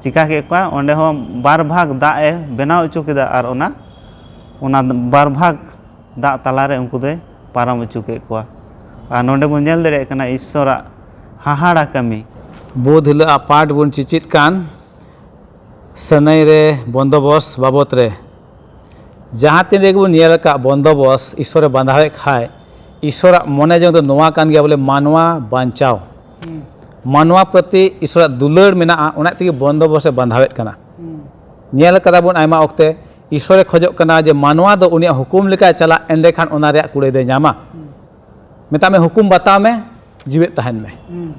ᱪᱤᱠᱟ ᱠᱮᱫ ᱠᱚᱣᱟ, ᱚᱸᱰᱮ ᱦᱚᱸ ᱵᱟᱨ ᱵᱷᱟᱜᱽ ᱫᱟᱜ ᱮ ᱵᱮᱱᱟᱣ ᱦᱚᱪᱚ ᱠᱮᱫᱟ, ᱟᱨ ᱚᱱᱟ ᱚᱱᱟ ᱵᱟᱨ ᱵᱷᱟᱜᱽ ᱫᱟᱜ ᱛᱟᱞᱟᱨᱮ ᱩᱱᱠᱩ ᱫᱚᱭ ᱯᱟᱨᱚᱢ ᱦᱚᱪᱚ ᱠᱮᱫ ᱠᱚᱣᱟ᱾ ᱟᱨ ᱱᱚᱰᱮ ᱵᱚᱱ ᱧᱮᱞ ᱫᱟᱲᱮᱭᱟᱜ ᱠᱟᱱᱟ ᱤᱥᱥᱚᱨᱟᱜ ᱦᱟᱦᱟᱲᱟ ᱠᱟᱹᱢᱤ᱾ ᱵᱩᱫᱷ ᱦᱤᱞᱳᱜ ᱟᱜ ᱯᱟᱴ ᱵᱚᱱ ᱪᱮᱪᱮᱫ ᱠᱟᱱ ᱥᱟᱹᱱᱟᱹᱭ ᱨᱮ ᱵᱚᱱᱫᱚᱵᱚᱥ ᱵᱟᱵᱚᱛ ᱨᱮ᱾ ᱡᱟᱦᱟᱸ ᱛᱤᱱ ᱨᱮᱜᱮ ᱵᱚᱱ ᱧᱮᱞ ᱟᱠᱟᱫ ᱵᱚᱱᱫᱚᱵᱚᱥ ᱤᱥᱥᱚᱨᱮ ᱵᱟᱸᱫᱷᱟᱣᱮᱫ ᱠᱷᱟᱡ, ᱤᱥᱥᱚᱨᱟᱜ ᱢᱚᱱᱮ ᱡᱚᱝ ᱫᱚ ᱱᱚᱣᱟ ᱠᱟᱱ ᱜᱮᱭᱟ ᱵᱚᱞᱮ ᱢᱟᱱᱣᱟ ᱵᱟᱧᱪᱟᱣ᱾ ᱢᱟᱱᱣᱟ ᱯᱨᱚᱛᱤ ᱤᱥᱥᱚᱨᱟᱜ ᱫᱩᱞᱟᱹᱲ ᱢᱮᱱᱟᱜᱼᱟ, ᱚᱱᱟ ᱛᱮᱜᱮ ᱵᱚᱱᱫᱚᱵᱚᱥᱮ ᱵᱟᱸᱫᱷᱟᱣᱮᱫ ᱠᱟᱱᱟ᱾ ᱧᱮᱞ ᱠᱟᱫᱟ ᱵᱚᱱ ᱟᱭᱢᱟ ᱚᱠᱛᱮ, ᱤᱥᱥᱚᱨᱮ ᱠᱷᱚᱡᱚᱜ ᱠᱟᱱᱟ ᱡᱮ ᱢᱟᱱᱣᱟ ᱫᱚ ᱩᱱᱤᱭᱟᱜ ᱦᱩᱠᱩᱢ ᱞᱮᱠᱟᱭ ᱪᱟᱞᱟᱜ, ᱮᱸᱰᱮᱠᱷᱟᱱ ᱚᱱᱟ ᱨᱮᱭᱟᱜ ᱠᱩᱲᱟᱹᱭ ᱫᱚᱭ ᱧᱟᱢᱟ᱾ ᱢᱮᱛᱟᱜ ᱢᱮ, ᱦᱩᱠᱩᱢ ᱵᱟᱛᱟᱣ ᱢᱮ, ᱡᱤᱣᱮᱫ ᱛᱟᱦᱮᱱ ᱢᱮ᱾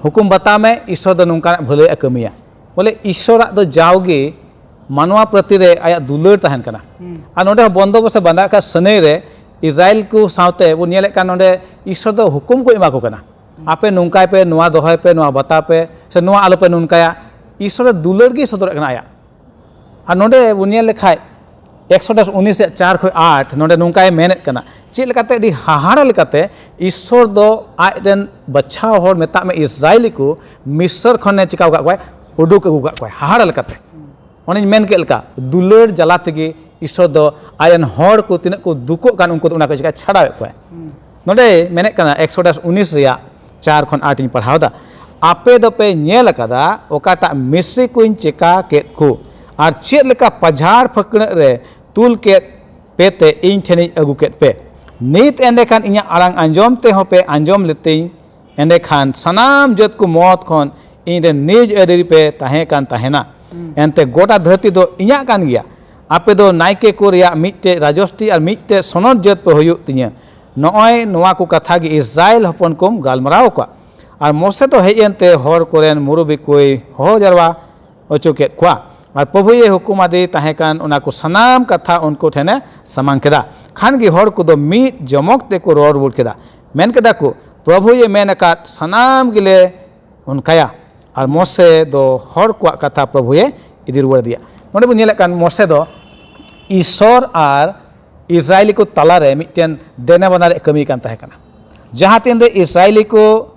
ᱦᱩᱠᱩᱢ ᱵᱟᱛᱟᱣ ᱢᱮ, ᱤᱥᱥᱚᱨ ᱫᱚ ᱱᱚᱝᱠᱟᱱᱟᱜ ᱵᱷᱟᱹᱞᱟᱹᱭᱟᱜ ᱠᱟᱹᱢᱤᱭᱟ᱾ ᱵᱚᱞᱮ ᱤᱥᱥᱚᱨᱟᱜ ᱫᱚ ᱡᱟᱣᱜᱮ ᱢᱟᱱᱣᱟ ᱯᱨᱚᱛᱤ ᱨᱮ ᱟᱭᱟᱜ ᱫᱩᱞᱟᱹᱲ ᱛᱟᱦᱮᱱ ᱠᱟᱱᱟ᱾ ᱟᱨ ᱱᱚᱰᱮ ᱦᱚᱸ ᱵᱚᱱᱫᱚᱵᱚᱥᱮ ᱵᱟᱸᱫᱷᱟᱣ ᱠᱟᱜ ᱥᱟᱹᱱᱟᱹᱭ ᱨᱮ ᱤᱥᱨᱟᱭᱮᱞ ᱠᱚ ᱥᱟᱶᱛᱮ ᱵᱚᱱ ᱧᱮᱞᱮᱫ ᱠᱟᱱ, ᱱᱚᱰᱮ ᱤᱥᱥᱚᱨ ᱫᱚ ᱦᱩᱠᱩᱢ ᱠᱚ ᱮᱢᱟ ᱠᱚ ᱠᱟᱱᱟ, ᱟᱯᱮ ᱱᱚᱝᱠᱟᱭ ᱯᱮ, ᱱᱚᱣᱟ ᱫᱚᱦᱚᱭ ᱯᱮ, ᱱᱚᱣᱟ ᱵᱟᱛᱟᱣ ᱯᱮ, ᱥᱮ ᱱᱚᱣᱟ ᱟᱞᱚᱯᱮ ᱱᱚᱝᱠᱟᱭᱟ᱾ ᱤᱥᱥᱚᱨ ᱫᱚ ᱫᱩᱞᱟᱹᱲ ᱜᱮᱭ ᱥᱚᱫᱚᱨᱮᱫ ᱠᱟᱱᱟ ᱟᱭᱟᱜ᱾ ᱟᱨ ᱱᱚᱰᱮ ᱵᱚᱱ ᱧᱮᱞ ᱞᱮᱠᱷᱟᱡ, ᱮᱠᱥᱚᱰᱟᱥ ᱩᱱᱤᱥ ᱨᱮᱭᱟᱜ ᱪᱟᱨ ᱠᱷᱚᱱ ᱟᱴ, ᱱᱚᱰᱮ ᱱᱚᱝᱠᱟᱭ ᱢᱮᱱᱮᱫ ᱠᱟᱱᱟ, ᱪᱮᱫ ᱞᱮᱠᱟᱛᱮ ᱟᱹᱰᱤ ᱦᱟᱦᱟᱲᱟ ᱞᱮᱠᱟᱛᱮ ᱤᱥᱥᱚᱨ ᱫᱚ ᱟᱡ ᱨᱮᱱ ᱵᱟᱪᱷᱟᱣ ᱦᱚᱲ, ᱢᱮᱛᱟᱜ ᱢᱮ ᱤᱥᱨᱟᱭᱮᱞᱤ ᱠᱚ, ᱢᱤᱥᱚᱨ ᱠᱷᱚᱱᱮ ᱪᱤᱠᱟᱹ ᱟᱠᱟᱫ ᱠᱚᱣᱟᱭ, ᱩᱰᱩᱠ ᱟᱹᱜᱩ ᱟᱠᱟᱫ ᱠᱚᱣᱟᱭ ᱦᱟᱦᱟᱲᱟ ᱞᱮᱠᱟᱛᱮ᱾ ᱚᱱᱮᱧ ᱢᱮᱱ ᱠᱮᱫ ᱞᱮᱠᱟ, ᱫᱩᱞᱟᱹᱲ ᱡᱟᱞᱟ ᱛᱮᱜᱮ ᱤᱥᱥᱚᱨ ᱫᱚ ᱟᱡ ᱨᱮᱱ ᱦᱚᱲ ᱠᱚ ᱛᱤᱱᱟᱹᱜ ᱠᱚ ᱫᱩᱠᱚᱜ ᱠᱟᱱ, ᱩᱱᱠᱩ ᱫᱚ ᱚᱱᱟ ᱠᱚ ᱪᱤᱠᱟ ᱪᱷᱟᱰᱟᱣᱮᱫ ᱠᱚᱣᱟ᱾ ᱱᱚᱰᱮ ᱢᱮᱱᱮᱫ ᱠᱟᱱᱟ, ᱮᱠᱥᱚᱰᱟᱥ ᱩᱱᱤᱥ ᱨᱮᱭᱟᱜ ᱪᱟᱨ ᱠᱷᱚᱱ ᱟᱴ ᱤᱧ ᱯᱟᱲᱦᱟᱣ ᱮᱫᱟ, "ᱟᱯᱮ ᱫᱚᱯᱮ ᱧᱮᱞ ᱟᱠᱟᱫᱟ ᱚᱠᱟᱴᱟᱜ ᱢᱤᱥᱨᱤ ᱠᱚᱧ ᱪᱮᱠᱟ ᱠᱮᱫ ᱠᱚ, ᱟᱨ ᱪᱮᱫ ᱞᱮᱠᱟ ᱯᱟᱡᱷᱟᱲ ᱯᱷᱟᱹᱠᱲᱟᱹᱜ ᱨᱮ ᱛᱩᱞ ᱠᱮᱫ ᱯᱮ ᱛᱮ ᱤᱧ ᱴᱷᱮᱱᱤᱧ ᱟᱹᱜᱩ ᱠᱮᱫ ᱯᱮ᱾ ᱱᱤᱛ ᱮᱸᱰᱮᱠᱷᱟᱱ ᱤᱧᱟᱹᱜ ᱟᱲᱟᱝ ᱟᱸᱡᱚᱢ ᱛᱮᱦᱚᱸ ᱯᱮ ᱟᱸᱡᱚᱢ ᱞᱮᱛᱤᱧ, ᱮᱸᱰᱮᱠᱷᱟᱱ ᱥᱟᱱᱟᱢ ᱡᱟᱹᱛ ᱠᱚ ᱢᱚᱛ ᱠᱷᱚᱱ ᱤᱧ ᱨᱮᱱ ᱱᱤᱡᱽ ᱟᱹᱫᱟᱹᱨᱤ ᱯᱮ ᱛᱟᱦᱮᱸ ᱠᱟᱱ ᱛᱟᱦᱮᱱᱟ᱾ ᱮᱱᱛᱮ ᱜᱚᱴᱟ ᱫᱷᱟᱹᱨᱛᱤ ᱫᱚ ᱤᱧᱟᱹᱜ ᱠᱟᱱ ᱜᱮᱭᱟ᱾ ᱟᱯᱮ ᱫᱚ ᱱᱟᱭᱠᱮ ᱠᱚ ᱨᱮᱭᱟᱜ ᱢᱤᱫᱴᱮᱡ ᱨᱟᱡᱚᱥᱴᱤ ᱟᱨ ᱢᱤᱫᱴᱮᱡ ᱥᱚᱱᱚᱛ ᱡᱟᱹᱛ ᱯᱮ ᱦᱩᱭᱩᱜ ᱛᱤᱧᱟᱹ᱾ ᱱᱚᱜᱼᱚᱭ ᱱᱚᱣᱟ ᱠᱚ ᱠᱟᱛᱷᱟ ᱜᱮ ᱤᱥᱨᱟᱭᱮᱞ ᱦᱚᱯᱚᱱ ᱠᱚᱢ ᱜᱟᱞᱢᱟᱨᱟᱣ ᱟᱠᱚᱣᱟ᱾ ᱟᱨ ᱢᱚᱥᱮ ᱫᱚ ᱦᱮᱡ ᱮᱱᱛᱮ ᱦᱚᱲ ᱠᱚᱨᱮᱱ ᱢᱩᱨᱩᱵᱤ ᱠᱚᱭ ᱦᱚᱦᱚ ᱡᱟᱨᱣᱟ ᱚᱪᱚ ᱠᱮᱫ ᱠᱚᱣᱟ᱾ ᱟᱨ ᱯᱨᱚᱵᱷᱩᱭᱮ ᱦᱩᱠᱩᱢ ᱟᱫᱮ ᱛᱟᱦᱮᱸ ᱠᱟᱱ ᱚᱱᱟ ᱠᱚ ᱥᱟᱱᱟᱢ ᱠᱟᱛᱷᱟ ᱩᱱᱠᱩ ᱴᱷᱮᱱᱮ ᱥᱟᱢᱟᱝ ᱠᱮᱫᱟ᱾ ᱠᱷᱟᱱ ᱜᱮ ᱦᱚᱲ ᱠᱚᱫᱚ ᱢᱤᱫ ᱡᱚᱢᱚᱠ ᱛᱮᱠᱚ ᱨᱚᱲ ᱨᱩᱣᱟᱹᱲ ᱠᱮᱫᱟ, ᱢᱮᱱ ᱠᱮᱫᱟ ᱠᱚ, "ᱯᱨᱚᱵᱷᱩᱭᱮ ᱢᱮᱱ ᱟᱠᱟᱫ ᱥᱟᱱᱟᱢ ᱜᱮᱞᱮ ᱚᱱᱠᱟᱭᱟ᱾" ᱟᱨ ᱢᱚᱥᱮ ᱫᱚ ᱦᱚᱲ ᱠᱚᱣᱟᱜ ᱠᱟᱛᱷᱟ ᱯᱨᱚᱵᱷᱩᱭᱮ ᱤᱫᱤ ᱨᱩᱣᱟᱹᱲ ᱟᱫᱮᱭᱟ᱾ ᱱᱚᱰᱮ ᱵᱚᱱ ᱧᱮᱞᱮᱫ ᱠᱟᱱ, ᱢᱚᱥᱮ ᱫᱚ ᱤᱥᱚᱨ ᱟᱨ ᱤᱥᱨᱟᱭᱮᱞᱤ ᱠᱚ ᱛᱟᱞᱟᱨᱮ ᱢᱤᱫᱴᱮᱱ ᱫᱮᱱᱟ ᱵᱟᱱᱟ ᱨᱮᱭᱟᱜ ᱠᱟᱹᱢᱤ ᱠᱟᱱ ᱛᱟᱦᱮᱸ ᱠᱟᱱᱟ᱾ ᱡᱟᱦᱟᱸ ᱛᱤᱱ ᱨᱮ ᱤᱥᱨᱟᱭᱮᱞᱤ ᱠᱚ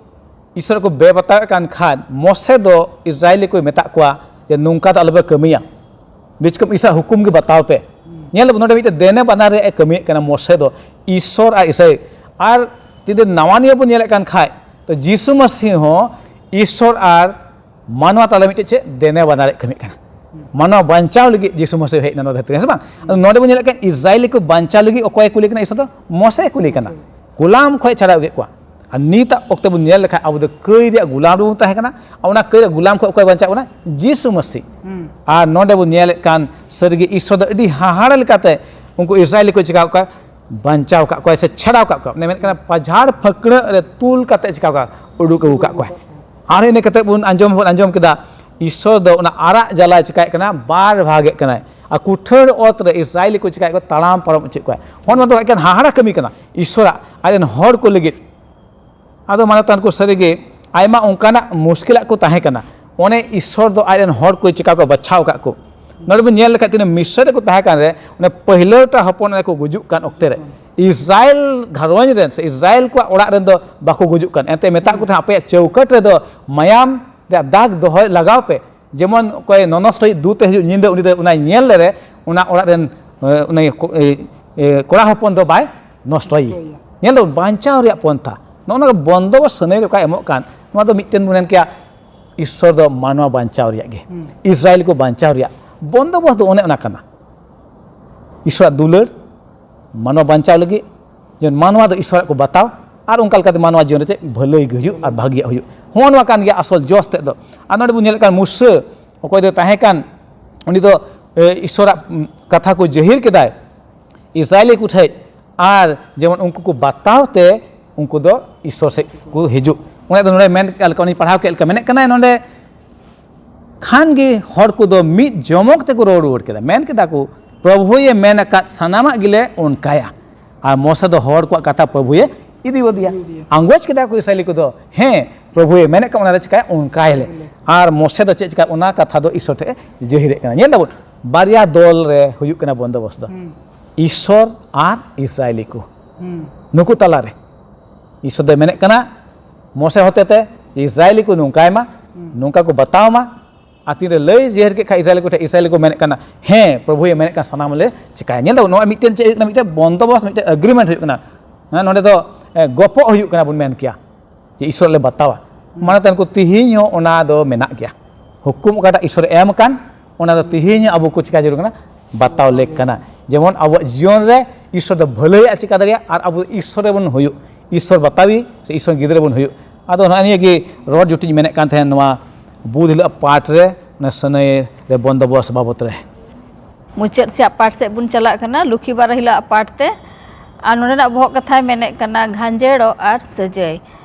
ᱤᱥᱚᱨ ᱠᱚ ᱵᱮᱵᱟᱛᱟᱣᱮᱫ ᱠᱟᱱ ᱠᱷᱟᱱ, ᱢᱚᱥᱮ ᱫᱚ ᱤᱥᱨᱟᱭᱮᱞᱤ ᱠᱚᱭ ᱢᱮᱛᱟᱜ ᱠᱚᱣᱟ ᱡᱮ, "ᱱᱚᱝᱠᱟ ᱫᱚ ᱟᱞᱚᱯᱮ ᱠᱟᱹᱢᱤᱭᱟ, ᱵᱤᱪᱠᱚᱢ ᱤᱥᱚᱨ ᱦᱩᱠᱩᱢ ᱜᱮ ᱵᱟᱛᱟᱣ ᱯᱮ᱾" ᱧᱮᱞ ᱟᱵᱚᱱ, ᱱᱚᱰᱮ ᱢᱤᱫᱴᱮᱱ ᱫᱮᱱᱟ ᱵᱟᱱᱟ ᱨᱮᱭᱟᱜ ᱮ ᱠᱟᱹᱢᱤᱭᱮᱫ ᱠᱟᱱᱟ ᱢᱚᱥᱮ ᱫᱚ, ᱤᱥᱚᱨ ᱟᱨ ᱤᱥᱨᱟᱭᱮᱞ᱾ ᱟᱨ ᱡᱩᱫᱤ ᱱᱟᱣᱟ ᱱᱤᱭᱟᱹ ᱵᱚᱱ ᱧᱮᱞᱮᱫ ᱠᱟᱱ ᱠᱷᱟᱡ, ᱛᱚ ᱡᱤᱥᱩ ᱢᱟᱹᱥᱤ ᱦᱚᱸ ᱤᱥᱚᱨ ᱟᱨ ᱢᱟᱱᱣᱟ ᱛᱟᱞᱟ ᱢᱤᱫᱴᱮᱡ ᱪᱮᱫ ᱫᱮᱱᱟ ᱵᱟᱱᱟ ᱨᱮᱭᱟᱜ ᱠᱟᱹᱢᱤᱭᱮᱫ ᱠᱟᱱᱟ᱾ ᱢᱟᱱᱣᱟ ᱵᱟᱧᱪᱟᱣ ᱞᱟᱹᱜᱤᱫ ᱡᱤᱥᱩ ᱢᱟᱹᱥᱤ ᱦᱮᱡ ᱮᱱᱟ ᱱᱚᱣᱟ ᱫᱷᱟᱹᱨᱛᱤ ᱨᱮ, ᱦᱮᱸ ᱥᱮ ᱵᱟᱝ? ᱟᱫᱚ ᱱᱚᱰᱮ ᱵᱚᱱ ᱧᱮᱞᱮᱫ ᱠᱟᱱ, ᱤᱥᱨᱟᱭᱮᱞᱤ ᱠᱚ ᱵᱟᱧᱪᱟᱣ ᱞᱟᱹᱜᱤᱫ ᱚᱠᱚᱭ ᱠᱩᱞᱤ ᱠᱟᱱᱟ? ᱤᱥᱚᱨ ᱫᱚ ᱢᱚᱥᱮ ᱠᱩᱞᱤ ᱠᱟᱱᱟ᱾ ᱜᱩᱞᱟᱢ ᱠᱷᱚᱡ ᱪᱷᱟᱰᱟᱣ ᱠᱮᱫ ᱠᱚᱣᱟ᱾ ᱟᱨ ᱱᱤᱛᱟᱜ ᱚᱠᱛᱮ ᱵᱚᱱ ᱧᱮᱞ ᱞᱮᱠᱷᱟᱱ, ᱟᱵᱚ ᱫᱚ ᱠᱟᱹᱭ ᱨᱮᱭᱟᱜ ᱜᱩᱞᱟᱢ ᱨᱮᱵᱚᱱ ᱛᱟᱦᱮᱸ ᱠᱟᱱᱟ᱾ ᱟᱨ ᱚᱱᱟ ᱠᱟᱹᱭ ᱨᱮᱭᱟᱜ ᱜᱩᱞᱟᱢ ᱠᱷᱚᱡ ᱚᱠᱚᱭ ᱵᱟᱧᱪᱟᱣ ᱵᱚᱱᱟ? ᱡᱤᱥᱩ ᱢᱟᱹᱥᱤ᱾ ᱟᱨ ᱱᱚᱰᱮ ᱵᱚᱱ ᱧᱮᱞᱮᱫ ᱠᱟᱱ, ᱥᱟᱹᱨᱤᱜᱮ ᱤᱥᱚᱨ ᱫᱚ ᱟᱹᱰᱤ ᱦᱟᱦᱟᱲᱟ ᱞᱮᱠᱟᱛᱮ ᱩᱱᱠᱩ ᱤᱥᱨᱟᱭᱮᱞᱤ ᱠᱚ ᱪᱤᱠᱟᱣ ᱠᱚᱣᱟ? ᱵᱟᱧᱪᱟᱣ ᱠᱟᱜ ᱠᱚᱣᱟᱭ ᱥᱮ ᱪᱷᱟᱰᱟᱣ ᱠᱟᱜ ᱠᱚᱣᱟ᱾ ᱢᱟᱱᱮ ᱢᱮᱱ ᱠᱟᱱᱟ, ᱯᱟᱡᱷᱟᱲ ᱯᱷᱟᱹᱠᱲᱟᱹᱜ ᱨᱮ ᱛᱩᱞ ᱠᱟᱛᱮ ᱪᱤᱠᱟᱣ ᱠᱟᱜ, ᱩᱰᱩᱠ ᱟᱹᱜᱩ ᱠᱟᱜ ᱠᱚᱣᱟᱭ᱾ ᱟᱨ ᱤᱱᱟᱹ ᱠᱟᱛᱮ ᱵᱚᱱ ᱟᱸᱡᱚᱢ, ᱵᱚᱱ ᱟᱸᱡᱚᱢ ᱠᱮᱫᱟ, ᱤᱥᱚᱨ ᱫᱚ ᱚᱱᱟ ᱟᱨᱟᱜ ᱡᱟᱞᱟᱭ ᱪᱤᱠᱟᱭᱮᱫ ᱠᱟᱱᱟ? ᱵᱟᱨ ᱵᱷᱟᱜᱮᱫ ᱠᱟᱱᱟᱭ᱾ ᱟᱨ ᱠᱩᱴᱷᱟᱹᱲ ᱚᱛ ᱨᱮ ᱤᱥᱨᱟᱭᱮᱞᱤ ᱠᱚ ᱪᱤᱠᱟᱹᱭᱮᱫ ᱠᱚᱣᱟ? ᱛᱟᱲᱟᱢ ᱯᱟᱨᱚᱢ ᱦᱚᱪᱚᱭᱮᱫ ᱠᱚᱣᱟ᱾ ᱦᱚᱸ, ᱱᱚᱣᱟ ᱫᱚ ᱮᱠᱮᱱ ᱦᱟᱦᱟᱲᱟ ᱠᱟᱹᱢᱤ ᱠᱟᱱᱟ ᱤᱥᱚᱨᱟᱜ, ᱟᱡ ᱨᱮᱱ ᱦᱚᱲ ᱠᱚ ᱞᱟᱹᱜᱤᱫ᱾ ᱟᱫᱚ ᱢᱟᱱᱚᱛᱟᱱ ᱠᱚ, ᱥᱟᱹᱨᱤᱜᱮ ᱟᱭᱢᱟ ᱚᱱᱠᱟᱱᱟᱜ ᱢᱩᱥᱠᱤᱞᱟᱜ ᱠᱚ ᱛᱟᱦᱮᱸ ᱠᱟᱱᱟ᱾ ᱚᱱᱮ ᱤᱥᱚᱨ ᱫᱚ ᱟᱡ ᱨᱮᱱ ᱦᱚᱲ ᱠᱚ ᱪᱤᱠᱟ ᱠᱚ ᱵᱟᱪᱷᱟᱣ ᱟᱠᱟᱫ ᱠᱚ᱾ ᱱᱚᱰᱮ ᱵᱚᱱ ᱧᱮᱞ ᱞᱮᱠᱷᱟᱡ, ᱛᱤᱱᱟᱹᱜ ᱢᱤᱥᱨᱟ ᱨᱮᱠᱚ ᱛᱟᱦᱮᱸ ᱠᱟᱱ ᱨᱮ, ᱚᱱᱮ ᱯᱟᱹᱦᱞᱟᱹᱴᱟ ᱦᱚᱯᱚᱱ ᱚᱱᱮ ᱠᱚ ᱜᱩᱡᱩᱜ ᱠᱟᱱ ᱚᱠᱛᱮ ᱨᱮ, ᱤᱥᱨᱟᱭᱮᱞ ᱜᱷᱟᱨᱚᱸᱡᱽ ᱨᱮᱱ ᱥᱮ ᱤᱥᱨᱟᱭᱮᱞ ᱠᱚᱣᱟᱜ ᱚᱲᱟᱜ ᱨᱮᱱ ᱫᱚ ᱵᱟᱠᱚ ᱜᱩᱡᱩᱜ ᱠᱟᱱ᱾ ᱮᱱᱛᱮ ᱢᱮᱛᱟᱜ ᱠᱚ ᱛᱟᱦᱮᱸᱫ, "ᱟᱯᱮᱭᱟᱜ ᱪᱟᱹᱣᱠᱟᱹᱴ ᱨᱮᱫᱚ ᱢᱟᱭᱟᱢ ᱨᱮᱭᱟᱜ ᱫᱟᱜᱽ ᱫᱚᱦᱚᱭ ᱞᱟᱜᱟᱣ ᱯᱮ᱾" ᱡᱮᱢᱚᱱ ᱚᱠᱚᱭ ᱱᱚᱱᱚᱥᱴᱚᱭᱤᱡ ᱫᱩᱛ ᱮ ᱦᱤᱡᱩᱜ ᱧᱤᱫᱟᱹ, ᱩᱱᱤ ᱫᱚ ᱚᱱᱟᱭ ᱧᱮᱞ ᱞᱮᱨᱮ, ᱚᱱᱟ ᱚᱲᱟᱜ ᱨᱮᱱ, ᱮ, ᱩᱱᱤ ᱠᱚ-, ᱮ, ᱮ, ᱠᱚᱲᱟ ᱦᱚᱯᱚᱱ ᱫᱚ ᱵᱟᱭ ᱱᱚᱥᱴᱚᱭᱮᱭᱟ᱾ ᱱᱚᱥᱴᱚᱭᱮᱭᱟ᱾ ᱧᱮᱞ ᱫᱚ ᱵᱟᱧᱪᱟᱣ ᱨᱮᱭᱟᱜ ᱯᱚᱱᱛᱷᱟ᱾ ᱱᱚᱜᱼᱚ ᱱᱚᱣᱟ ᱵᱚᱱᱫᱚᱵᱚᱥ ᱥᱟᱹᱱᱟᱹᱭ ᱨᱮ ᱚᱠᱟᱭ ᱮᱢᱚᱜ ᱠᱟᱱ, ᱱᱚᱣᱟ ᱫᱚ ᱢᱤᱫᱴᱮᱱ ᱵᱚᱱ ᱢᱮᱱ ᱠᱮᱭᱟ, ᱤᱥᱥᱚᱨ ᱫᱚ ᱢᱟᱱᱣᱟ ᱵᱟᱧᱪᱟᱣ ᱨᱮᱭᱟᱜ ᱜᱮ, ᱦᱩᱸ᱾ ᱤᱥᱨᱟᱭᱮᱞ ᱠᱚ ᱵᱟᱧᱪᱟᱣ ᱨᱮᱭᱟᱜ ᱵᱚᱱᱫᱚᱵᱚᱥ ᱫᱚ ᱚᱱᱮ ᱚᱱᱟ ᱠᱟᱱᱟ᱾ ᱤᱥᱚᱨᱟᱜ ᱫᱩᱞᱟᱹᱲ, ᱢᱟᱱᱣᱟ ᱵᱟᱧᱪᱟᱣ ᱞᱟᱹᱜᱤᱫ, ᱡᱮ ᱢᱟᱱᱣᱟ ᱫᱚ ᱤᱥᱚᱨᱟᱜ ᱠᱚ ᱵᱟᱛᱟᱣ, ᱟᱨ ᱚᱱᱠᱟ ᱞᱮᱠᱟᱛᱮ ᱢᱟᱱᱣᱟ ᱡᱤᱭᱚᱱ ᱨᱮ ᱪᱮᱫ ᱵᱷᱟᱹᱞᱟᱹᱭ ᱜᱮ ᱦᱩᱭᱩᱜ ᱟᱨ ᱵᱷᱟᱹᱜᱤᱭᱟᱜ ᱦᱩᱭᱩᱜ᱾ ᱦᱚᱸᱜᱼᱚ ᱱᱚᱣᱟ ᱠᱟᱱ ᱜᱮᱭᱟ ᱟᱥᱚᱞ ᱡᱚᱥ ᱛᱮᱫ ᱫᱚ᱾ ᱟᱨ ᱱᱚᱰᱮ ᱵᱚᱱ ᱧᱮᱞᱮᱫ ᱠᱟᱱ ᱢᱩᱥᱟᱹ, ᱚᱠᱚᱭ ᱫᱚ ᱛᱟᱦᱮᱸ ᱠᱟᱱ, ᱩᱱᱤ ᱫᱚ, ᱮ, ᱤᱥᱚᱨᱟᱜ, ᱩᱢ, ᱠᱟᱛᱷᱟ ᱠᱚ ᱡᱟᱹᱦᱤᱨ ᱠᱮᱫᱟᱭ ᱤᱥᱨᱟᱭᱮᱞᱤ ᱠᱚ ᱴᱷᱮᱡ, ᱟᱨ ᱡᱮᱢᱚᱱ ᱩᱱᱠᱩ ᱠᱚ ᱵᱟᱛᱟᱣ ᱛᱮ ᱩᱱᱠᱩ ᱫᱚ ᱤᱥᱚᱨ ᱥᱮᱫ ᱠᱚ ᱦᱤᱡᱩᱜ᱾ ᱚᱱᱟ ᱫᱚ ᱱᱚᱰᱮ ᱢᱮᱱ ᱠᱮᱫ ᱞᱮᱠᱟ, ᱩᱱᱤ ᱯᱟᱲᱦᱟᱣ ᱠᱮᱫ ᱞᱮᱠᱟ ᱢᱮᱱᱮᱫ ᱠᱟᱱᱟᱭ ᱱᱚᱰᱮ, ᱠᱷᱟᱱ ᱜᱮ ᱦᱚᱲ ᱠᱚᱫᱚ ᱢᱤᱫ ᱡᱚᱢᱚᱠ ᱛᱮᱠᱚ ᱨᱚᱲ ᱨᱩᱣᱟᱹᱲ ᱠᱮᱫᱟ᱾ ᱢᱮᱱ ᱠᱮᱫᱟ ᱠᱚ, "ᱯᱨᱚᱵᱷᱩᱭᱮ ᱢᱮᱱ ᱟᱠᱟᱫ ᱥᱟᱱᱟᱢᱟᱜ ᱜᱮᱞᱮ ᱚᱱᱠᱟᱭᱟ᱾" ᱟᱨ ᱢᱚᱥᱮ ᱫᱚ ᱦᱚᱲ ᱠᱚᱣᱟᱜ ᱠᱟᱛᱷᱟ ᱯᱨᱚᱵᱷᱩᱭᱮ ᱤᱫᱤ ᱜᱚᱫᱮᱭᱟ᱾ ᱤᱫᱤ ᱜᱚᱫᱮᱭᱟ᱾ ᱟᱸᱜᱚᱪ ᱠᱮᱫᱟ ᱠᱚ ᱤᱥᱨᱟᱭᱮᱞᱤ ᱠᱚᱫᱚ, "ᱦᱮᱸ, ᱯᱨᱚᱵᱷᱩᱭᱮ ᱢᱮᱱᱮᱫ ᱠᱟᱱ, ᱚᱱᱟ ᱞᱮ ᱪᱤᱠᱟᱭᱟ, ᱚᱱᱠᱟᱭᱟᱞᱮ᱾" ᱚᱱᱠᱟᱭᱟᱞᱮ᱾ ᱟᱨ ᱢᱚᱥᱮ ᱫᱚ ᱪᱮᱫ ᱪᱤᱠᱟ, ᱚᱱᱟ ᱠᱟᱛᱷᱟ ᱫᱚ ᱤᱥᱚᱨ ᱴᱷᱮᱱ ᱡᱟᱹᱦᱤᱨᱮᱫ ᱠᱟᱱᱟ᱾ ᱧᱮᱞ ᱫᱟᱵᱚᱱ, ᱵᱟᱨᱭᱟ ᱫᱚᱞ ᱨᱮ ᱦᱩᱭᱩᱜ ᱠᱟᱱᱟ ᱵᱚᱱᱫᱚᱵᱚᱥ ᱫᱚ, ᱦᱩᱸ᱾ ᱤᱥᱚᱨ ᱟᱨ ᱤᱥᱨᱟᱭᱮᱞᱤ ᱠᱚ᱾ ᱦᱩᱸ᱾ ᱱᱩᱠᱩ ᱛᱟᱞᱟᱨᱮ ᱤᱥᱚᱨ ᱫᱚᱭ ᱢᱮᱱᱮᱫ ᱠᱟᱱᱟ, ᱢᱚᱥᱮ ᱦᱚᱛᱮᱛᱮ ᱡᱮ ᱤᱥᱨᱟᱭᱮᱞᱤ ᱠᱚ ᱱᱚᱝᱠᱟᱭ ᱢᱟ, ᱦᱩᱸ᱾ ᱱᱚᱝᱠᱟ ᱠᱚ ᱵᱟᱛᱟᱣ ᱢᱟ᱾ ᱟᱨ ᱛᱤᱱᱨᱮ ᱞᱟᱹᱭ ᱡᱮᱦᱮᱨ ᱠᱮᱫ ᱠᱷᱟᱱ ᱤᱥᱨᱟᱭᱮᱞ ᱠᱚ ᱴᱷᱮᱱ, ᱤᱥᱨᱟᱭᱮᱞ ᱠᱚ ᱢᱮᱱᱮᱫ ᱠᱟᱱᱟ, "ᱦᱮᱸ, ᱯᱨᱚᱵᱷᱩᱭ ᱢᱮᱱᱮᱫ ᱠᱟᱱ, ᱥᱟᱱᱟᱢ ᱞᱮ ᱪᱤᱠᱟᱭᱟ᱾" ᱧᱮᱞ ᱫᱟᱵᱚᱱ, ᱱᱚᱣᱟ ᱢᱤᱫᱴᱮᱱ ᱪᱮᱫ ᱦᱩᱭᱩᱜ ᱠᱟᱱᱟ? ᱢᱤᱫᱴᱮᱱ ᱵᱚᱱᱫᱚᱵᱚᱥ, ᱢᱤᱫᱴᱮᱱ ᱮᱜᱽᱨᱤᱢᱮᱱᱴ ᱦᱩᱭᱩᱜ ᱠᱟᱱᱟ᱾ ᱦᱮᱸ, ᱱᱚᱰᱮ ᱫᱚ, ᱮ, ᱜᱚᱯᱚᱜ ᱦᱩᱭᱩᱜ ᱠᱟᱱᱟ ᱵᱚᱱ ᱢᱮᱱ ᱠᱮᱭᱟ᱾ ᱡᱮ ᱤᱥᱚᱨ ᱞᱮ ᱵᱟᱛᱟᱣᱟ᱾ ᱦᱩᱸ᱾ ᱢᱟᱱᱚᱛᱟᱱ ᱠᱚ, ᱛᱤᱦᱤᱧ ᱦᱚᱸ ᱚᱱᱟ ᱫᱚ ᱢᱮᱱᱟᱜ ᱜᱮᱭᱟ᱾ ᱦᱩᱠᱩᱢ ᱚᱠᱟᱴᱟᱜ ᱤᱥᱚᱨᱮ ᱮᱢ ᱟᱠᱟᱱ, ᱚᱱᱟ ᱫᱚ ᱛᱤᱦᱤᱧ ᱦᱚᱸ ᱟᱵᱚ ᱠᱚ ᱪᱤᱠᱟ ᱡᱟᱹᱨᱩᱲ ᱠᱟᱱᱟ? ᱵᱟᱛᱟᱣ ᱞᱮᱠ ᱠᱟᱱᱟ᱾ ᱡᱮᱢᱚᱱ ᱟᱵᱚᱣᱟᱜ ᱡᱤᱭᱚᱱ ᱨᱮ ᱤᱥᱚᱨ ᱫᱚ ᱵᱷᱟᱹᱞᱟᱹᱭᱟᱜ ᱪᱤᱠᱟ ᱫᱟᱲᱮᱭᱟᱜᱼᱟ, ᱟᱨ ᱟᱵᱚ ᱤᱥᱚᱨ ᱨᱮᱵᱚᱱ ᱦᱩᱭᱩᱜ, ᱤᱥᱚᱨ ᱵᱟᱛᱟᱣᱤ ᱥᱮ ᱤᱥᱚᱨ ᱜᱤᱫᱽᱨᱟᱹ ᱵᱚᱱ ᱦᱩᱭᱩᱜ᱾ ᱟᱫᱚ ᱱᱚᱜᱼᱚᱭ ᱱᱤᱭᱟᱹ ᱜᱮ ᱨᱚᱲ ᱡᱩᱴᱤᱧ ᱢᱮᱱᱮᱫ ᱠᱟᱱ ᱛᱟᱦᱮᱸᱱ, ᱱᱚᱣᱟ ᱵᱩᱫᱷ ᱦᱤᱞᱳᱜ ᱯᱟᱴ ᱨᱮ, ᱚᱱᱟ ᱥᱟᱹᱱᱟᱹᱭ ᱨᱮ ᱵᱚᱱᱫᱚᱵᱚᱥ ᱵᱟᱵᱚᱛ ᱨᱮ᱾ ᱢᱩᱪᱟᱹᱫ ᱥᱮᱭᱟᱜ ᱯᱟᱴ ᱥᱮᱫ ᱵᱚᱱ ᱪᱟᱞᱟᱜ ᱠᱟᱱᱟ, ᱞᱩᱠᱷᱤ ᱵᱟᱨ ᱦᱤᱞᱳᱜ ᱯᱟᱴ ᱛᱮ᱾ ᱟᱨ ᱱᱚᱰᱮᱱᱟᱜ ᱵᱚᱦᱚᱜ ᱠᱟᱛᱷᱟᱭ ᱢᱮᱱᱮᱫ ᱠᱟᱱᱟ ᱜᱷᱟᱸᱡᱮᱲᱚᱜ ᱟᱨ ᱥᱟᱹᱡᱟᱹᱭ᱾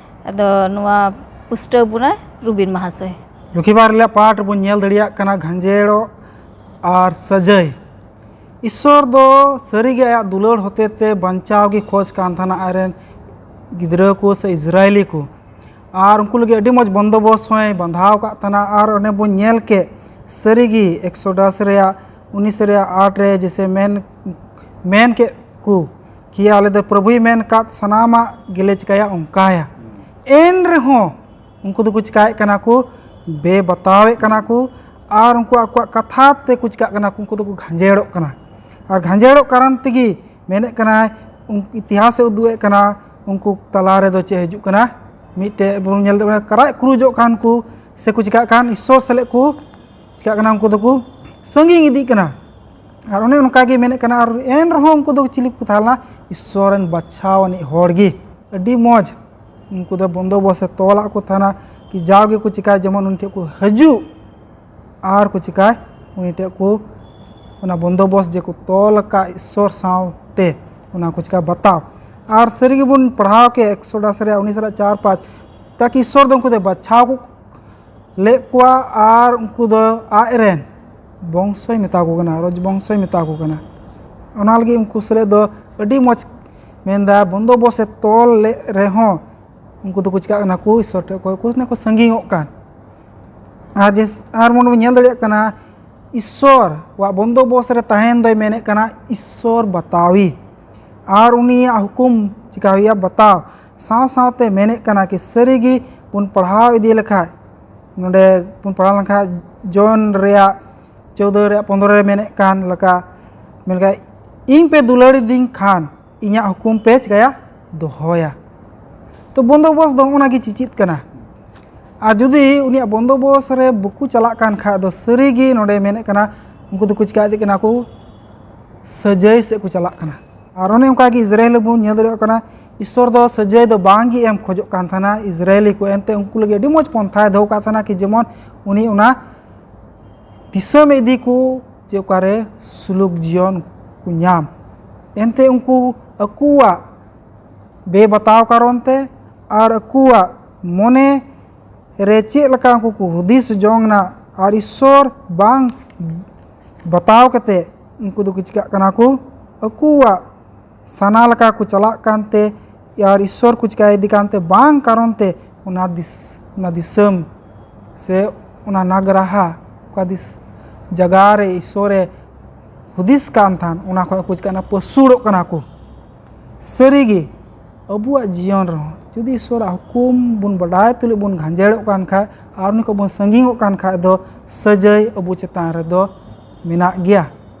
ᱟᱫᱚ ᱱᱚᱣᱟ ᱯᱩᱥᱴᱟᱹᱣ ᱵᱚᱱᱟᱭ ᱨᱩᱵᱤᱱ ᱢᱟᱦᱟᱥᱚᱭ᱾ ᱞᱩᱠᱷᱤ ᱵᱟᱨ ᱦᱤᱞᱳᱜ ᱯᱟᱴ ᱨᱮᱵᱚᱱ ᱧᱮᱞ ᱫᱟᱲᱮᱭᱟᱜ ᱠᱟᱱᱟ ᱜᱷᱟᱸᱡᱮᱲᱚᱜ ᱟᱨ ᱥᱟᱹᱡᱟᱹᱭ᱾ ᱤᱥᱥᱚᱨ ᱫᱚ ᱥᱟᱹᱨᱤᱜᱮ ᱟᱭᱟᱜ ᱫᱩᱞᱟᱹᱲ ᱦᱚᱛᱮᱛᱮ ᱵᱟᱧᱪᱟᱣ ᱜᱮ ᱠᱷᱚᱡᱽ ᱠᱟᱱ ᱛᱟᱦᱮᱱᱟ ᱟᱡᱨᱮᱱ ᱜᱤᱫᱽᱨᱟᱹ ᱠᱚ ᱥᱮ ᱤᱥᱨᱟᱭᱮᱞᱤ ᱠᱚ᱾ ᱟᱨ ᱩᱱᱠᱩ ᱞᱟᱹᱜᱤᱫ ᱟᱹᱰᱤ ᱢᱚᱡᱽ ᱵᱚᱱᱫᱚᱵᱚᱥ ᱦᱚᱸᱭ ᱵᱟᱸᱫᱷᱟᱣ ᱟᱠᱟᱫ ᱛᱟᱦᱮᱱᱟ᱾ ᱟᱨ ᱚᱱᱮ ᱵᱚᱱ ᱧᱮᱞ ᱠᱮᱫ ᱥᱟᱹᱨᱤᱜᱮ ᱮᱠᱥᱚᱰᱟᱥ ᱨᱮᱭᱟᱜ ᱩᱱᱤᱥ ᱨᱮᱭᱟᱜ ᱟᱴ ᱨᱮ ᱡᱮᱥᱮ ᱢᱮᱱ ᱢᱮᱱ ᱠᱮᱫ ᱠᱚ ᱠᱤ ᱟᱞᱮ ᱫᱚ ᱯᱨᱚᱵᱷᱩᱭ ᱢᱮᱱ ᱠᱟᱫ ᱥᱟᱱᱟᱢᱟᱜ ᱜᱮᱞᱮ ᱪᱤᱠᱟᱹᱭᱟ ᱚᱱᱠᱟᱭᱟ᱾ ᱮᱱ ᱨᱮᱦᱚᱸ ᱩᱱᱠᱩ ᱫᱚᱠᱚ ᱪᱤᱠᱟᱹᱭᱮᱫ ᱠᱟᱱᱟ ᱠᱚ, ᱵᱮᱵᱟᱛᱟᱣᱮᱫ ᱠᱟᱱᱟ ᱠᱚ᱾ ᱟᱨ ᱩᱱᱠᱩ ᱟᱠᱚᱣᱟᱜ ᱠᱟᱛᱷᱟ ᱛᱮᱠᱚ ᱪᱤᱠᱟᱹᱜ ᱠᱟᱱᱟ ᱠᱚ, ᱩᱱᱠᱩ ᱫᱚᱠᱚ ᱜᱷᱟᱸᱡᱮᱲᱚᱜ ᱠᱟᱱᱟ᱾ ᱟᱨ ᱜᱷᱟᱸᱡᱮᱲᱚᱜ ᱠᱟᱨᱚᱱ ᱛᱮᱜᱮ ᱢᱮᱱᱮᱫ ᱠᱟᱱᱟᱭ, ᱩᱱ- ᱤᱛᱤᱦᱟᱥᱮ ᱩᱫᱩᱜ ᱮᱫ ᱠᱟᱱᱟ, ᱩᱱᱠᱩ ᱛᱟᱞᱟ ᱨᱮᱫᱚ ᱪᱮᱫ ᱦᱤᱡᱩᱜ ᱠᱟᱱᱟ? ᱢᱤᱫᱴᱮᱡ ᱵᱚᱱ ᱧᱮᱞ ᱫᱟᱲᱮᱭᱟᱜ ᱠᱟᱱᱟ, ᱠᱟᱨᱟᱡ ᱠᱩᱨᱩᱡᱚᱜ ᱠᱟᱱ ᱠᱚ ᱥᱮ ᱠᱚ ᱪᱤᱠᱟᱹᱜ ᱠᱟᱱ, ᱤᱥᱥᱚᱨ ᱥᱟᱞᱮᱫ ᱠᱚ ᱪᱤᱠᱟᱹᱜ ᱠᱟᱱᱟ, ᱩᱱᱠᱩ ᱫᱚᱠᱚ ᱥᱟᱺᱜᱤᱧ ᱤᱫᱤᱜ ᱠᱟᱱᱟ᱾ ᱟᱨ ᱚᱱᱮ ᱚᱱᱠᱟ ᱜᱮ ᱢᱮᱱᱮᱫ ᱠᱟᱱᱟ, ᱟᱨ ᱮᱱ ᱨᱮᱦᱚᱸ ᱩᱱᱠᱩ ᱫᱚ ᱪᱤᱞᱤ ᱠᱚ ᱛᱟᱦᱮᱸ ᱞᱮᱱᱟ? ᱤᱥᱥᱚᱨ ᱨᱮᱱ ᱵᱟᱪᱷᱟᱣ ᱟᱹᱱᱤᱡ ᱦᱚᱲ ᱜᱮ᱾ ᱟᱹᱰᱤ ᱢᱚᱡᱽ ᱩᱱᱠᱩ ᱫᱚ ᱵᱚᱱᱫᱚᱵᱚᱥ ᱮ ᱛᱚᱞᱟᱜ ᱠᱚ ᱛᱟᱦᱮᱱᱟ ᱠᱤ ᱡᱟᱣ ᱜᱮᱠᱚ ᱪᱤᱠᱟᱹᱭ ᱡᱮᱢᱚᱱ ᱩᱱᱤ ᱴᱷᱮᱱ ᱠᱚ ᱦᱤᱡᱩᱜ ᱟᱨ ᱠᱚ ᱪᱤᱠᱟᱹᱭ ᱩᱱᱤ ᱴᱷᱮᱱ ᱠᱚ ᱚᱱᱟ ᱵᱚᱱᱫᱚᱵᱚᱥ ᱡᱮ ᱠᱚ ᱛᱚᱞ ᱟᱠᱟᱫ ᱤᱥᱥᱚᱨ ᱥᱟᱶᱛᱮ ᱚᱱᱟ ᱠᱚ ᱪᱤᱠᱟᱹ ᱵᱟᱛᱟᱣ᱾ ᱟᱨ ᱥᱟᱹᱨᱤ ᱜᱮᱵᱚᱱ ᱯᱟᱲᱦᱟᱣ ᱠᱮᱫ ᱮᱠᱥᱚᱰᱟᱥ ᱨᱮᱭᱟᱜ ᱩᱱᱤᱥ ᱨᱮᱭᱟᱜ ᱪᱟᱨ ᱯᱟᱸᱪ, ᱛᱟᱠᱤ ᱤᱥᱥᱚᱨ ᱫᱚ ᱩᱱᱠᱩ ᱫᱚ ᱵᱟᱪᱷᱟᱣ ᱠᱚ ᱞᱮᱫ ᱠᱚᱣᱟ ᱟᱨ ᱩᱱᱠᱩ ᱫᱚ ᱟᱡ ᱨᱮᱱ ᱵᱚᱝᱥᱚᱭ ᱢᱮᱛᱟ ᱠᱚ ᱠᱟᱱᱟ, ᱨᱚᱡᱽ ᱵᱚᱝᱥᱚᱭ ᱢᱮᱛᱟ ᱠᱚ ᱠᱟᱱᱟ᱾ ᱚᱱᱟ ᱞᱟᱹᱜᱤᱫ ᱩᱱᱠᱩ ᱥᱟᱞᱟᱜ ᱫᱚ ᱟᱹᱰᱤ ᱢᱚᱡᱽ ᱢᱮᱱᱫᱟ, ᱵᱚᱱᱫᱚᱵᱚᱥ ᱮ ᱛᱚᱞ ᱞᱮᱫ ᱨᱮᱦᱚᱸ ᱩᱱᱠᱩ ᱫᱚᱠᱚ ᱪᱤᱠᱟᱹᱜ ᱠᱟᱱᱟ ᱠᱚ, ᱤᱥᱥᱚᱨ ᱴᱷᱮᱱ ᱠᱷᱚᱱ ᱠᱚ ᱥᱟᱺᱜᱤᱧᱚᱜ ᱠᱟᱱ᱾ ᱟᱨ ᱡᱮ ᱟᱨ ᱵᱚᱱ ᱧᱮᱞ ᱫᱟᱲᱮᱭᱟᱜ ᱠᱟᱱᱟ, ᱤᱥᱥᱚᱨ ᱣᱟᱜ ᱵᱚᱱᱫᱚᱵᱚᱥ ᱨᱮ ᱛᱟᱦᱮᱱ ᱫᱚᱭ ᱢᱮᱱᱮᱫ ᱠᱟᱱᱟ ᱤᱥᱥᱚᱨ ᱵᱟᱛᱟᱣᱤ ᱟᱨ ᱩᱱᱤᱭᱟᱜ ᱦᱩᱠᱩᱢ ᱪᱤᱠᱟ ᱦᱩᱭᱩᱜᱼᱟ ᱵᱟᱛᱟᱣ᱾ ᱥᱟᱶ ᱥᱟᱶᱛᱮ ᱢᱮᱱᱮᱫ ᱠᱟᱱᱟ ᱠᱤ ᱥᱟᱹᱨᱤ ᱜᱮ ᱵᱚᱱ ᱯᱟᱲᱦᱟᱣ ᱤᱫᱤ ᱞᱮᱠᱷᱟᱡ, ᱱᱚᱰᱮ ᱵᱚᱱ ᱯᱟᱲᱦᱟᱣ ᱞᱮᱱᱠᱷᱟᱡ ᱡᱚᱱ ᱨᱮᱭᱟᱜ ᱪᱳᱫᱽᱫᱳ ᱨᱮᱭᱟᱜ ᱯᱚᱱᱫᱽᱨᱚ ᱨᱮ ᱢᱮᱱᱮᱫ ᱠᱟᱱ ᱞᱮᱠᱟ, ᱢᱮᱱᱠᱷᱟᱱ ᱤᱧ ᱯᱮ ᱫᱩᱞᱟᱹᱲᱤᱫᱤᱧ ᱠᱷᱟᱱ ᱤᱧᱟᱹᱜ ᱦᱩᱠᱩᱢ ᱯᱮ ᱪᱤᱠᱟᱹᱭᱟ? ᱫᱚᱦᱚᱭᱟ᱾ ᱛᱚ ᱵᱚᱱᱫᱚᱵᱚᱥ ᱫᱚ ᱚᱱᱟ ᱜᱮ ᱪᱮᱪᱮᱫ ᱠᱟᱱᱟ᱾ ᱟᱨ ᱡᱩᱫᱤ ᱩᱱᱤᱭᱟᱜ ᱵᱚᱱᱫᱚᱵᱚᱥ ᱨᱮ ᱵᱟᱠᱚ ᱪᱟᱞᱟᱜ ᱠᱟᱱ ᱠᱷᱟᱡ ᱫᱚ ᱥᱟᱹᱨᱤ ᱜᱮ ᱱᱚᱰᱮ ᱢᱮᱱᱮᱫ ᱠᱟᱱᱟ ᱩᱱᱠᱩ ᱫᱚᱠᱚ ᱪᱤᱠᱟ ᱤᱫᱤᱜ ᱠᱟᱱᱟ ᱠᱚ, ᱥᱟᱹᱡᱟᱹᱭ ᱥᱮᱫ ᱠᱚ ᱪᱟᱞᱟᱜ ᱠᱟᱱᱟ᱾ ᱟᱨ ᱚᱱᱮ ᱚᱱᱠᱟ ᱜᱮ ᱤᱥᱨᱟᱭᱮᱞ ᱵᱚᱱ ᱧᱮᱞ ᱫᱟᱲᱮᱭᱟᱜ ᱠᱟᱱᱟ, ᱤᱥᱥᱚᱨ ᱫᱚ ᱥᱟᱹᱡᱟᱹᱭ ᱫᱚ ᱵᱟᱝ ᱜᱮ ᱮᱢ ᱠᱷᱚᱡᱚᱜ ᱠᱟᱱ ᱛᱟᱦᱮᱱᱟ ᱤᱥᱨᱟᱭᱮᱞᱤ ᱠᱚ, ᱮᱱᱛᱮ ᱩᱱᱠᱩ ᱞᱟᱹᱜᱤᱫ ᱟᱹᱰᱤ ᱢᱚᱡᱽ ᱯᱚᱱᱛᱷᱟᱭ ᱫᱚᱦᱚ ᱠᱟᱜ ᱛᱟᱦᱮᱱᱟ ᱠᱤ ᱡᱮᱢᱚᱱ ᱩᱱᱤ ᱚᱱᱟ ᱫᱤᱥᱚᱢ ᱤᱫᱤ ᱠᱚ ᱡᱮ ᱚᱠᱟᱨᱮ ᱥᱩᱞᱩᱠ ᱡᱤᱭᱚᱱ ᱠᱚ ᱧᱟᱢ᱾ ᱮᱱᱛᱮ ᱩᱱᱠᱩ ᱟᱠᱚᱣᱟᱜ ᱵᱮᱵᱟᱛᱟᱣ ᱠᱟᱨᱚᱱ ᱛᱮ ᱟᱨ ᱟᱠᱚᱣᱟᱜ ᱢᱚᱱᱮ ᱨᱮ ᱪᱮᱫ ᱞᱮᱠᱟ ᱩᱱᱠᱩ ᱠᱚ ᱦᱩᱫᱤᱥ ᱡᱚᱝ ᱱᱟ ᱟᱨ ᱤᱥᱥᱚᱨ ᱵᱟᱝ ᱵᱟᱛᱟᱣ ᱠᱟᱛᱮ ᱩᱱᱠᱩ ᱫᱚᱠᱚ ᱪᱤᱠᱟᱹᱜ ᱠᱟᱱᱟ ᱠᱚ, ᱟᱠᱚᱣᱟᱜ ᱥᱟᱱᱟ ᱞᱮᱠᱟ ᱠᱚ ᱪᱟᱞᱟᱜ ᱠᱟᱱᱛᱮ ᱟᱨ ᱤᱥᱥᱚᱨ ᱠᱚ ᱪᱤᱠᱟᱹᱭᱮᱫᱮ ᱠᱟᱱᱛᱮ ᱵᱟᱝ ᱠᱟᱨᱚᱱ ᱛᱮ ᱚᱱᱟ ᱫᱤᱥ-, ᱚᱱᱟ ᱫᱤᱥᱚᱢ ᱥᱮ ᱚᱱᱟ ᱱᱟᱜᱽᱨᱟᱦᱟ ᱚᱠᱟ ᱫᱤᱥ-, ᱡᱟᱭᱜᱟ ᱨᱮ ᱤᱥᱥᱚᱨᱮ ᱦᱩᱫᱤᱥ ᱠᱟᱱ ᱛᱟᱦᱮᱱ, ᱚᱱᱟ ᱠᱷᱚᱱ ᱠᱚ ᱪᱤᱠᱟᱹᱜ ᱠᱟᱱᱟ, ᱯᱟᱹᱥᱩᱲᱚᱜ ᱠᱟᱱᱟ ᱠᱚ᱾ ᱥᱟᱹᱨᱤᱜᱮ ᱟᱵᱚᱣᱟᱜ ᱡᱤᱭᱚᱱ ᱨᱮᱦᱚᱸ ᱡᱩᱫᱤ ᱤᱥᱥᱚᱨᱟᱜ ᱦᱩᱠᱩᱢ ᱵᱚᱱ ᱵᱟᱰᱟᱭ ᱛᱩᱞᱩᱡ ᱵᱚᱱ ᱜᱷᱟᱸᱡᱮᱲᱚᱜ ᱠᱟᱱ ᱠᱷᱟᱡ ᱟᱨ ᱩᱱᱤ ᱠᱷᱚᱱ ᱵᱚᱱ ᱥᱟᱺᱜᱤᱧᱚᱜ ᱠᱟᱱ ᱠᱷᱟᱡ ᱫᱚ ᱥᱟᱹᱡᱟᱹᱭ ᱟᱵᱚ ᱪᱮᱛᱟᱱ ᱨᱮᱫᱚ ᱢᱮᱱᱟᱜ ᱜᱮᱭᱟ᱾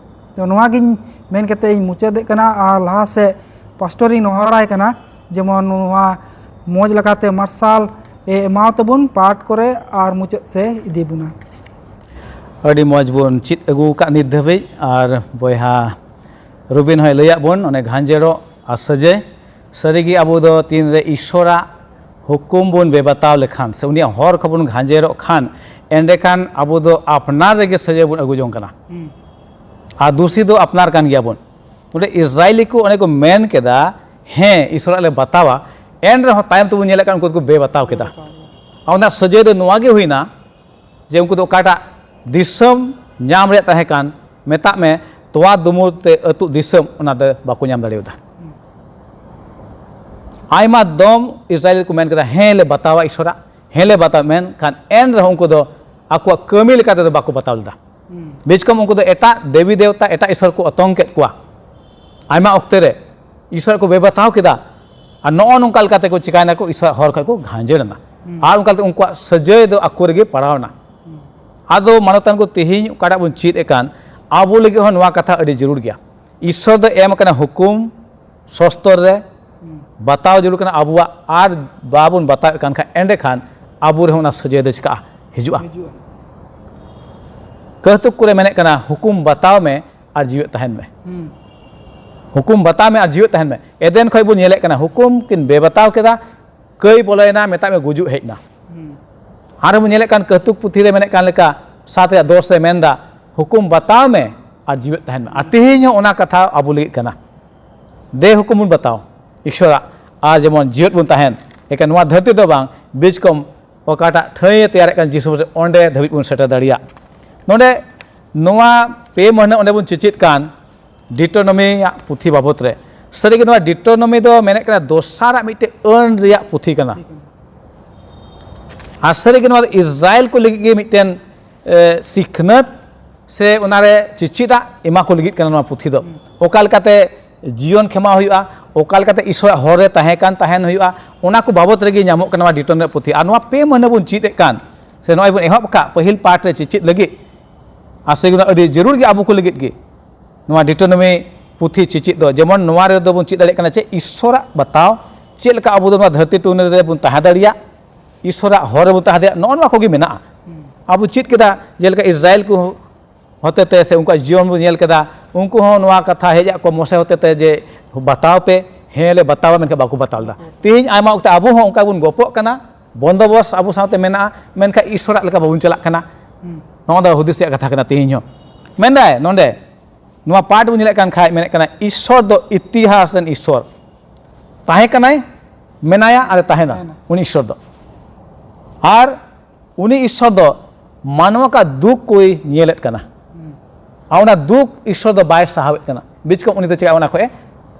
ᱛᱚ ᱱᱚᱣᱟ ᱜᱤᱧ ᱢᱮᱱ ᱠᱟᱛᱮ ᱤᱧ ᱢᱩᱪᱟᱹᱫᱮᱜ ᱠᱟᱱᱟ ᱟᱨ ᱞᱟᱦᱟ ᱥᱮᱫ ᱯᱟᱥᱴᱚᱨ ᱤᱧ ᱱᱮᱦᱚᱨᱟᱭ ᱠᱟᱱᱟ, ᱡᱮᱢᱚᱱ ᱱᱚᱣᱟ ᱢᱚᱡᱽ ᱞᱮᱠᱟᱛᱮ ᱢᱟᱨᱥᱟᱞ ᱮ ᱮᱢᱟᱣ ᱛᱟᱵᱚᱱ ᱯᱟᱴ ᱠᱚᱨᱮ ᱟᱨ ᱢᱩᱪᱟᱹᱫ ᱥᱮ ᱤᱫᱤ ᱵᱚᱱᱟ᱾ ᱟᱹᱰᱤ ᱢᱚᱡᱽ ᱵᱚᱱ ᱪᱮᱫ ᱟᱹᱜᱩ ᱟᱠᱟᱫ ᱱᱤᱛ ᱫᱷᱟᱹᱵᱤᱡ᱾ ᱟᱨ ᱵᱚᱭᱦᱟ ᱨᱩᱵᱤᱱ ᱦᱚᱸᱭ ᱞᱟᱹᱭᱟᱫ ᱵᱚᱱ ᱚᱱᱮ ᱜᱷᱟᱸᱡᱮᱲᱚᱜ ᱟᱨ ᱥᱟᱹᱡᱟᱹᱭ᱾ ᱥᱟᱹᱨᱤᱜᱮ ᱟᱵᱚ ᱫᱚ ᱛᱤᱱᱨᱮ ᱤᱥᱥᱚᱨᱟᱜ ᱦᱩᱠᱩᱢ ᱵᱚᱱ ᱵᱮᱵᱟᱛᱟᱣ ᱞᱮᱠᱷᱟᱱ ᱥᱮ ᱩᱱᱤᱭᱟᱜ ᱦᱚᱨ ᱠᱷᱚᱱ ᱵᱚᱱ ᱜᱷᱟᱸᱡᱮᱲᱚᱜ ᱠᱷᱟᱱ, ᱮᱸᱰᱮᱠᱷᱟᱱ ᱟᱵᱚ ᱫᱚ ᱟᱯᱱᱟᱨ ᱨᱮᱜᱮ ᱥᱟᱹᱡᱟᱹᱭ ᱵᱚᱱ ᱟᱹᱜᱩ ᱡᱚᱝ ᱠᱟᱱᱟ᱾ ᱟᱨ ᱫᱩᱥᱤ ᱫᱚ ᱟᱯᱱᱟᱨ ᱠᱟᱱ ᱜᱮᱭᱟ ᱵᱚᱱ᱾ ᱚᱸᱰᱮ ᱤᱥᱨᱟᱭᱮᱞᱤ ᱠᱚ ᱚᱱᱮ ᱠᱚ ᱢᱮᱱ ᱠᱮᱫᱟ, ᱦᱮᱸ, ᱤᱥᱚᱨᱟᱜ ᱞᱮ ᱵᱟᱛᱟᱣᱟ, ᱮᱱ ᱨᱮᱦᱚᱸ ᱛᱟᱭᱚᱢ ᱛᱮᱵᱚᱱ ᱧᱮᱞᱮᱫ ᱠᱟᱱ ᱩᱱᱠᱩ ᱫᱚᱠᱚ ᱵᱮᱵᱟᱛᱟᱣ ᱠᱮᱫᱟ᱾ ᱟᱨ ᱚᱱᱟ ᱥᱟᱹᱡᱟᱹᱭ ᱫᱚ ᱱᱚᱣᱟ ᱜᱮ ᱦᱩᱭᱱᱟ ᱡᱮ ᱩᱱᱠᱩ ᱫᱚ ᱚᱠᱟᱴᱟᱜ ᱫᱤᱥᱚᱢ ᱧᱟᱢ ᱨᱮᱭᱟᱜ ᱛᱟᱦᱮᱸ ᱠᱟᱱ, ᱢᱮᱛᱟᱜ ᱢᱮ, ᱛᱚᱣᱟ ᱫᱩᱢᱩᱨ ᱛᱮ ᱟᱹᱛᱩᱜ ᱫᱤᱥᱚᱢ, ᱚᱱᱟ ᱫᱚ ᱵᱟᱠᱚ ᱧᱟᱢ ᱫᱟᱲᱮᱭᱟᱫᱟ᱾ ᱟᱭᱢᱟ ᱫᱚᱢ ᱤᱥᱨᱟᱭᱮᱞ ᱠᱚ ᱢᱮᱱ ᱠᱮᱫᱟ, ᱦᱮᱸ ᱞᱮ ᱵᱟᱛᱟᱣᱟ ᱤᱥᱚᱨᱟᱜ, ᱦᱮᱸ ᱞᱮ ᱵᱟᱛᱟᱣᱟ, ᱢᱮᱱᱠᱷᱟᱱ ᱮᱱ ᱨᱮᱦᱚᱸ ᱩᱱᱠᱩ ᱫᱚ ᱟᱠᱚᱣᱟᱜ ᱠᱟᱹᱢᱤ ᱞᱮᱠᱟ ᱛᱮᱫᱚ ᱵᱟᱠᱚ ᱵᱟᱛᱟᱣ ᱞᱮᱫᱟ᱾ ᱵᱮᱥ ᱠᱚᱢ ᱩᱱᱠᱩ ᱫᱚ ᱮᱴᱟᱜ ᱫᱮᱵᱤ ᱫᱮᱣᱛᱟ, ᱮᱴᱟᱜ ᱤᱥᱚᱨ ᱠᱚ ᱚᱛᱚᱝ ᱠᱮᱫ ᱠᱚᱣᱟ᱾ ᱟᱭᱢᱟ ᱚᱠᱛᱮ ᱨᱮ ᱤᱥᱚᱨ ᱠᱚ ᱵᱮᱵᱟᱛᱟᱣ ᱠᱮᱫᱟ᱾ ᱟᱨ ᱱᱚᱜᱼᱚ ᱱᱚᱝᱠᱟ ᱞᱮᱠᱟᱛᱮ ᱠᱚ ᱪᱤᱠᱟᱭᱱᱟ ᱠᱚ, ᱤᱥᱚᱨ ᱦᱚᱨ ᱠᱷᱚᱱ ᱠᱚ ᱜᱷᱟᱸᱡᱮᱲ ᱮᱱᱟ᱾ ᱟᱨ ᱚᱱᱠᱟ ᱞᱮᱠᱟᱛᱮ ᱩᱱᱠᱩᱣᱟᱜ ᱥᱟᱹᱡᱟᱹᱭ ᱫᱚ ᱟᱠᱚ ᱨᱮᱜᱮ ᱯᱟᱲᱟᱣ ᱮᱱᱟ᱾ ᱟᱫᱚ ᱢᱟᱱᱚᱛᱟᱱ ᱠᱚ, ᱛᱮᱦᱮᱧ ᱚᱠᱟᱴᱟᱜ ᱵᱚᱱ ᱪᱮᱫ ᱮᱫ ᱠᱟᱱ, ᱟᱵᱚ ᱞᱟᱹᱜᱤᱫ ᱦᱚᱸ ᱱᱚᱣᱟ ᱠᱟᱛᱷᱟ ᱟᱹᱰᱤ ᱡᱟᱹᱨᱩᱲ ᱜᱮᱭᱟ᱾ ᱤᱥᱚᱨ ᱫᱚ ᱮᱢ ᱟᱠᱟᱱᱟ ᱦᱩᱠᱩᱢ, ᱥᱚᱥᱛᱚᱨ ᱨᱮ ᱵᱟᱛᱟᱣ ᱡᱟᱹᱨᱩᱲ ᱠᱟᱱᱟ ᱟᱵᱚᱣᱟᱜ, ᱟᱨ ᱵᱟᱵᱚᱱ ᱵᱟᱛᱟᱣᱮᱫ ᱠᱟᱱ ᱠᱷᱟᱱ ᱮᱸᱰᱮᱠᱷᱟᱱ ᱟᱵᱚ ᱨᱮᱦᱚᱸ ᱚᱱᱟ ᱥᱟᱹᱡᱟᱹᱭ ᱫᱚ ᱪᱤᱠᱟᱹᱜᱼᱟ? ᱦᱤᱡᱩᱜᱼᱟ᱾ ᱠᱟᱹᱦᱛᱩᱠ ᱠᱚᱨᱮ ᱢᱮᱱᱮᱫ ᱠᱟᱱᱟ, ᱦᱩᱠᱩᱢ ᱵᱟᱛᱟᱣ ᱢᱮ ᱟᱨ ᱡᱤᱣᱮᱫ ᱛᱟᱦᱮᱱ ᱢᱮ᱾ ᱦᱩᱠᱩᱢ ᱵᱟᱛᱟᱣ ᱢᱮ ᱟᱨ ᱡᱤᱣᱮᱫ ᱛᱟᱦᱮᱱ ᱢᱮ᱾ ᱮᱫᱮᱱ ᱠᱷᱚᱱ ᱵᱚᱱ ᱧᱮᱞᱮᱫ ᱠᱟᱱᱟ, ᱦᱩᱠᱩᱢ ᱠᱤᱱ ᱵᱮᱵᱟᱛᱟᱣ ᱠᱮᱫᱟ, ᱠᱟᱹᱭ ᱵᱚᱞᱚᱭᱮᱱᱟ, ᱢᱮᱛᱟᱜ ᱢᱮ ᱜᱩᱡᱩᱜ ᱦᱮᱡ ᱮᱱᱟ᱾ ᱟᱨ ᱵᱚᱱ ᱧᱮᱞᱮᱫ ᱠᱟᱱ, ᱠᱟᱹᱦᱛᱩᱠ ᱯᱩᱛᱷᱤ ᱨᱮ ᱢᱮᱱᱮᱫ ᱠᱟᱱ ᱞᱮᱠᱟ, ᱥᱟᱛ ᱨᱮᱭᱟᱜ ᱫᱚᱥ ᱨᱮ ᱢᱮᱱᱫᱟ, ᱦᱩᱠᱩᱢ ᱵᱟᱛᱟᱣ ᱢᱮ ᱟᱨ ᱡᱤᱣᱮᱫ ᱛᱟᱦᱮᱱ ᱢᱮ᱾ ᱟᱨ ᱛᱮᱦᱮᱧ ᱦᱚᱸ ᱚᱱᱟ ᱠᱟᱛᱷᱟ ᱟᱵᱚ ᱞᱟᱹᱜᱤᱫ ᱠᱟᱱᱟ᱾ ᱫᱮ ᱦᱩᱠᱩᱢ ᱵᱚᱱ ᱵᱟᱛᱟᱣ ᱤᱥᱚᱨᱟᱜ, ᱟᱨ ᱡᱮᱢᱚᱱ ᱡᱤᱣᱮᱫ ᱵᱚᱱ ᱛᱟᱦᱮᱱ᱾ ᱮᱠᱮᱱ ᱱᱚᱣᱟ ᱫᱷᱟᱹᱨᱛᱤ ᱫᱚ ᱵᱟᱝ, ᱵᱤᱪᱠᱚᱢ ᱚᱠᱟᱴᱟᱜ ᱴᱷᱟᱹᱭ ᱮ ᱛᱮᱭᱟᱨᱮᱫ ᱠᱟᱱ ᱡᱤᱥᱩ ᱢᱟᱥᱤ, ᱚᱸᱰᱮ ᱫᱷᱟᱹᱵᱤᱡ ᱵᱚᱱ ᱥᱮᱴᱮᱨ ᱫᱟᱲᱮᱭᱟᱜ᱾ ᱱᱚᱰᱮ ᱱᱚᱣᱟ ᱯᱮ ᱢᱟᱹᱦᱱᱟᱹ ᱚᱸᱰᱮ ᱵᱚᱱ ᱪᱮᱪᱮᱫ ᱠᱟᱱ ᱰᱤᱴᱳᱱᱚᱢᱤᱭᱟᱜ ᱯᱩᱛᱷᱤ ᱵᱟᱵᱚᱛ ᱨᱮ, ᱥᱟᱹᱨᱤᱜᱮ ᱱᱚᱣᱟ ᱰᱤᱴᱳᱱᱚᱢᱤ ᱫᱚ ᱢᱮᱱᱮᱫ ᱠᱟᱱᱟ ᱫᱚᱥᱟᱨᱟᱜ ᱢᱤᱫᱴᱮᱱ ᱟᱹᱱ ᱨᱮᱭᱟᱜ ᱯᱩᱛᱷᱤ ᱠᱟᱱᱟ᱾ ᱟᱨ ᱥᱟᱹᱨᱤᱜᱮ ᱱᱚᱣᱟ ᱫᱚ ᱤᱥᱨᱟᱭᱮᱞ ᱠᱚ ᱞᱟᱹᱜᱤᱫ ᱜᱮ ᱢᱤᱫᱴᱮᱱ, ᱮ, ᱥᱤᱠᱷᱱᱟᱹᱛ ᱥᱮ ᱚᱱᱟᱨᱮ ᱪᱮᱪᱮᱫᱟᱜ ᱮᱢᱟ ᱠᱚ ᱞᱟᱹᱜᱤᱫ ᱠᱟᱱᱟ ᱱᱚᱣᱟ ᱯᱩᱛᱷᱤ ᱫᱚ᱾ ᱚᱠᱟ ᱞᱮᱠᱟᱛᱮ ᱡᱤᱭᱚᱱ ᱠᱷᱮᱢᱟᱣ ᱦᱩᱭᱩᱜᱼᱟ, ᱚᱠᱟ ᱞᱮᱠᱟᱛᱮ ᱤᱥᱚᱨᱟᱜ ᱦᱚᱨ ᱨᱮ ᱛᱟᱦᱮᱸ ᱠᱟᱱ ᱛᱟᱦᱮᱱ ᱦᱩᱭᱩᱜᱼᱟ, ᱚᱱᱟ ᱠᱚ ᱵᱟᱵᱚᱛ ᱨᱮᱜᱮ ᱧᱟᱢᱚᱜ ᱠᱟᱱᱟ ᱱᱚᱣᱟ ᱰᱤᱴᱳᱱᱚᱢᱤ ᱯᱩᱛᱷᱤ᱾ ᱟᱨ ᱱᱚᱣᱟ ᱯᱮ ᱢᱟᱹᱦᱱᱟᱹ ᱵᱚᱱ ᱪᱮᱫ ᱮᱫ ᱠᱟᱱ, ᱥᱮ ᱱᱚᱜᱼᱚᱭ ᱵᱚᱱ ᱮᱦᱚᱵ ᱟᱠᱟᱫ ᱯᱟᱹᱦᱤᱞ ᱯᱟᱴ ᱨᱮ ᱪᱮᱪᱮᱫ ᱞᱟᱹᱜᱤᱫ, ᱟᱨ ᱥᱮ ᱟᱹᱰᱤ ᱡᱟᱹᱨᱩᱲ ᱜᱮ ᱟᱵᱚ ᱠᱚ ᱞᱟᱹᱜᱤᱫ ᱜᱮ ᱱᱚᱣᱟ ᱰᱤᱴᱳᱱᱚᱢᱤ ᱯᱩᱛᱷᱤ ᱪᱮᱪᱮᱫ ᱫᱚ᱾ ᱡᱮᱢᱚᱱ ᱱᱚᱣᱟ ᱨᱮᱫᱚ ᱵᱚᱱ ᱪᱮᱫ ᱫᱟᱲᱮᱭᱟᱜ ᱠᱟᱱᱟ ᱪᱮ ᱤᱥᱚᱨᱟᱜ ᱵᱟᱛᱟᱣ, ᱪᱮᱫ ᱞᱮᱠᱟ ᱟᱵᱚ ᱫᱚ ᱱᱚᱣᱟ ᱫᱷᱟᱹᱨᱛᱤ ᱴᱩᱱᱤ ᱨᱮ ᱵᱚᱱ ᱛᱟᱦᱮᱸ ᱫᱟᱲᱮᱭᱟᱜ, ᱤᱥᱚᱨᱟᱜ ᱦᱚᱨ ᱨᱮᱵᱚᱱ ᱛᱟᱦᱮᱸ ᱫᱟᱲᱮᱭᱟᱜ, ᱱᱚᱜᱼᱚ ᱱᱚᱣᱟ ᱠᱚᱜᱮ ᱢᱮᱱᱟᱜᱼᱟ᱾ ᱟᱵᱚ ᱪᱮᱫ ᱠᱮᱫᱟ, ᱡᱮᱞᱮᱠᱟ ᱤᱥᱨᱟᱭᱮᱞ ᱠᱚ ᱦᱚᱛᱮᱛᱮ ᱥᱮ ᱩᱱᱠᱩᱣᱟᱜ ᱡᱤᱭᱚᱱ ᱵᱚᱱ ᱧᱮᱞ ᱠᱮᱫᱟ, ᱩᱱᱠᱩ ᱦᱚᱸ ᱱᱚᱣᱟ ᱠᱟᱛᱷᱟ ᱦᱮᱡ ᱟᱫ ᱠᱚᱣᱟ ᱢᱳᱥᱮ ᱦᱚᱛᱮᱛᱮ ᱡᱮ ᱵᱟᱛᱟᱣ ᱯᱮ, ᱦᱮᱸ ᱞᱮ ᱵᱟᱛᱟᱣᱟ, ᱢᱮᱱᱠᱷᱟᱱ ᱵᱟᱠᱚ ᱵᱟᱛᱟᱣ ᱞᱮᱫᱟ᱾ ᱛᱮᱦᱮᱧ ᱟᱭᱢᱟ ᱚᱠᱛᱮ ᱟᱵᱚ ᱦᱚᱸ ᱚᱱᱠᱟ ᱵᱚᱱ ᱜᱚᱯᱚᱜ ᱠᱟᱱᱟ, ᱵᱚᱱᱫᱚᱵᱚᱥ ᱟᱵᱚ ᱥᱟᱶᱛᱮ ᱢᱮᱱᱟᱜᱼᱟ, ᱢᱮᱱᱠᱷᱟᱱ ᱤᱥᱚᱨᱟᱜ ᱞᱮᱠᱟ ᱵᱟᱵᱚᱱ ᱪᱟᱞᱟᱜ ᱠᱟᱱᱟ᱾ ᱱᱚᱣᱟ ᱫᱚ ᱦᱩᱫᱤᱥ ᱨᱮᱭᱟᱜ ᱠᱟᱛᱷᱟ ᱠᱟᱱᱟ᱾ ᱛᱮᱦᱮᱧ ᱦᱚᱸ ᱢᱮᱱᱫᱟᱭ ᱱᱚᱰᱮ, ᱱᱚᱣᱟ ᱯᱟᱴ ᱵᱚᱱ ᱧᱮᱞᱮᱫ ᱠᱟᱱ ᱠᱷᱟᱡ ᱢᱮᱱᱮᱫ ᱠᱟᱱᱟ ᱤᱥᱚᱨ ᱫᱚ ᱤᱛᱤᱦᱟᱥ ᱨᱮᱱ ᱤᱥᱚᱨ ᱛᱟᱦᱮᱸ ᱠᱟᱱᱟᱭ, ᱢᱮᱱᱟᱭᱟ ᱟᱨᱮ ᱛᱟᱦᱮᱱᱟ᱾ ᱛᱟᱦᱮᱱᱟ᱾ ᱩᱱᱤ ᱤᱥᱚᱨ ᱫᱚ, ᱟᱨ ᱩᱱᱤ ᱤᱥᱚᱨ ᱫᱚ ᱢᱟᱱᱣᱟ ᱠᱟ ᱫᱩᱠ ᱠᱚᱭ ᱧᱮᱞᱮᱫ ᱠᱟᱱᱟ᱾ ᱟᱨ ᱚᱱᱟ ᱫᱩᱠ ᱤᱥᱚᱨ ᱫᱚ ᱵᱟᱭ ᱥᱟᱦᱟᱣᱮᱫ ᱠᱟᱱᱟ, ᱵᱤᱪᱠᱚᱢ ᱩᱱᱤ ᱫᱚ ᱪᱮᱠᱟ ᱚᱱᱟ ᱠᱷᱚᱡ ᱮ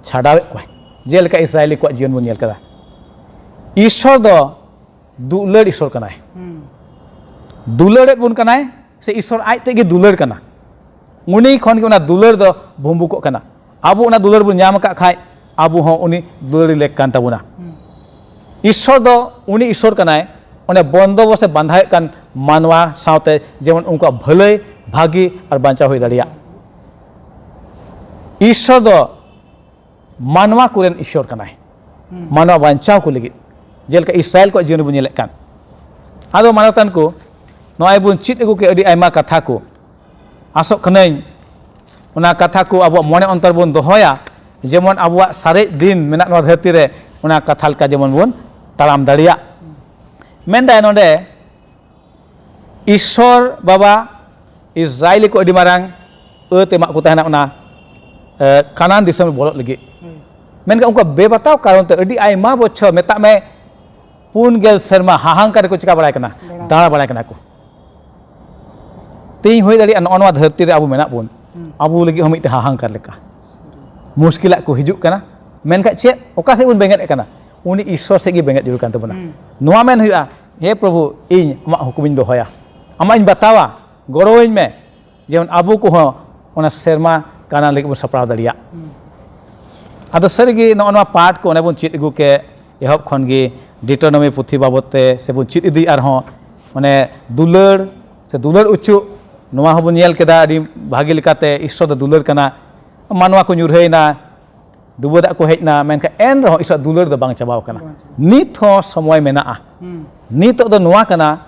ᱪᱷᱟᱰᱟᱣᱮᱫ ᱠᱚᱣᱟᱭ᱾ ᱡᱮᱞᱮᱠᱟ ᱤᱥᱨᱟᱭᱮᱞᱤ ᱠᱚᱣᱟᱜ ᱡᱤᱭᱚᱱ ᱵᱚᱱ ᱧᱮᱞ ᱠᱮᱫᱟ, ᱤᱥᱚᱨ ᱫᱚ ᱫᱩᱞᱟᱹᱲ ᱤᱥᱚᱨ ᱠᱟᱱᱟᱭ᱾ ᱫᱩᱞᱟᱹᱲᱮᱫ ᱵᱚᱱ ᱠᱟᱱᱟᱭ, ᱥᱮ ᱤᱥᱚᱨ ᱟᱡ ᱛᱮᱜᱮ ᱫᱩᱞᱟᱹᱲ ᱠᱟᱱᱟ᱾ ᱩᱱᱤ ᱠᱷᱚᱱ ᱜᱮ ᱚᱱᱟ ᱫᱩᱞᱟᱹᱲ ᱫᱚ ᱵᱷᱩᱢᱵᱩᱠᱚᱜ ᱠᱟᱱᱟ᱾ ᱟᱵᱚ ᱚᱱᱟ ᱫᱩᱞᱟᱹᱲ ᱵᱚᱱ ᱧᱟᱢ ᱟᱠᱟᱫ ᱠᱷᱟᱡ, ᱟᱵᱚ ᱦᱚᱸ ᱩᱱᱤ ᱫᱩᱞᱟᱹᱲᱤ ᱞᱮᱠ ᱠᱟᱱ ᱛᱟᱵᱚᱱᱟ᱾ ᱤᱥᱚᱨ ᱫᱚ ᱩᱱᱤ ᱤᱥᱚᱨ ᱠᱟᱱᱟᱭ, ᱚᱱᱮ ᱵᱚᱱᱫᱚᱵᱚᱥ ᱮ ᱵᱟᱸᱫᱷᱟᱣᱮᱫ ᱠᱟᱱ ᱢᱟᱱᱣᱟ ᱥᱟᱶᱛᱮ, ᱡᱮᱢᱚᱱ ᱩᱱᱠᱩᱣᱟᱜ ᱵᱷᱟᱹᱞᱟᱹᱭ, ᱵᱷᱟᱹᱜᱤ ᱟᱨ ᱵᱟᱧᱪᱟᱣ ᱦᱩᱭ ᱫᱟᱲᱮᱭᱟᱜ᱾ ᱤᱥᱚᱨ ᱫᱚ ᱢᱟᱱᱣᱟ ᱠᱚᱨᱮᱱ ᱤᱥᱚᱨ ᱠᱟᱱᱟᱭ, ᱢᱟᱱᱣᱟ ᱵᱟᱧᱪᱟᱣ ᱠᱚ ᱞᱟᱹᱜᱤᱫ, ᱡᱮᱞᱮᱠᱟ ᱤᱥᱨᱟᱭᱮᱞ ᱠᱚᱣᱟᱜ ᱡᱤᱭᱚᱱ ᱨᱮᱵᱚᱱ ᱧᱮᱞᱮᱫ ᱠᱟᱱ᱾ ᱟᱫᱚ ᱢᱟᱱᱚᱛᱟᱱ ᱠᱚ, ᱱᱚᱜᱼᱚᱭ ᱵᱚᱱ ᱪᱮᱫ ᱟᱹᱜᱩ ᱠᱮᱫ ᱟᱹᱰᱤ ᱟᱭᱢᱟ ᱠᱟᱛᱷᱟ ᱠᱚ᱾ ᱟᱥᱚᱜ ᱠᱟᱹᱱᱟᱹᱧ ᱚᱱᱟ ᱠᱟᱛᱷᱟ ᱠᱚ ᱟᱵᱚᱣᱟᱜ ᱢᱚᱱᱮ ᱚᱱᱛᱚᱨ ᱵᱚᱱ ᱫᱚᱦᱚᱭᱟ, ᱡᱮᱢᱚᱱ ᱟᱵᱚᱣᱟᱜ ᱥᱟᱨᱮᱡ ᱫᱤᱱ ᱢᱮᱱᱟᱜ ᱱᱚᱣᱟ ᱫᱷᱟᱹᱨᱛᱤ ᱨᱮ, ᱚᱱᱟ ᱠᱟᱛᱷᱟ ᱞᱮᱠᱟ ᱡᱮᱢᱚᱱ ᱵᱚᱱ ᱛᱟᱲᱟᱢ ᱫᱟᱲᱮᱭᱟᱜ᱾ ᱢᱮᱱᱫᱟᱭ ᱱᱚᱰᱮ, ᱤᱥᱚᱨ ᱵᱟᱵᱟ ᱤᱥᱨᱟᱭᱮᱞᱤ ᱠᱚ ᱟᱹᱰᱤ ᱢᱟᱨᱟᱝ ᱟᱹᱛ ᱮᱢᱟᱜ ᱠᱚ ᱛᱟᱦᱮᱱᱟ ᱚᱱᱟ, ᱮ, ᱠᱟᱱᱟᱱ ᱫᱤᱥᱚᱢ ᱨᱮ ᱵᱚᱞᱚᱜ ᱞᱟᱹᱜᱤᱫ᱾ ᱢᱮᱱᱠᱷᱟᱱ ᱩᱱᱠᱩ ᱵᱮᱵᱟᱛᱟᱣ ᱠᱟᱨᱚᱱ ᱛᱮ ᱟᱹᱰᱤ ᱟᱭᱢᱟ ᱵᱚᱪᱷᱚᱨ, ᱢᱮᱛᱟᱜ ᱢᱮ ᱯᱩᱱ ᱜᱮᱞ ᱥᱮᱨᱢᱟ ᱦᱟᱦᱟᱝᱠᱟᱨ ᱨᱮᱠᱚ ᱪᱤᱠᱟ ᱵᱟᱲᱟᱭ ᱠᱟᱱᱟ, ᱫᱟᱬᱟ ᱵᱟᱲᱟᱭ ᱠᱟᱱᱟ ᱠᱚ᱾ ᱛᱮᱦᱮᱧ ᱦᱩᱭ ᱫᱟᱲᱮᱭᱟᱜᱼᱟ, ᱱᱚᱜᱼᱚ ᱱᱚᱣᱟ ᱫᱷᱟᱹᱨᱛᱤ ᱨᱮ ᱟᱵᱚ ᱢᱮᱱᱟᱜ ᱵᱚᱱ, ᱟᱵᱚ ᱞᱟᱹᱜᱤᱫ ᱦᱚᱸ ᱢᱤᱫᱴᱮᱱ ᱦᱟᱦᱟᱝᱠᱟᱨ ᱞᱮᱠᱟ ᱢᱩᱥᱠᱤᱞᱟᱜ ᱠᱚ ᱦᱤᱡᱩᱜ ᱠᱟᱱᱟ᱾ ᱢᱮᱱᱠᱷᱟᱱ ᱪᱮᱫ, ᱚᱠᱟ ᱥᱮᱫ ᱵᱚᱱ ᱵᱮᱸᱜᱮᱫ ᱠᱟᱱᱟ? ᱩᱱᱤ ᱤᱥᱥᱚᱨ ᱥᱮᱫ ᱜᱮ ᱵᱮᱸᱜᱮᱫ ᱡᱟᱹᱨᱩᱲ ᱠᱟᱱ ᱛᱟᱵᱚᱱᱟ᱾ ᱱᱚᱣᱟ ᱢᱮᱱ ᱦᱩᱭᱩᱜᱼᱟ, ᱦᱮ ᱯᱨᱚᱵᱷᱩ, ᱤᱧ ᱟᱢᱟᱜ ᱦᱩᱠᱩᱢᱤᱧ ᱫᱚᱦᱚᱭᱟ, ᱟᱢᱟᱜ ᱤᱧ ᱵᱟᱛᱟᱣᱟ, ᱜᱚᱲᱚᱣᱟᱹᱧ ᱢᱮ, ᱡᱮᱢᱚᱱ ᱟᱵᱚ ᱠᱚᱦᱚᱸ ᱚᱱᱟ ᱥᱮᱨᱢᱟ ᱠᱟᱱᱟ ᱞᱟᱹᱜᱤᱫ ᱵᱚᱱ ᱥᱟᱯᱲᱟᱣ ᱫᱟᱲᱮᱭᱟᱜ᱾ ᱟᱫᱚ ᱥᱟᱹᱨᱤᱜᱮ ᱱᱚᱜᱼᱚ ᱱᱚᱣᱟ ᱯᱟᱴ ᱠᱚ ᱚᱱᱮ ᱵᱚᱱ ᱪᱮᱫ ᱟᱹᱜᱩ ᱠᱮᱫ, ᱮᱦᱚᱵ ᱠᱷᱚᱱ ᱜᱮ ᱰᱤᱴᱳᱱᱚᱢᱤ ᱯᱩᱛᱷᱤ ᱵᱟᱵᱚᱫ ᱛᱮ ᱥᱮ ᱵᱚᱱ ᱪᱮᱫ ᱤᱫᱤᱭᱮᱫ ᱟᱨᱦᱚᱸ, ᱢᱟᱱᱮ ᱫᱩᱞᱟᱹᱲ ᱥᱮ ᱫᱩᱞᱟᱹᱲ ᱚᱪᱚᱜ, ᱱᱚᱣᱟ ᱦᱚᱸᱵᱚᱱ ᱧᱮᱞ ᱠᱮᱫᱟ ᱟᱹᱰᱤ ᱵᱷᱟᱹᱜᱤ ᱞᱮᱠᱟᱛᱮ ᱤᱥᱥᱚᱨ ᱫᱚ ᱫᱩᱞᱟᱹᱲ ᱠᱟᱱᱟ᱾ ᱢᱟᱱᱣᱟ ᱠᱚ ᱧᱩᱨᱦᱟᱹᱭᱮᱱᱟ, ᱰᱩᱵᱟᱹ ᱫᱟᱜ ᱠᱚ ᱦᱮᱡ ᱮᱱᱟ, ᱢᱮᱱᱠᱷᱟᱱ ᱮᱱ ᱨᱮᱦᱚᱸ ᱤᱥᱥᱚᱨᱟᱜ ᱫᱩᱞᱟᱹᱲ ᱫᱚ ᱵᱟᱝ ᱪᱟᱵᱟᱣ ᱠᱟᱱᱟ᱾ ᱱᱤᱛ ᱦᱚᱸ ᱥᱚᱢᱚᱭ ᱢᱮᱱᱟᱜᱼᱟ᱾ ᱱᱤᱛᱚᱜ ᱫᱚ ᱱᱚᱣᱟ ᱠᱟᱱᱟ,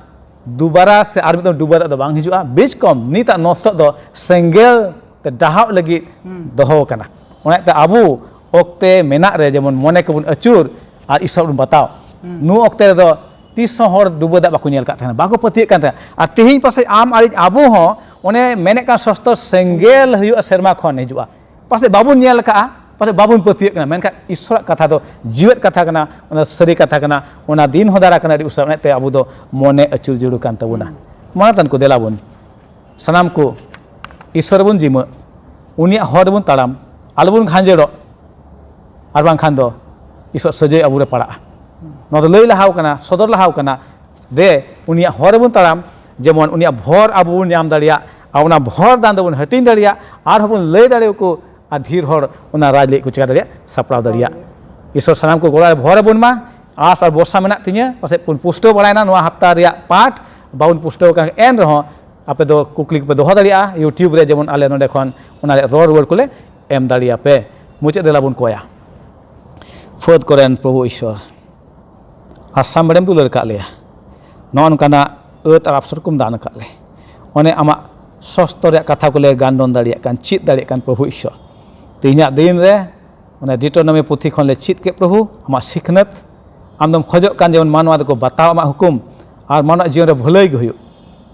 ᱫᱩᱵᱟᱨᱟ ᱥᱮ ᱟᱨ ᱢᱤᱫ ᱫᱚᱢ ᱰᱩᱵᱟᱹ ᱫᱟᱜ ᱫᱚ ᱵᱟᱝ ᱦᱤᱡᱩᱜᱼᱟ᱾ ᱵᱮᱥ ᱠᱚᱢ ᱱᱤᱛᱟᱜ ᱱᱚᱥᱴᱚᱜ ᱫᱚ ᱥᱮᱸᱜᱮᱞ ᱛᱮ ᱰᱟᱦᱟᱣ ᱞᱟᱹᱜᱤᱫ ᱫᱚᱦᱚ ᱟᱠᱟᱱᱟ᱾ ᱚᱱᱟᱛᱮ ᱟᱵᱚ ᱚᱠᱛᱮ ᱢᱮᱱᱟᱜ ᱨᱮ ᱡᱮᱢᱚᱱ ᱢᱚᱱᱮ ᱠᱚᱵᱚᱱ ᱟᱹᱪᱩᱨ ᱟᱨ ᱤᱥᱥᱚᱨ ᱵᱚᱱ ᱵᱟᱛᱟᱣ᱾ ᱱᱩ ᱚᱠᱛᱮ ᱨᱮᱫᱚ ᱛᱤᱥ ᱦᱚᱸ ᱦᱚᱲ ᱰᱩᱵᱟᱹ ᱫᱟᱜ ᱵᱟᱠᱚ ᱧᱮᱞ ᱠᱟᱜ ᱛᱟᱦᱮᱱᱟ, ᱵᱟᱠᱚ ᱯᱟᱹᱛᱭᱟᱹᱜ ᱠᱟᱱ ᱛᱟᱦᱮᱱᱟ᱾ ᱟᱨ ᱛᱮᱦᱮᱧ ᱯᱟᱥᱮᱡ ᱟᱢ ᱟᱨ ᱤᱧ ᱟᱵᱚ ᱦᱚᱸ ᱚᱱᱮ ᱢᱮᱱᱮᱫ ᱠᱟᱱ ᱥᱚᱥᱛᱚᱨ ᱥᱮᱸᱜᱮᱞ ᱦᱩᱭᱩᱜᱼᱟ, ᱥᱮᱨᱢᱟ ᱠᱷᱚᱱ ᱦᱤᱡᱩᱜᱼᱟ᱾ ᱯᱟᱥᱮᱡ ᱵᱟᱵᱚᱱ ᱧᱮᱞ ᱠᱟᱜᱼᱟ, ᱯᱟᱥᱮᱡ ᱵᱟᱵᱚᱱ ᱯᱟᱹᱛᱭᱟᱹᱜ ᱠᱟᱱᱟ, ᱢᱮᱱᱠᱷᱟᱱ ᱤᱥᱥᱚᱨᱟᱜ ᱠᱟᱛᱷᱟ ᱫᱚ ᱡᱤᱣᱮᱫ ᱠᱟᱛᱷᱟ ᱠᱟᱱᱟ, ᱚᱱᱟ ᱥᱟᱹᱨᱤ ᱠᱟᱛᱷᱟ ᱠᱟᱱᱟ, ᱚᱱᱟ ᱫᱤᱱ ᱦᱚᱸ ᱫᱟᱨᱟ ᱠᱟᱱᱟ ᱟᱹᱰᱤ ᱩᱥᱟᱹᱨᱟ᱾ ᱚᱱᱟᱛᱮ ᱟᱵᱚ ᱫᱚ ᱢᱚᱱᱮ ᱟᱹᱪᱩᱨ ᱡᱟᱹᱨᱩᱲ ᱠᱟᱱ ᱛᱟᱵᱚᱱᱟ᱾ ᱢᱟᱱᱚᱛᱟᱱ ᱠᱚ, ᱫᱮᱞᱟ ᱵᱚᱱ ᱥᱟᱱᱟᱢ ᱠᱚ ᱤᱥᱥᱚᱨ ᱨᱮᱵᱚᱱ ᱡᱤᱢᱟᱹᱜ, ᱩᱱᱤᱭᱟᱜ ᱦᱚᱨ ᱨᱮᱵᱚᱱ ᱛᱟᱲᱟᱢ, ᱟᱞᱚᱵᱚᱱ ᱜᱷᱟᱸᱡᱮᱲᱚᱜ, ᱟᱨ ᱵᱟᱝᱠᱷᱟᱱ ᱫᱚ ᱤᱥᱥᱚᱨ ᱥᱟᱹᱡᱟᱹᱭ ᱟᱵᱚᱨᱮ ᱯᱟᱲᱟᱜᱼᱟ᱾ ᱱᱚᱣᱟ ᱫᱚ ᱞᱟᱹᱭ ᱞᱟᱦᱟᱣ ᱠᱟᱱᱟ, ᱥᱚᱫᱚᱨ ᱞᱟᱦᱟᱣ ᱠᱟᱱᱟ᱾ ᱫᱮ, ᱩᱱᱤᱭᱟᱜ ᱦᱚᱨ ᱨᱮᱵᱚᱱ ᱛᱟᱲᱟᱢ, ᱡᱮᱢᱚᱱ ᱩᱱᱤᱭᱟᱜ ᱵᱷᱚᱨ ᱟᱵᱚ ᱵᱚᱱ ᱧᱟᱢ ᱫᱟᱲᱮᱭᱟᱜ, ᱟᱨ ᱚᱱᱟ ᱵᱷᱚᱨ ᱫᱟᱱ ᱫᱚᱵᱚᱱ ᱦᱟᱹᱴᱤᱧ ᱫᱟᱲᱮᱭᱟᱜ, ᱟᱨᱦᱚᱸ ᱵᱚᱱ ᱞᱟᱹᱭ ᱫᱟᱲᱮᱭᱟᱠᱚ, ᱟᱨ ᱰᱷᱮᱨ ᱦᱚᱲ ᱚᱱᱟ ᱨᱟᱡᱽ ᱞᱟᱹᱜᱤᱫ ᱠᱚ ᱪᱮᱠᱟ ᱫᱟᱲᱮᱭᱟᱜ, ᱥᱟᱯᱲᱟᱣ ᱫᱟᱲᱮᱭᱟᱜ᱾ ᱤᱥᱥᱚᱨ ᱥᱟᱱᱟᱢ ᱠᱚ ᱜᱚᱲᱚ ᱟᱨ ᱵᱷᱚᱨ ᱟᱵᱚᱱ ᱢᱟ᱾ ᱟᱸᱥ ᱟᱨ ᱵᱷᱚᱨᱥᱟ ᱢᱮᱱᱟᱜ ᱛᱤᱧᱟᱹ, ᱯᱟᱥᱮᱡ ᱵᱚᱱ ᱯᱩᱥᱴᱟᱹᱣ ᱵᱟᱲᱟᱭᱮᱱᱟ ᱱᱚᱣᱟ ᱦᱟᱯᱛᱟ ᱨᱮᱭᱟᱜ ᱯᱟᱴ, ᱵᱟᱵᱚᱱ ᱯᱩᱥᱴᱟᱹᱣ ᱟᱠᱟᱱ, ᱮᱱ ᱨᱮᱦᱚᱸ ᱟᱯᱮ ᱫᱚ ᱠᱩᱠᱞᱤ ᱠᱚᱯᱮ ᱫᱚᱦᱚ ᱫᱟᱲᱮᱭᱟᱜᱼᱟ YouTube ᱨᱮ, ᱡᱮᱢᱚᱱ ᱟᱞᱮ ᱱᱚᱸᱰᱮ ᱠᱷᱚᱱ ᱚᱱᱟ ᱨᱮᱭᱟᱜ ᱨᱚᱲ ᱨᱩᱣᱟᱹᱲ ᱠᱚᱞᱮ ᱮᱢ ᱫᱟᱲᱮᱭᱟᱯᱮ᱾ ᱢᱩᱪᱟᱹᱫ ᱨᱮ ᱞᱟᱵᱚᱱ ᱠᱚᱭᱟ᱾ ᱯᱷᱟᱹᱫ ᱠᱚᱨᱮᱱ ᱯᱨᱚᱵᱷᱩ ᱤᱥᱥᱚᱨ, ᱟᱥᱟᱢ ᱵᱮᱲᱮᱢ ᱫᱩᱞᱟᱹᱲ ᱠᱟᱜ ᱞᱮᱭᱟ, ᱱᱚᱜᱼᱚ ᱱᱚᱝᱠᱟᱱᱟᱜ ᱟᱹᱛ ᱟᱨ ᱟᱯᱥᱚᱨ ᱠᱚᱢ ᱫᱟᱱ ᱟᱠᱟᱫ ᱞᱮ, ᱚᱱᱮ ᱟᱢᱟᱜ ᱥᱚᱥᱛᱚ ᱨᱮᱭᱟᱜ ᱠᱟᱛᱷᱟ ᱠᱚᱞᱮ ᱜᱟᱱᱰᱚᱱ ᱫᱟᱲᱮᱭᱟᱜ ᱠᱟᱱ, ᱪᱮᱫ ᱫᱟᱲᱮᱭᱟᱜ ᱠᱟᱱ ᱯᱨᱚᱵᱷᱩ ᱤᱥᱥᱚᱨ, ᱛᱮᱦᱮᱧᱟᱜ ᱫᱤᱱ ᱨᱮ ᱚᱱᱟ ᱰᱤᱴᱳᱱᱚᱢᱤ ᱯᱩᱛᱷᱤ ᱠᱷᱚᱱ ᱞᱮ ᱪᱮᱫ ᱠᱮᱫ ᱯᱨᱚᱵᱷᱩ, ᱟᱢᱟᱜ ᱥᱤᱠᱷᱱᱟᱹᱛ, ᱟᱢ ᱫᱚᱢ ᱠᱷᱚᱡᱚᱜ ᱠᱟᱱ ᱡᱮᱢᱚᱱ ᱢᱟᱱᱣᱟ ᱫᱚᱠᱚ ᱵᱟᱛᱟᱣ ᱟᱢᱟᱜ ᱦᱩᱠᱩᱢ ᱟᱨ ᱢᱟᱱᱣᱟ ᱡᱤᱭᱚᱱ ᱨᱮ ᱵᱷᱟᱹᱞᱟᱹᱭ ᱜᱮ ᱦᱩᱭᱩᱜ᱾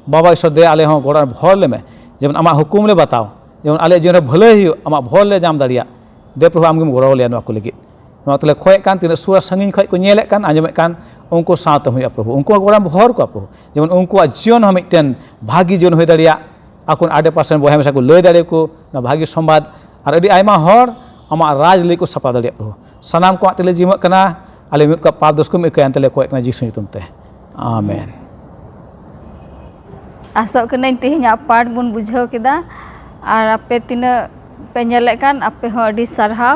ᱵᱟᱵᱟ ᱤᱥᱥᱚᱨ ᱫᱮ, ᱟᱞᱮ ᱦᱚᱸ ᱜᱚᱲᱚ ᱵᱷᱚᱨ ᱞᱮᱢᱮ, ᱡᱮᱢᱚᱱ ᱟᱢᱟᱜ ᱦᱩᱠᱩᱢ ᱞᱮ ᱵᱟᱛᱟᱣ, ᱡᱮᱢᱚᱱ ᱟᱞᱮᱭᱟᱜ ᱡᱤᱭᱚᱱ ᱨᱮ ᱵᱷᱟᱹᱞᱟᱹᱭ ᱦᱩᱭᱩᱜ, ᱟᱢᱟᱜ ᱵᱷᱚᱨ ᱞᱮ ᱧᱟᱢ ᱫᱟᱲᱮᱭᱟᱜ᱾ ᱫᱮ ᱯᱨᱚᱵᱷᱩ, ᱟᱢ ᱜᱮᱢ ᱜᱚᱲᱚ ᱞᱮᱭᱟ ᱱᱚᱣᱟ ᱠᱚ ᱞᱟᱹᱜᱤᱫ᱾ ᱱᱚᱣᱟ ᱛᱮᱞᱮ ᱠᱷᱚᱭᱮᱫ ᱠᱟᱱ, ᱛᱤᱱᱟᱹᱜ ᱥᱩᱨ ᱟᱨ ᱥᱟᱺᱜᱤᱧ ᱠᱷᱚᱱ ᱠᱚ ᱧᱮᱞᱮᱫ ᱠᱟᱱ, ᱟᱸᱡᱚᱢᱮᱫ ᱠᱟᱱ, ᱩᱱᱠᱩ ᱥᱟᱶᱛᱮᱢ ᱦᱩᱭᱩᱜᱼᱟ ᱯᱨᱚᱵᱷᱩ, ᱩᱱᱠᱩ ᱦᱚᱸ ᱜᱚᱲᱚᱢ ᱵᱷᱚᱨ ᱠᱚᱣᱟ ᱯᱨᱚᱵᱷᱩ, ᱡᱮᱢᱚᱱ ᱩᱱᱠᱩᱣᱟᱜ ᱡᱤᱭᱚᱱ ᱦᱚᱸ ᱢᱤᱫᱴᱮᱱ ᱵᱷᱟᱹᱜᱤ ᱡᱤᱭᱚᱱ ᱦᱩᱭ ᱫᱟᱲᱮᱭᱟᱜ, ᱟᱠᱚ ᱟᱰᱮ ᱯᱟᱥᱮ ᱵᱚᱭᱦᱟ ᱢᱤᱥᱨᱟ ᱠᱚ ᱞᱟᱹᱭ ᱫᱟᱲᱮᱭᱟᱠᱚ ᱱᱚᱣᱟ ᱵᱷᱟᱹᱜᱤ ᱥᱚᱢᱵᱟᱫ, ᱟᱨ ᱟᱹᱰᱤ ᱟᱭᱢᱟ ᱦᱚᱲ ᱟᱢᱟᱜ ᱨᱟᱡᱽ ᱞᱟᱹᱜᱤᱫ ᱠᱚ ᱥᱟᱯᱲᱟᱣ ᱫᱟᱲᱮᱭᱟᱜ᱾ ᱯᱨᱚᱵᱷᱩ, ᱥᱟᱱᱟᱢ ᱠᱚ ᱟᱢᱟᱜ ᱛᱮᱞᱮ ᱡᱤᱢᱟᱹᱜ ᱠᱟᱱᱟ, ᱟᱞᱮ ᱢᱤᱫ ᱠᱚ ᱯᱟᱯ ᱫᱳᱥ ᱠᱚᱢ ᱟᱹᱭᱠᱟᱹᱣᱟ, ᱮᱱᱛᱮ ᱞᱮ ᱠᱚᱭᱮᱜ ᱠᱟᱱᱟ ᱡᱤᱥᱩ ᱧᱩᱛᱩᱢ ᱛᱮ᱾ ᱟᱢᱮᱱ᱾ ᱟᱥᱚᱜ ᱠᱟᱹᱱᱟᱹᱧ ᱛᱮᱦᱮᱧᱟᱜ ᱯᱟᱴ ᱵᱚᱱ ᱵᱩᱡᱷᱟᱹᱣ ᱠᱮᱫᱟ, ᱟᱨ ᱟᱯᱮ ᱛᱤᱱᱟᱹᱜ ᱯᱮ ᱧᱮᱞᱮᱫ ᱠᱟᱱ, ᱟᱯᱮ ᱦᱚᱸ ᱟᱹᱰᱤ ᱥᱟᱨᱦᱟᱣ᱾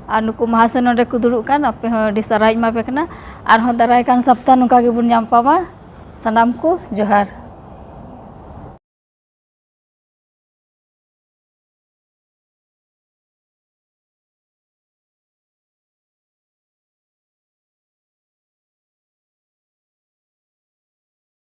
ᱟᱨ ᱱᱩᱠᱩ ᱢᱟᱦᱟᱥᱚᱭ ᱱᱚᱰᱮ ᱠᱚ ᱫᱩᱲᱩᱵ ᱠᱟᱱ, ᱟᱯᱮ ᱦᱚᱸ ᱟᱹᱰᱤ ᱥᱟᱨᱦᱟᱣ ᱤᱧ ᱮᱢᱟ ᱯᱮ ᱠᱟᱱᱟ᱾ ᱟᱨᱦᱚᱸ ᱫᱟᱨᱟᱭ ᱠᱟᱱ ᱥᱚᱯᱛᱟ ᱱᱚᱝᱠᱟ ᱜᱮᱵᱚᱱ ᱧᱟᱯᱟᱢᱟ᱾ ᱥᱟᱱᱟᱢ ᱠᱚ ᱡᱚᱦᱟᱨ᱾